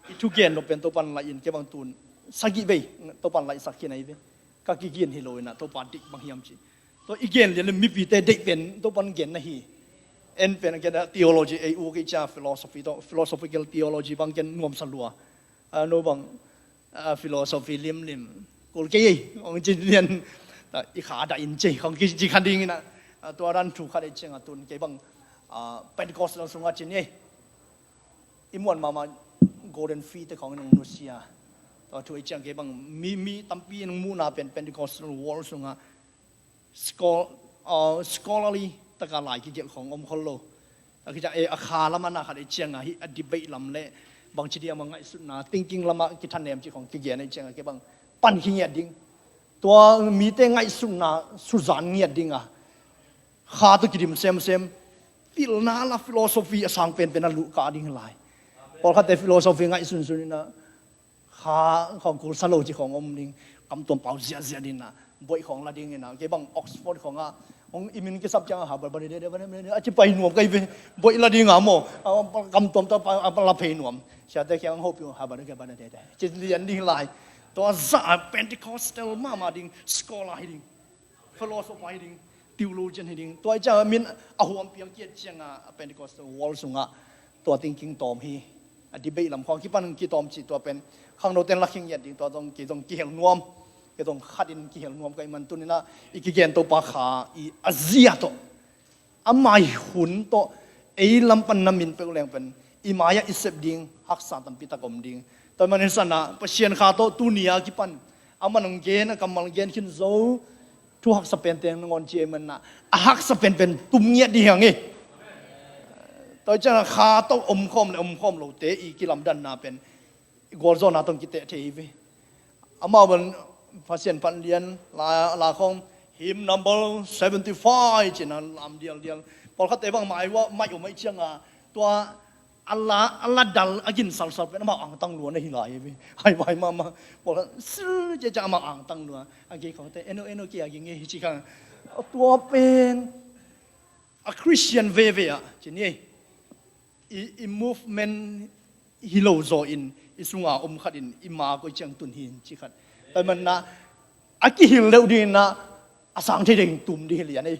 i thugen lo pen Topan lai in ke bang tun sagih vei Topan lai sak khin ahi ve. Ka kigin hi lo ina Topa dik bang hiam ci. Tua i gen lian le mipite deih pen Topan gen na hi. En pen gen a theology ei u kei cia philosophy to, philosophical theology bang ken nuamsa lua. A no bang a, philosophy limlim kul kei ei ong ci lian. Ta i kha da in ci khong ki ci kha ding ina. A, tua dan thu khat ei cianga tun kei bang a, Pentecostal sunga cin ei. I muan mama Gordon Fee te khong in ong nusia. Tua thu ei ciang kei bang mi, mi tampi in ong muhna pen Pentecostal world sunga Schol-, uh, scholarly taka lai kigelh khong om khol lo. A kicia e a kha lama na khat ei cianga hi a debate lam le bangci diama ngaihsutna thinking lama kithanem ci khong kigen ei cianga ke bang pan kingiat ding. Tua mite ngaihsutna suzan ngiat dinga kha tu kidim semsem. Pilna la philosophy a sang penpen a luh ka ding lai. Pawlkhatte philosophy ngaihsunsun ina kha khawng kulsa lo ci khawng om ding, kam tuam pau ziahziah ding ina, boih khawng la ding ina, kei bang Oxford khawng a, hong i min kisap ciang a Harvard bani de de bani de a ci pai nuam kei ve, boih la ding a maw, a, kam tuam tawh pa, a, la phei nuam. Siate kiang hong hopi Harvard ke bani de de ci lian ding lai. Tua za a Pentecostal mama ding, scholar hi ding. Philosopher hi ding, theologian hi ding. Tua i ciang a min a huam piang kiat ciang a Pentecostal world sungah tua thinking tawm hi. A debate lam khawng kipan kitawm ci tua pen khangno ten la khing ngiat ding tua zong kei zong kihel nuam. Kei zong khat in kihel nuam ka i man tuni na i kigen Topa kha i a zia tawh. A mai hun tawh ei lam pan na min peuh leng pen i mai-ah i sep ding haksa tampi tak om ding. Tua manin sanah Pasian Kha tawh tuni a kipan aman hong gen, a kammal gen khin zo thu haksa pen teng nangawn ci ahih manah a haksa penpen tum ngiat ding hi hang hi. Tua ciangah Kha tawh omkhawm le omkhawm lote i kilamdanna pen i gualzawhna tawh kiteh thei hi ve. Amau ban Pasian Phat Lian la, la khawng hymn number seventy five cih na lam dialdial. Pawlkhatte bang mai uh ah maih om ahih ciangah tua a la, a la dal a gin salsal pen amau angtang lua na hi lai hi ve. Haivai mahmah. Pawlkhat sil ciah ciah amau angtang lua. A gei khawngte eno eno kia ging e hi ci kha. Tua pen a Christian veve ah ci ni. I, i movement hi lo zaw in i sunga om khat in i ma koi ciang tun hi ci khat. Tua manah a kihil deuh ding inah a sang thei ding tum ding hi lian ei.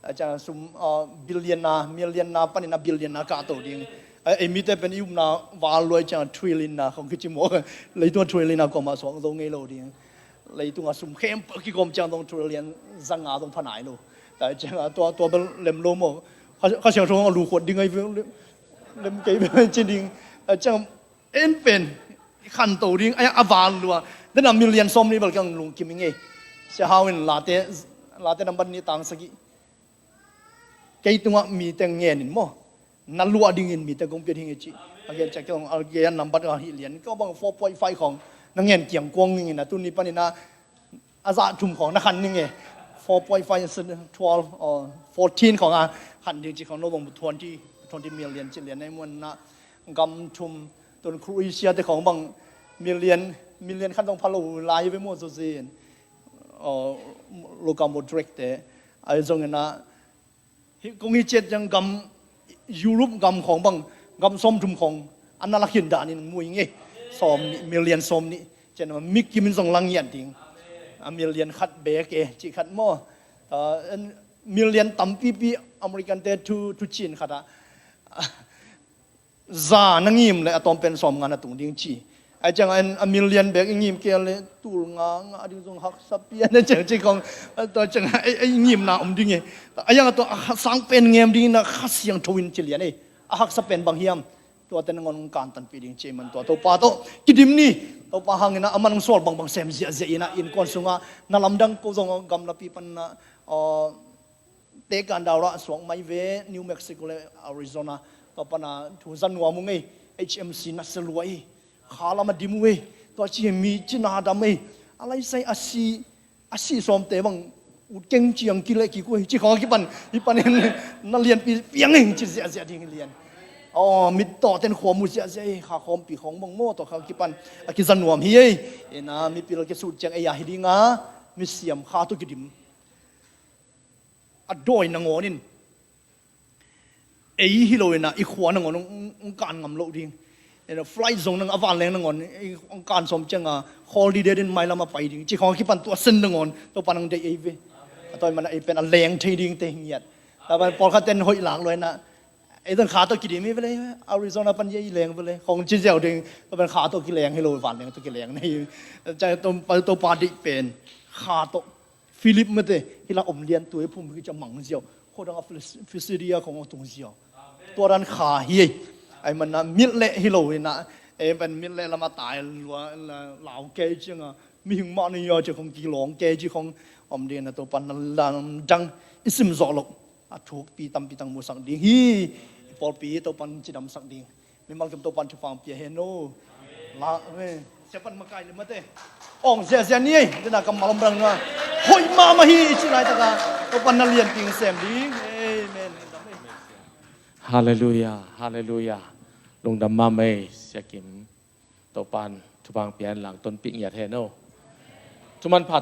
A ciang sum, ah, billion na, million na panin a billion na kah to ding. A, ei mite pen i upna val luai ciang trillion na khong kici maw. Leitung trillion na kuamah suang zo ngei lo ding. Leitunga sum khempeuh kikawm ciang dong trillion zanga dong pha nai lo. Tua ciangah tua, tua bel lem lo maw. Kha, Kha Siangtho a lu khuat ding ahi ve, lem, lem kei ve ci ding. A ciang en pen khanto ding, a, a val lua. Dena million sawm nih bel kiang lungkim ing ei. Sia Hau in Late, Late nambat nih tang sagih. Kei tungah mite ngen in maw. Na luah dingin mite kong pia ding hi ci. A gen ciak kei hong a gen nambat a hih lian. Kei bang four point five khawng. Na ngen kiang kuang ning in a tuni panin a a zah thum khawng na khan ning e. Four point five, twelve, or fourteen khawng a khan ding ci khawng no bang twenty, twenty million ci lian ei muan na gam thum tun Croatia te khawng bang million, million khan dong pha lo lai ve maw zo zin. Or Luka Modric te. Ai zong ina Hi kong hi ciat ciang gam Europe gam khawng bang gam sawmthum khawng a na lakhin danin mu ing e. Sawm nih, million sawm nih. Cian ma mi kim in zong lang ngiat ding. A million khat bek e, cih khat maw. Ah, en, million tampipi American te thu, thu cin khat ah. Za na ngim le a tawm pen sawm nga na tung ding ci. Ai ciang a, a million bek i ngim kei le tul nga nga ding zong haksa pian a ciang ci kong. Tua ciang a, a, a ngimna om ding e. A yang a tua a sang pen ngem ding na Kha Siangtho in ci lian e. A haksa pen bang hiam. Tua ten ngon kantan pi ding ci man tua Topa tawh kidim ni. Topa hangin a man sual bangbang sem ziahziah in a innkuan sungah na lamdang ko zong gam lapi pan na, aw, Te kan dau rah suak mai ve, New Mexico le Arizona. Tua pana thu za nuam uh ngei, H M C na se lua i. Kha lam a dim uh ei. Tua ci mi cina dam ei. A lai sai a si, a si sawmte bang ut keng ciang ki le ki kuai. Ci khawng a kipan, i panin na lianpi piang ei ci ziahziah ding lian. Aw, mit tawh ten khuam uh ziahziah ei. Kha khawmpi khawng bang maw tawh kha kipan. A kiza nuam hi ei. Ina mipil kisut ciang ei a hi ding a. Mi siam kha tawh kidim. A dawi nangawn in ei hi lo ina i khua nangawn hong, hong kan ngam lo ding. Ina flight zong nang a vanleng nangawn hong kan sawm cianga holiday din mailam a pai ding. Ci khawng a kipan tua sen nangawn Topa nang deih ei ve. A tawi mana ei pen a leng thei ding te hi ngiat. Taban pawlkhat ten hoih lak lo ina ei tang kha tawh kidim hi vele, Arizona pan ei leng vele. Khawng ci ziau ding, taban kha tawh kileng hi lo, vanleng tawh kileng nei. Ca Topa, Topa deih pen kha tawh Philip mate, hila om lian tu e phum ki ca mang ziau. Khodang a Phis-, Pisidia khong a tung ziau. Tua dan kha hi ei. Ai mana mit le hi lo hi na. Ei pen mit le lama tai lua, la, lau kei cianga. Mihing mah ni ya ci khong ki long kei ci khong. Om ding na Topan na lamdang i sim zawh lo. A thukpi tampi tang musak ding hi. I pawlpi Topan cidamsak ding. Mimal kim Topan thupha pia hen o. La, eh, siapan makai le mate. Ong ziazia ni ei, dena kammal om rang na. Hoih mahmah hi, i ci laitaka. Topan na lian ting sem ding. Amen. Halleluia, halleluia. Lungdam mahmah ei, Sia Kim. Topan thupha pia hen lang tonpih ngiat hen o. Thuman pha